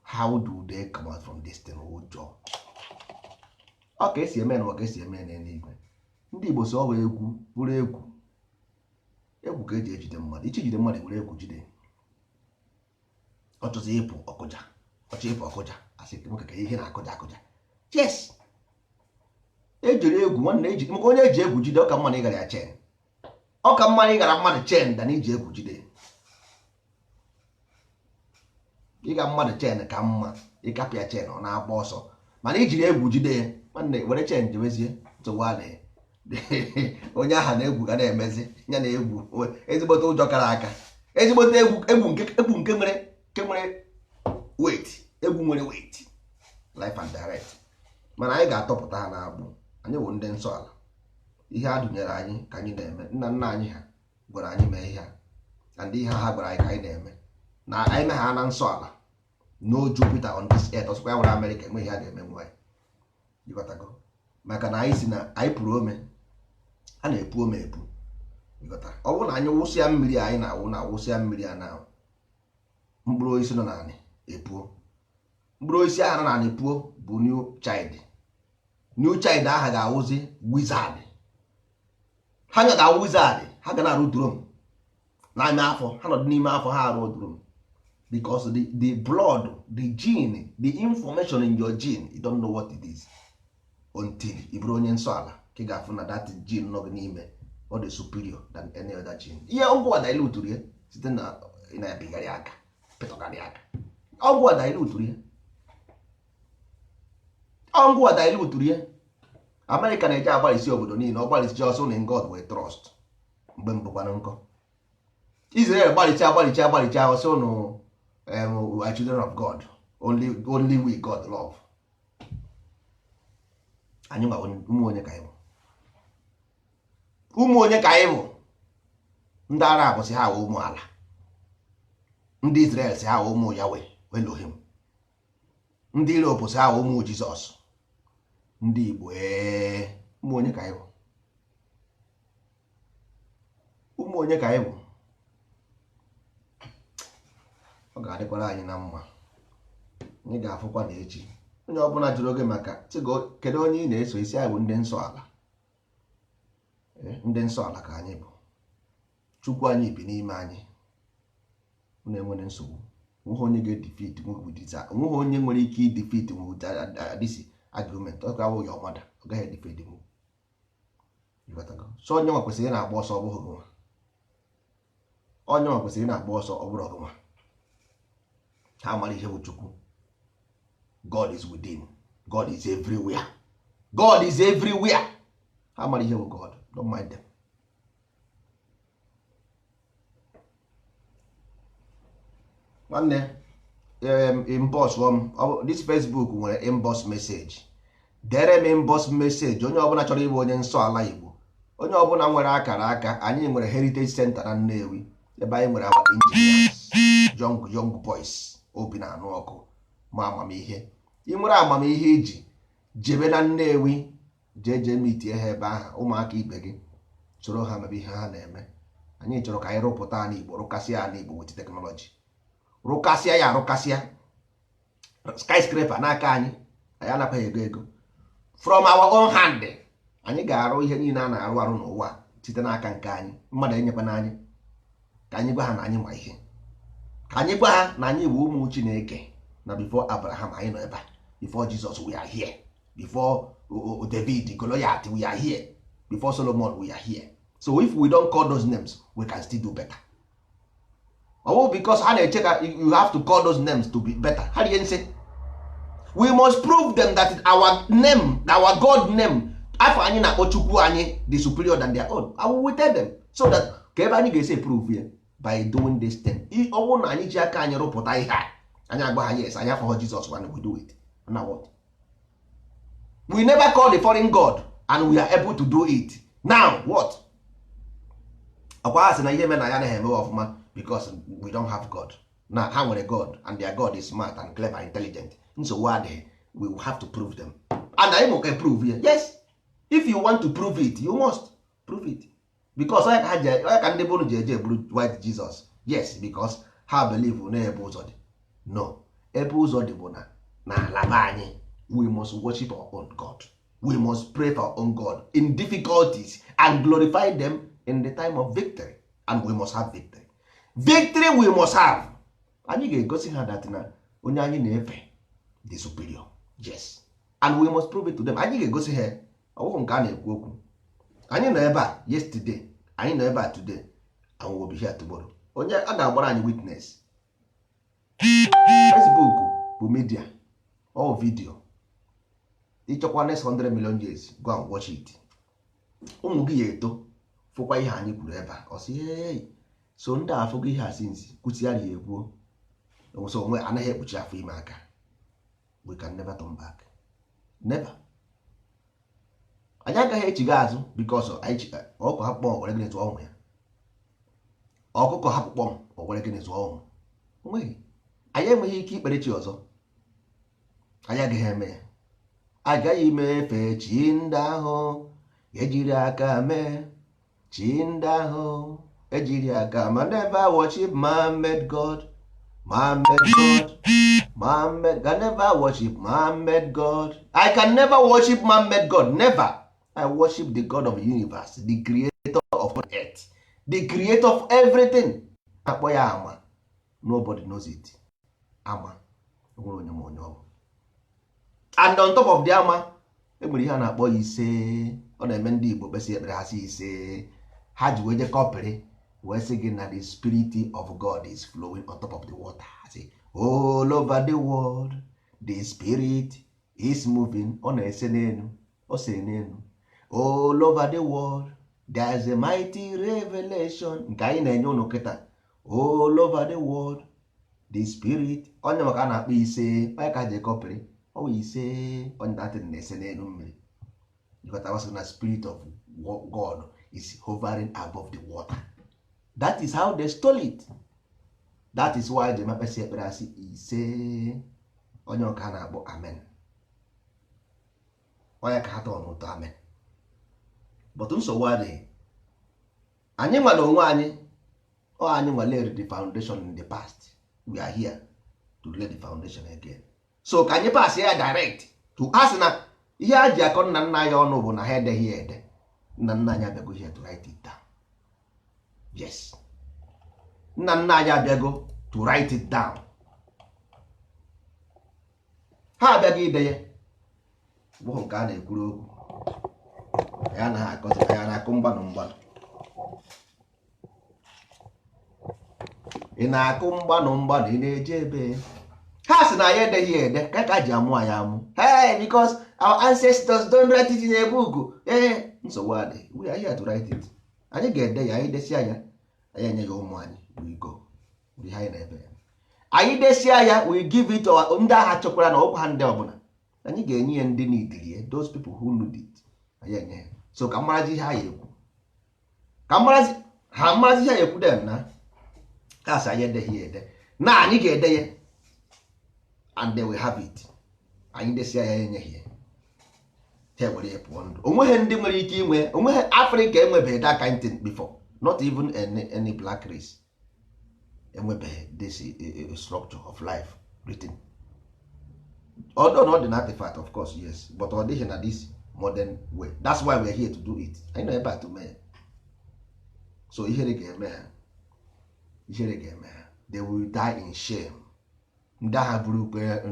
How do they come out from this thing? Ụjọ. Ọ ka esi eme na ọ ka esi eme n'eluigwe. Ndị Igbo si ọ bụ egwu bụrụ egwu, egwu ka eji ejide mmadụ. Ichi jide mmadụ, were egwu jide. Ọ chọzi ịpụ ọkụja, ọchọ ịpụ ọkụja, asị nwoke ka ihe na-akụja akụja. Yes, ejiri egwu, nwanne, eji maka onye eji egwu jide. Ọ ka mma na ịgara ya chain, ọ ka mma na ịgara mmadụ chain than iji egwu jide. Ịga mmadụ chain ka mma. Ịkapịa chain, ọ na-agba ọsọ, mana ijiri egwu jide ya, nwanne, were chain jebezie. Nsogbu onye aha na egwu ga na-emezi ya na egwu ezigbote ụjọ kara aka, ezigbote egwu, egwu nke egwu nke nwere weight, egwu nwere weight, life and direct. Mana anyị ga-atọpụta ha n'agbụ. Anyị bụ ndị nsọ ala. Ihe a dụnyere anyị ka anyị na-eme. Nna nna anyị ha gwara anyị mee ihe a, and ihe ha gwara anyị ka anyị na-eme. Na anyị mee ha na nsọ ala, no Jupiter on this earth, ọsọkwa ya nwere Amerịka, enweghị ha ga-eme nwa anyị. Ịghọtago? Maka na anyị si na anyị pụrụ ome, a na-epu ome epu. Ịghọtara? Ọ bụrụ na anyị wụsịa mmiri, anyị na-awụ na awụsịa mmiri a na mkpụrụ osisi nọ n'anị epuo. Mkpụrụ osisi ahụ nọ n'anị puo bụ new child. New child aha ga-awụzi wizard. Ha ga-awụ wizard, ha ga na-arụ drum n'ime afọ ha nọdụ, n'ime afọ ha arụ drum, because the blood, the gene, the information in your gene, you don't know what it is until ị bụrụ onye nsọ ala ka ị ga-afụ na that gene nọ gị n'ime, ọ dị superior than any other gene. Ihe ọgwụ a dilute ya site na ị na-ebigharị aka, pịtọgarị aka. Ọgwụ a dilute ya, ọgwụ a dilute ya. Amerịka na-eji agbalịsi obodo niile, ọ gbalịsi ọsọ na in God we trust. Mgbe mbụkwanụ nkọ Israel gbalịcha, agbalịcha, agbalịcha, ọsọ nụ, we are children of God, only we God love. Anyị nwa ụmụ onye ka anyị bụ? Ụmụ onye ka anyị bụ? Ndị Arab si ha wụ ụmụ ala, ndị Israel si ha wụ ụmụ Yahweh Elohim, ndị Europe si ha wụ ụmụ Jizọs. Ndị Igbo, ee, ụmụ onye ka anyị bụ? Ụmụ onye ka anyị bụ? Ọ ga-adịkwara anyị na mma. Anyị ga-afụkwa na echi. Onye ọbụla jụrụ oge maka kedu onye ị na-eso, isi anyị bụ ndị nsọ ala. Ndị nsọ ala ka anyị bụ. Chukwu anyị bi n'ime anyị. Unu enwere nsogbu? Onweghị onye ga-edefeat, onweghị onye nwere ike idefeat this argument. Ọ ga-awụ ya ọmada, ọ gaghị edefeat m. So onye nwa kwesịrị ị na-agba ọsọ, ọ bụghị gị nwa. Onye nwa kwesịrị ị na-agba ọsọ, ọ bụrụ gị nwa. Ha mara ihe bụ Chukwu. God is within, God is everywhere, God is everywhere. Ha mara ihe bụ God. Don't mind them. Nwanne, inbox m. This Facebook nwere inbox message. Dere m inbox message. Onye ọbụla chọrọ ịbụ onye nsọ ala Igbo, onye ọbụla nwere akara aka, anyị nwere Heritage Center na Nnewi, ebe anyị nwere our engineers, young young boys, obi na-anụ ọkụ ma amamihe. Ị nwere amamihe iji jebe na Nnewi, jee jee mitie ha ebe ahụ. Ụmụaka ibe gị, soro ha mebe ihe ha na-eme. Anyị chọrọ ka anyị rụpụta ala Igbo, rụkasịa ala Igbo with technology, rụkasịa ya, arụkasịa skyscraper n'aka anyị. Anyị anakwaghị ego ego from our own hand. Anyị ga-arụ ihe niile a na-arụ arụ n'ụwa site n'aka nke anyị. Mmadụ enyekwana anyị. Ka anyị gwa ha na anyị ma ihe, ka anyị gwa ha na anyị bụ ụmụ Chineke, na before Abraham anyị nọ ebe a, before Jesus we are here, before David, Goliath, we are here, before Solomon we are here. So if we don't call those names, we can still do better. Ọ because ha na-eche ka you have to call those names to be better. Ha rie nsị. We must prove them that our name, our God name, afọ anyị na-akpọ Chukwu anyị, dị superior than their own. I will tell them so that ka ebe anyị ga-esi prove ya by doing this thing. Ọ bụrụ na anyị ji aka anyị rụpụta ihe a, anyị agba ha, yes, anyị afọghọ Jesus when we do it. Now what? We never call the foreign god and we are able to do it. Now what? Ọkwa ha sị na ihe mere na ya anaghị emewe ọfụma because we don't have God. Na ha nwere God and their God is smart and clever and intelligent. Nsogbu adịghị. We will have to prove them, and anyị mụka prove ya. Yes, if you want to prove it, you must prove it, because onye ka ha ji, onye ka ndị bụrụ ji eje eburu white Jesus. Yes, because ha believe na ebe ụzọ dị. No, ebe ụzọ dị bụ na n'ala be anyị. We must worship our own God. We must pray for our own God in difficulties and glorify them in the time of victory. And we must have victory. Victory we must have. Anyị ga-egosi ha that na onye anyị na-efe dị superior. Yes, and we must prove it to them. Anyị ga-egosi ha. Ọwụhụ nke a na-ekwu okwu. Anyị nọ ebe a yesterday, anyị nọ ebe a today, and we will be here tomorrow. Onye a ga-agbara anyị witness. Facebook bụ media all video. Ịchọkwa next 100 million years, go and watch it. Ụmụ gị ya eto fụkwa ihe anyị kwuru ebe a. Ọ sị, "Hey, so ndị a afụgo ihe a since kwụsịara ya ekwuo." So onwe anaghị ekpuchi afọ ime aka. We can never turn back, never. Anyị agaghị echiga azụ because anyị ọkụkọ hapụ kpọm, were gịnị zụọ ụmụ ya? Ọkụkọ hapụ kpọm, o were gịnị zụọ ụmụ? Onweghị. Anyị enweghị ike ikpere chi ọzọ. Anyị agaghị eme ya. Agaghị m efe chi ndị ahụ ejiri aka mee, chi ndị ahụ ejiri aka ma. Never worship man-made god, man-made god, man-made. Can never worship man-made god. I can never worship man-made god, never. I worship the God of the universe, the creator of earth, the creator of everything. Akpọ ya ama. Nobody knows it. Ama nwere onye ma onye ọ bụ. And on top of the ama, enwere ihe a na-akpọ ise. Ọ na-eme ndị Igbo kpesị ekpere, ha sị ise. Ha ji wee je kọpịrị wee sị gị na the spirit of God is flowing on top of the water. Sị all over the world the spirit is moving. Ọ na-ese n'elu, ọ se n'elu. All over the world there is a mighty revelation. Nke anyị na-enye ụnụ kịta, all over the world the spirit, onye maka a na-akpọ ise, onye ka ji kọpịrị ọ bụ ise. Onye datin na-ese n'elu mmiri. Because na spirit of God is hovering above the water. That is how they stole it. That is why ji mekpesị ekpere asị ise. Onye ọka na-akpọ amen, onye ka ha tọọ n'ụtọ amen. But nsogbu adịghị. Anyị nwa na onwe anyị, ọ anyị nwa laid the foundation in the past. We are here to lay the foundation again. So ka anyị pass ya direct to ha. Sị na ihe a ji akọ nna nna anyị ọnụ bụ na ha edeghị ya ede. Nna nna anyị abịago here to write it down. Yes, nna nna anyị abịago to write it down. Ha abịago ide ya. Bụghị nke a na-ekwuru okwu ya na ha akọzi ya na-akụ mgbanụ mgbanụ. Ị na-akụ mgbanụ mgbanụ, ị na-eje ebe ha sị na ya edeghị ya ede ka ka ji amụ anyị amụ. Hey, because our ancestors don't write it in a book. Ee, nsogbu adị. We are here to write it. Anyị ga-ede ya. Anyị desia ya, anyị enye ya ụmụ anyị. We go. Ihe anyị na-ebe ya, Anyị desia ya, we give it our ndị agha chekwara na ọkwa ha, ndị ọbụla anyị ga-enye ya, ndị need ya, those people who need it, anyị enye ha. So ka marazi ihe ha ya ekwu, ka marazi ha, marazi ihe ha ekwu dem na kasị anyị edeghị ya ede na anyị ga-ede ya, and they will have it. Anyị desia ya, enyeghị ya, ha were ya pụọ ndụ. Onweghị ndị nwere ike inwe, onweghị Africa enwebeghị that kind thing before, not even any black race enwebeghị this structure of life written, although not the artifact, of course, yes, but ọ dịghị na this modern way. That's why we are here to do it. Anyị nọ ebe a to mee. So ihere ga-eme ha, ihere ga-eme ha. They will die in shame. Ndị agha buru ukwe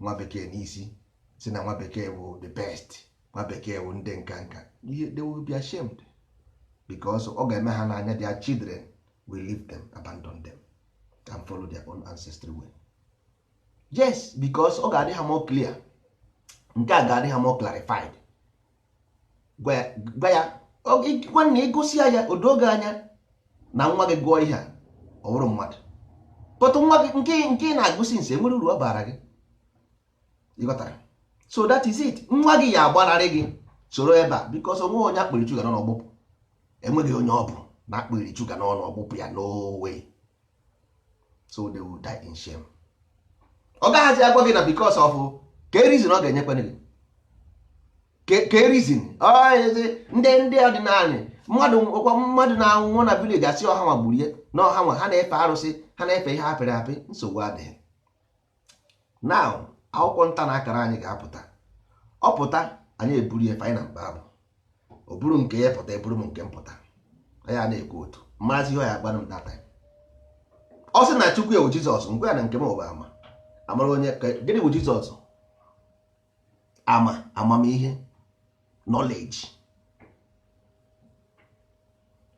nwa bekee n'isi, si na nwa bekee bụ the best, nwa bekee bụ ndị nka nka ihe, they will be ashamed because ọ ga-eme ha n'anya. Their children will leave them, abandon them and follow their own ancestry way. Yes, because ọ ga-adị ha more clear, nke a ga-adị ha more clarified. Gwa ya nwanne, ịgụsịa ya odoge anya na nwa gị gụọ ihe a, ọ bụrụ mmadụ pọtụ nwa gị nke ị na-agụsị nse enwere uru ọ bara gị. Ịghọtara? So that is it. Nwa gị ya agbanarị gị soro ebe a because onwe onye akpịrị chuga n'ọnụ ọgbụpụ, enweghị onye ọ bụ na akpịrị chuga n'ọnụ ọgbụpụ ya. No way. So they will die in shame. Ọ gaghazi agwa gị na because of ka reason ọ ga-enyekwana gị ka reason. Ndị ọdịnala, mmadụ ọkwa mmadụ na-anwụ na village, asị ọha nwa gburu ya na ọha nwa ha na-efe arụsị, ha na-efe ihe apịrị apị. Nsogbu adịghị. Now akwụkwọ nta na akara anyị ga-apụta. Ọ pụta, anyị eburu ya fanye na mkpa abụ. O buru nke ya pụta, eburu m nke m pụta. Anyị a na-ekwu otu mmazi ihe ọ ya agbanụ m that time. Ọ sị na Chukwu ewu Jizọs, ngwa ya na nke m bụ ama amara onye. Gịnị bụ Jizọs? Ama amamihe, knowledge,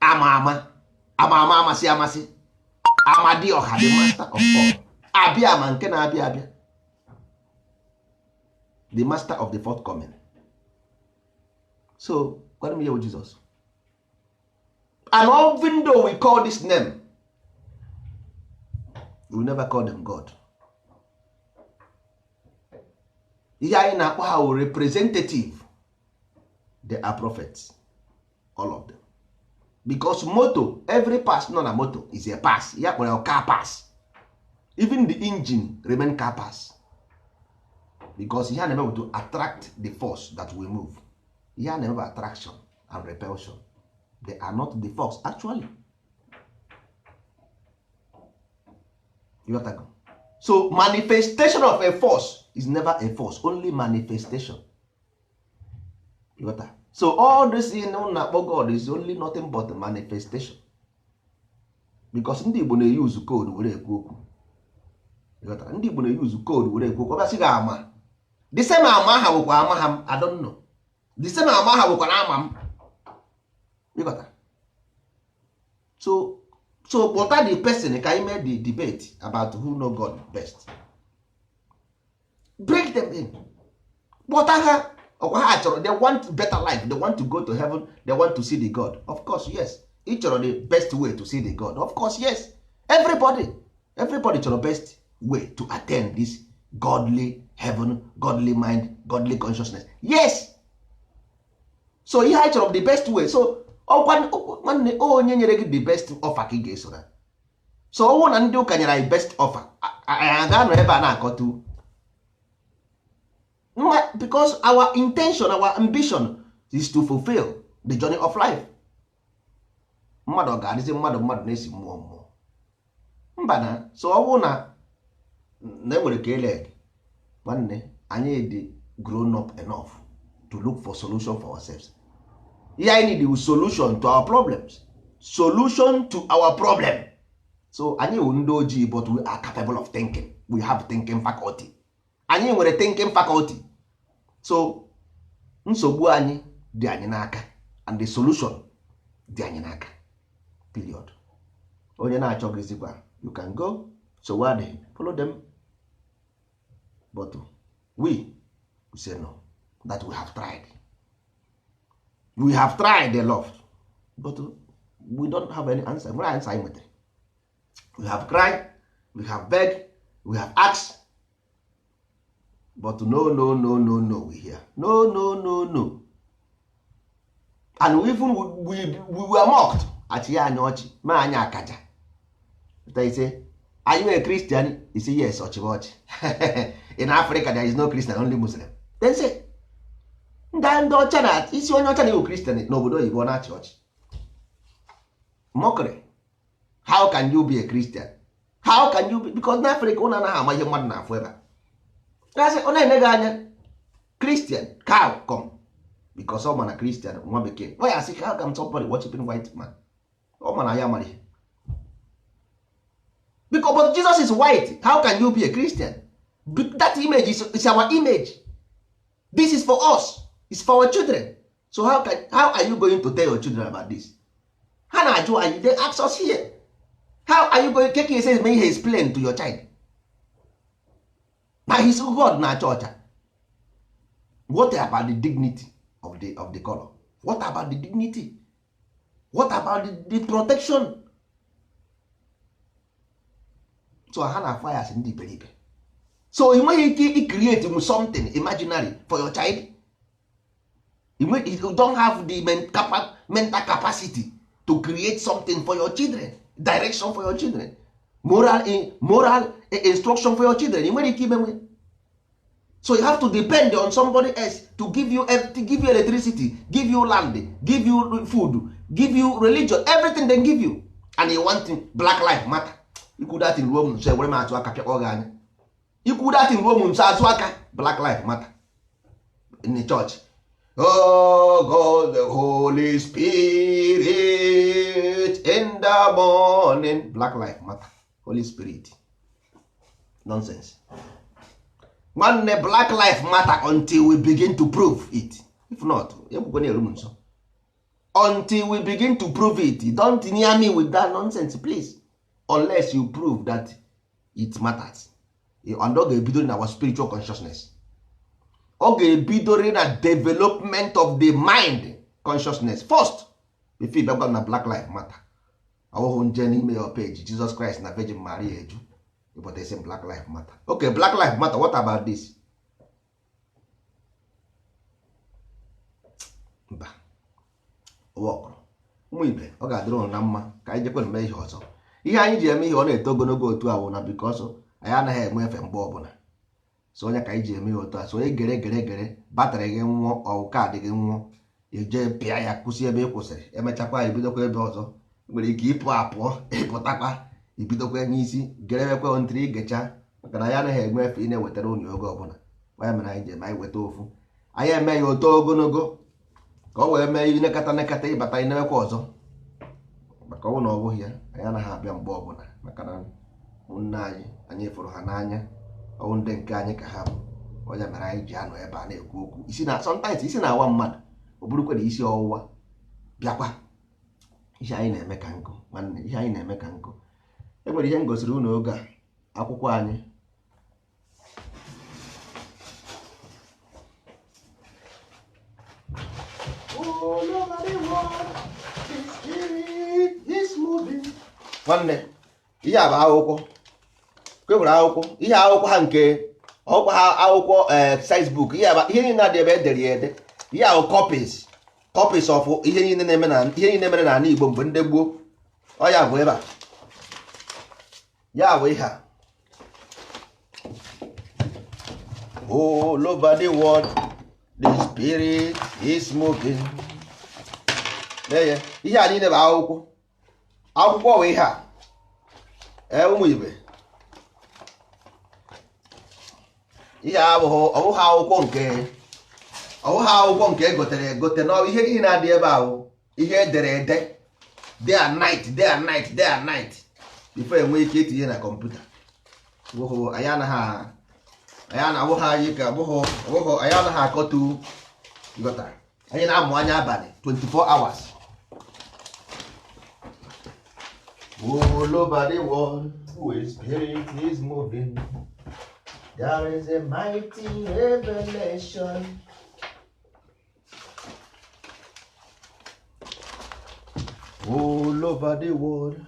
ama ama ama ama amasị amasị, amadioha, the master of all, abịa ama nke na-abịa abịa, the master of the forthcoming. So gwara m ihe bụ Jizọs. And even though we call this name, we will never call them God. Ihe anyị na-akpọ ha wụ representative. They are prophets, all of them, because moto, every pass nọ na moto is a pass ya kpọrọ car pass. Even the engine remain car pass because ihe a na-eme bụ to attract the force that will move. Ihe a na-eme bụ attraction and repulsion. They are not the force actually. You got go. So manifestation of a force is never a force, only manifestation. You got that? So all this thing na-akpọ God is only nothing but manifestation because ndị Igbo na-eyuzu code were ekwu okwu. Ndị Igbo na-eyuzu code were ekwu okwu. Ọ bịasị gị ama, the same ama aha bụkwa ama ha m. I don't know. The same ama ha bụkwa na ama m. Ịghọtara? So kpọta the person ka anyị mee the debate about who know God best. Bring them in, kpọta ha. Ọkwa ha chọrọ, they want better life, they want to go to heaven, they want to see the God. Of course, yes. Ị chọrọ the best way to see the God. Of course, yes. Everybody chọrọ best way to attain this godly heaven, godly mind, godly consciousness. Yes. So ihe anyị chọrọ bụ the best way. So ọkwa nwanne, onye nyere gị the best offer ka ị ga-eso na. So ọnwụ na ndị ụka nyere anyị best offer, anyị ga-anọ ebe a na-akọtu? Because our intention, our ambition is to fulfill the journey of life. Mmadụ ọ ga-adịzi mmadụ, mmadụ na-esi mmụọ mmụọ, mba na. So ọ bụrụ na enwere ka ele nwanne anyị dị grown up enough to look for solution for ourselves. Ihe anyị need is solution to our problems, solution to our problem. So anyị wụ ndị ojii, but we are capable of thinking. We have thinking faculty. Anyị nwere thinking faculty. So nsogbu anyị dị anyị n'aka and the solution dị anyị n'aka, period. Onye na-achọghịzikwa, you can go. So adịghị, follow them, but we say no, that we have tried, we have tried a lot, but we don't have any answer. Nwere answer anyị nwetara? We have cried, we have begged. We have asked, but no, no, no, no, no, we hear no, no, no, no. And even we were mocked. Achị ya anya ọchị, ma anyị akaja. They say, are you a Christian? You say yes, ọchị bụ ọchị. In Africa there is no Christian, only Muslim. They say, ndị ọcha na isi onye ọcha na-ewu Christian n'obodo oyibo na-achị ọchị. Mockery. How can you be a Christian? How can you be? Because na Africa ụnụ anaghị ama ihe mmadụ na-afụ ebe a. Ọ na-ene gị anya Christian, how come? Because ọ ma na Christian nwa bekee. Ọ ya asị, how come somebody worshiping white man? Ọ ma na ya mara ihe. Because but Jesus is white. How can you be a Christian? That image is our image. This is for us. It's for our children. So how are you going to tell your children about this? Ha na-ajụ anyị, they ask us here. How are you going keke says may he explain to your child? Na his God na-acha ọcha. What about the dignity of the color? What about the dignity? What about the protection? So ha na-afọ ya asị ndị iberibe. So ị nweghị ike i create something imaginary for your child. You don't have the mental capacity to create something for your children, direction for your children, moral instruction for your children. Ị nwere ike imenwe. So you have to depend on somebody else to give you electricity, give you land, give you food, give you religion, everything they give you. And you want black life matter. Ikwu datin ruo m nso, ewere m atụ aka pịakpọ gị anya. Ikwu datin ruo m nso, azụ aka black life matter in the church. Oh God, the Holy Spirit in the morning. Black life matter. Holy Spirit. Nonsense. Nwanne, black life matter until we begin to prove it. If not, ekwukwe na-eru m nso. Until we begin to prove it, don't near me with that nonsense, please. Unless you prove that it matters. And ọ ga-ebido na our spiritual consciousness. Ọ ga-ebidori na development of the mind consciousness first before ịbịa na black life matter. Ọhụhụ nje n'ime your page Jesus Christ na Virgin Maria eju, but they say black life matter. Okay, black life matter, what about this? Mba, ụwa ụmụ ibe, ọ ga-adịrị ụnụ na mma. Ka anyị jekwa mee ihe ọzọ. Ihe anyị ji eme ihe ọ na-eto ogologo otu a wụ na because anyị anaghị enwe efe mgbe ọbụla. So onye ka anyị ji eme ya otu a. So onye gere gere gere battery gị nwụọ, ọwụ card gị nwụọ, ije pịa ya kwụsị ebe ị kwụsịrị, emechakwa ebidokwa ebe ọzọ. Nwere ike ịpụ apụọ, ịpụtakwa, ibidokwa n'isi gerewekwe ntiri igecha, maka na ya anaghị enwe efe ị na-ewetara unu oge ọbụla. Ya mere anyị ji eme anyị weta ofu, anyị eme ya oto ogologo ka ọ wee mee inekata nekata ịbata inewekwa ọzọ, maka ọnwụ na ọ bụghị ya anyị anaghị abịa mgbe ọbụla, maka na ụmụnne anyị, anyị fụrụ ha n'anya, ọwụ ndị nke anyị ka ha bụ. Onye mere anyị ji anọ ebe a na-ekwu okwu isi na sometimes isi na-awa mmadụ, ọ bụrụkwa na isi ọwụwa bịakwa. Ihe anyị na-eme ka nkụ, nwanne, ihe anyị na-eme ka nkụ. E nwere ihe m gosiri unu oge a, akwụkwọ anyị. All over the world, the spirit is moving. Nwanne, ihe a bụ akwụkwọ ka e nwere akwụkwọ, ihe akwụkwọ ha nke akwụkwọ ha, akwụkwọ exercise book. Ihe a ihe niile adị ebe edere ya ede. Ihe ahụ copies of ihe niile na-eme na ihe niile mere n'ala Igbo mgbe ndị gboo. Ọ ya bụ ebe a, ya bụ ihe a. All over the world, the spirit is moving. Lee ya, ihe a niile bụ akwụkwọ, akwụkwọ bụ ihe a. Ee, ụmụ ibe, ihe a abụghị ọbụghị akwụkwọ nke, ọbụghị akwụkwọ nke egotere egote na ihe niile na-adị ebe ahụ, ihe edere ede day and night, day and night, day and night, before enwee ike itinye na kọmputa. Bụghị anyị anaghị, anyị na-abụghị anyị ka bụghị ọbụghị anyị anaghị akọtu ghọtara. Anyị na-amụ anya abalị 24 hours. All over the world, whose spirit is moving, there is a mighty revelation. All over the world,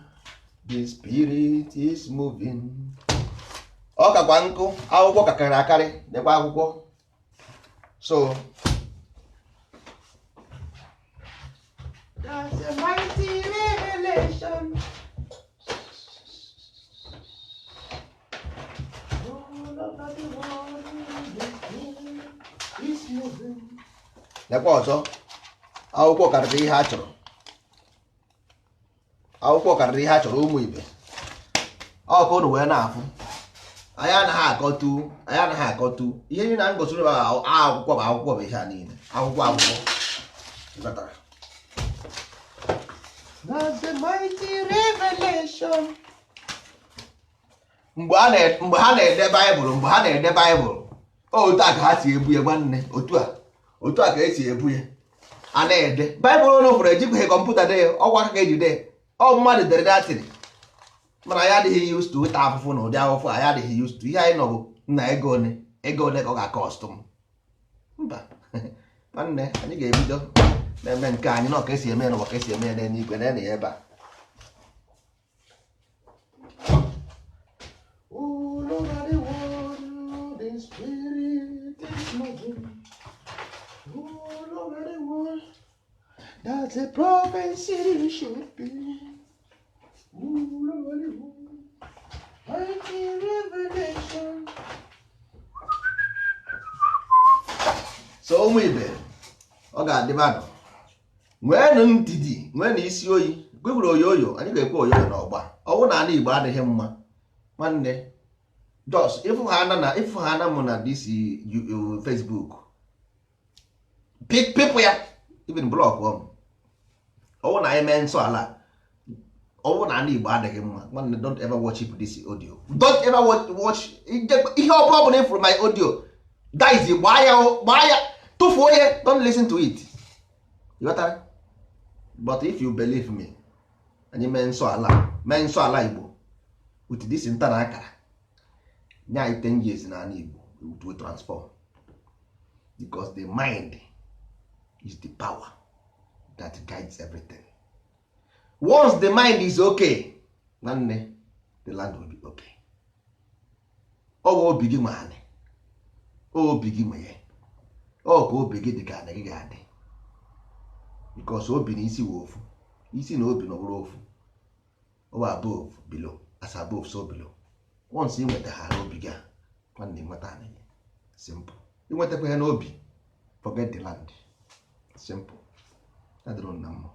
the spirit is moving. Ọ Ọ kakwa nkụ, akwụkwọ kakarị akarị. Dịkwa akwụkwọ. So that's a mighty revelation. All over the world, the Spirit is moving. Lekwa ọzọ, akwụkwọ karịrị ihe a chọrọ. Akwụkwọ karịrị ihe a chọrọ. Ụmụ ibe, ọ ka unu wee na-afụ, anyị anaghị akọtu, anyị anaghị akọtu ihe niile na ngosi. Bụ akwụkwọ, bụ akwụkwọ, bụ ihe a niile, akwụkwọ, akwụkwọ. Ịghọtara? That's a mighty revelation. Mgbe ha na-ede Baịbụl, mgbe ha na-ede Baịbụl, otu a ka ha si ebu ya. Nwanne, otu a ka esi ebu ya. A na-ede Baịbụl ụlọ fụrụ, ejikwaghị kọmputa dee ya, ọgwa aka ka eji dee. Ọ mmadụ dere datịrị, mana anyị adịghị used to ịta afụfụ na ụdị ahụfụ. Anyị adịghị used to ihe anyị nọ bụ nna. Ego one ka ọ ga-acost m? Mba, nwanne, anyị ga-ebido na-eme nke anyị nọ ka esi eme n'ụwa, ka esi eme ya n'eluigwe na ya ebe a. All over the world, the Spirit is moving. All over the world, that's a prophecy should be. All over the world, mighty revelation. So ụmụ ibe, ọ ga-adịbanụ. Nweenụ ndidi, nweenụ isi oyi. Gwegwuru oyoyo, anyị ga-ekwe oyoyo n'ọgba. Ọwụ na ala Igbo adịghị mma, nwanne, just ịfụ ha na ịfụ ha na mụ na this Facebook, pipụ ya, even block m. Ọwụ na anyị mee nsọ ala, ọwụ na ala Igbo adịghị mma, nwanne, don't ever watch this audio. Don't ever watch ihe ọ bụla ịfụrụ my audio. Guys, gbaa ya, gbaa ya, tụfuo ya. Don't listen to it. You got that? But if you believe me, anyị mee nsọ ala, mee nsọ ala Igbo with this nta na akara, nye anyị 10 years na ala Igbo, it will transform, because the mind is the power that guides everything. Once the mind is okay, nwanne, the land will be okay. Ọ bụ obi gị nwe anị, obi gị nwe ya. Ọ ka obi gị dị ka anị gị ga-adị, because obi na isi wụ ofu. Isi na obi nọbụrụ ofu. Ọ bụ above below, as above so below. Once ị nwetaghara obi gị a, nwanne, nweta anị gị. Simple. Ịnwetakwa ya n'obi, forget the land. Simple. Adịrọ na mma.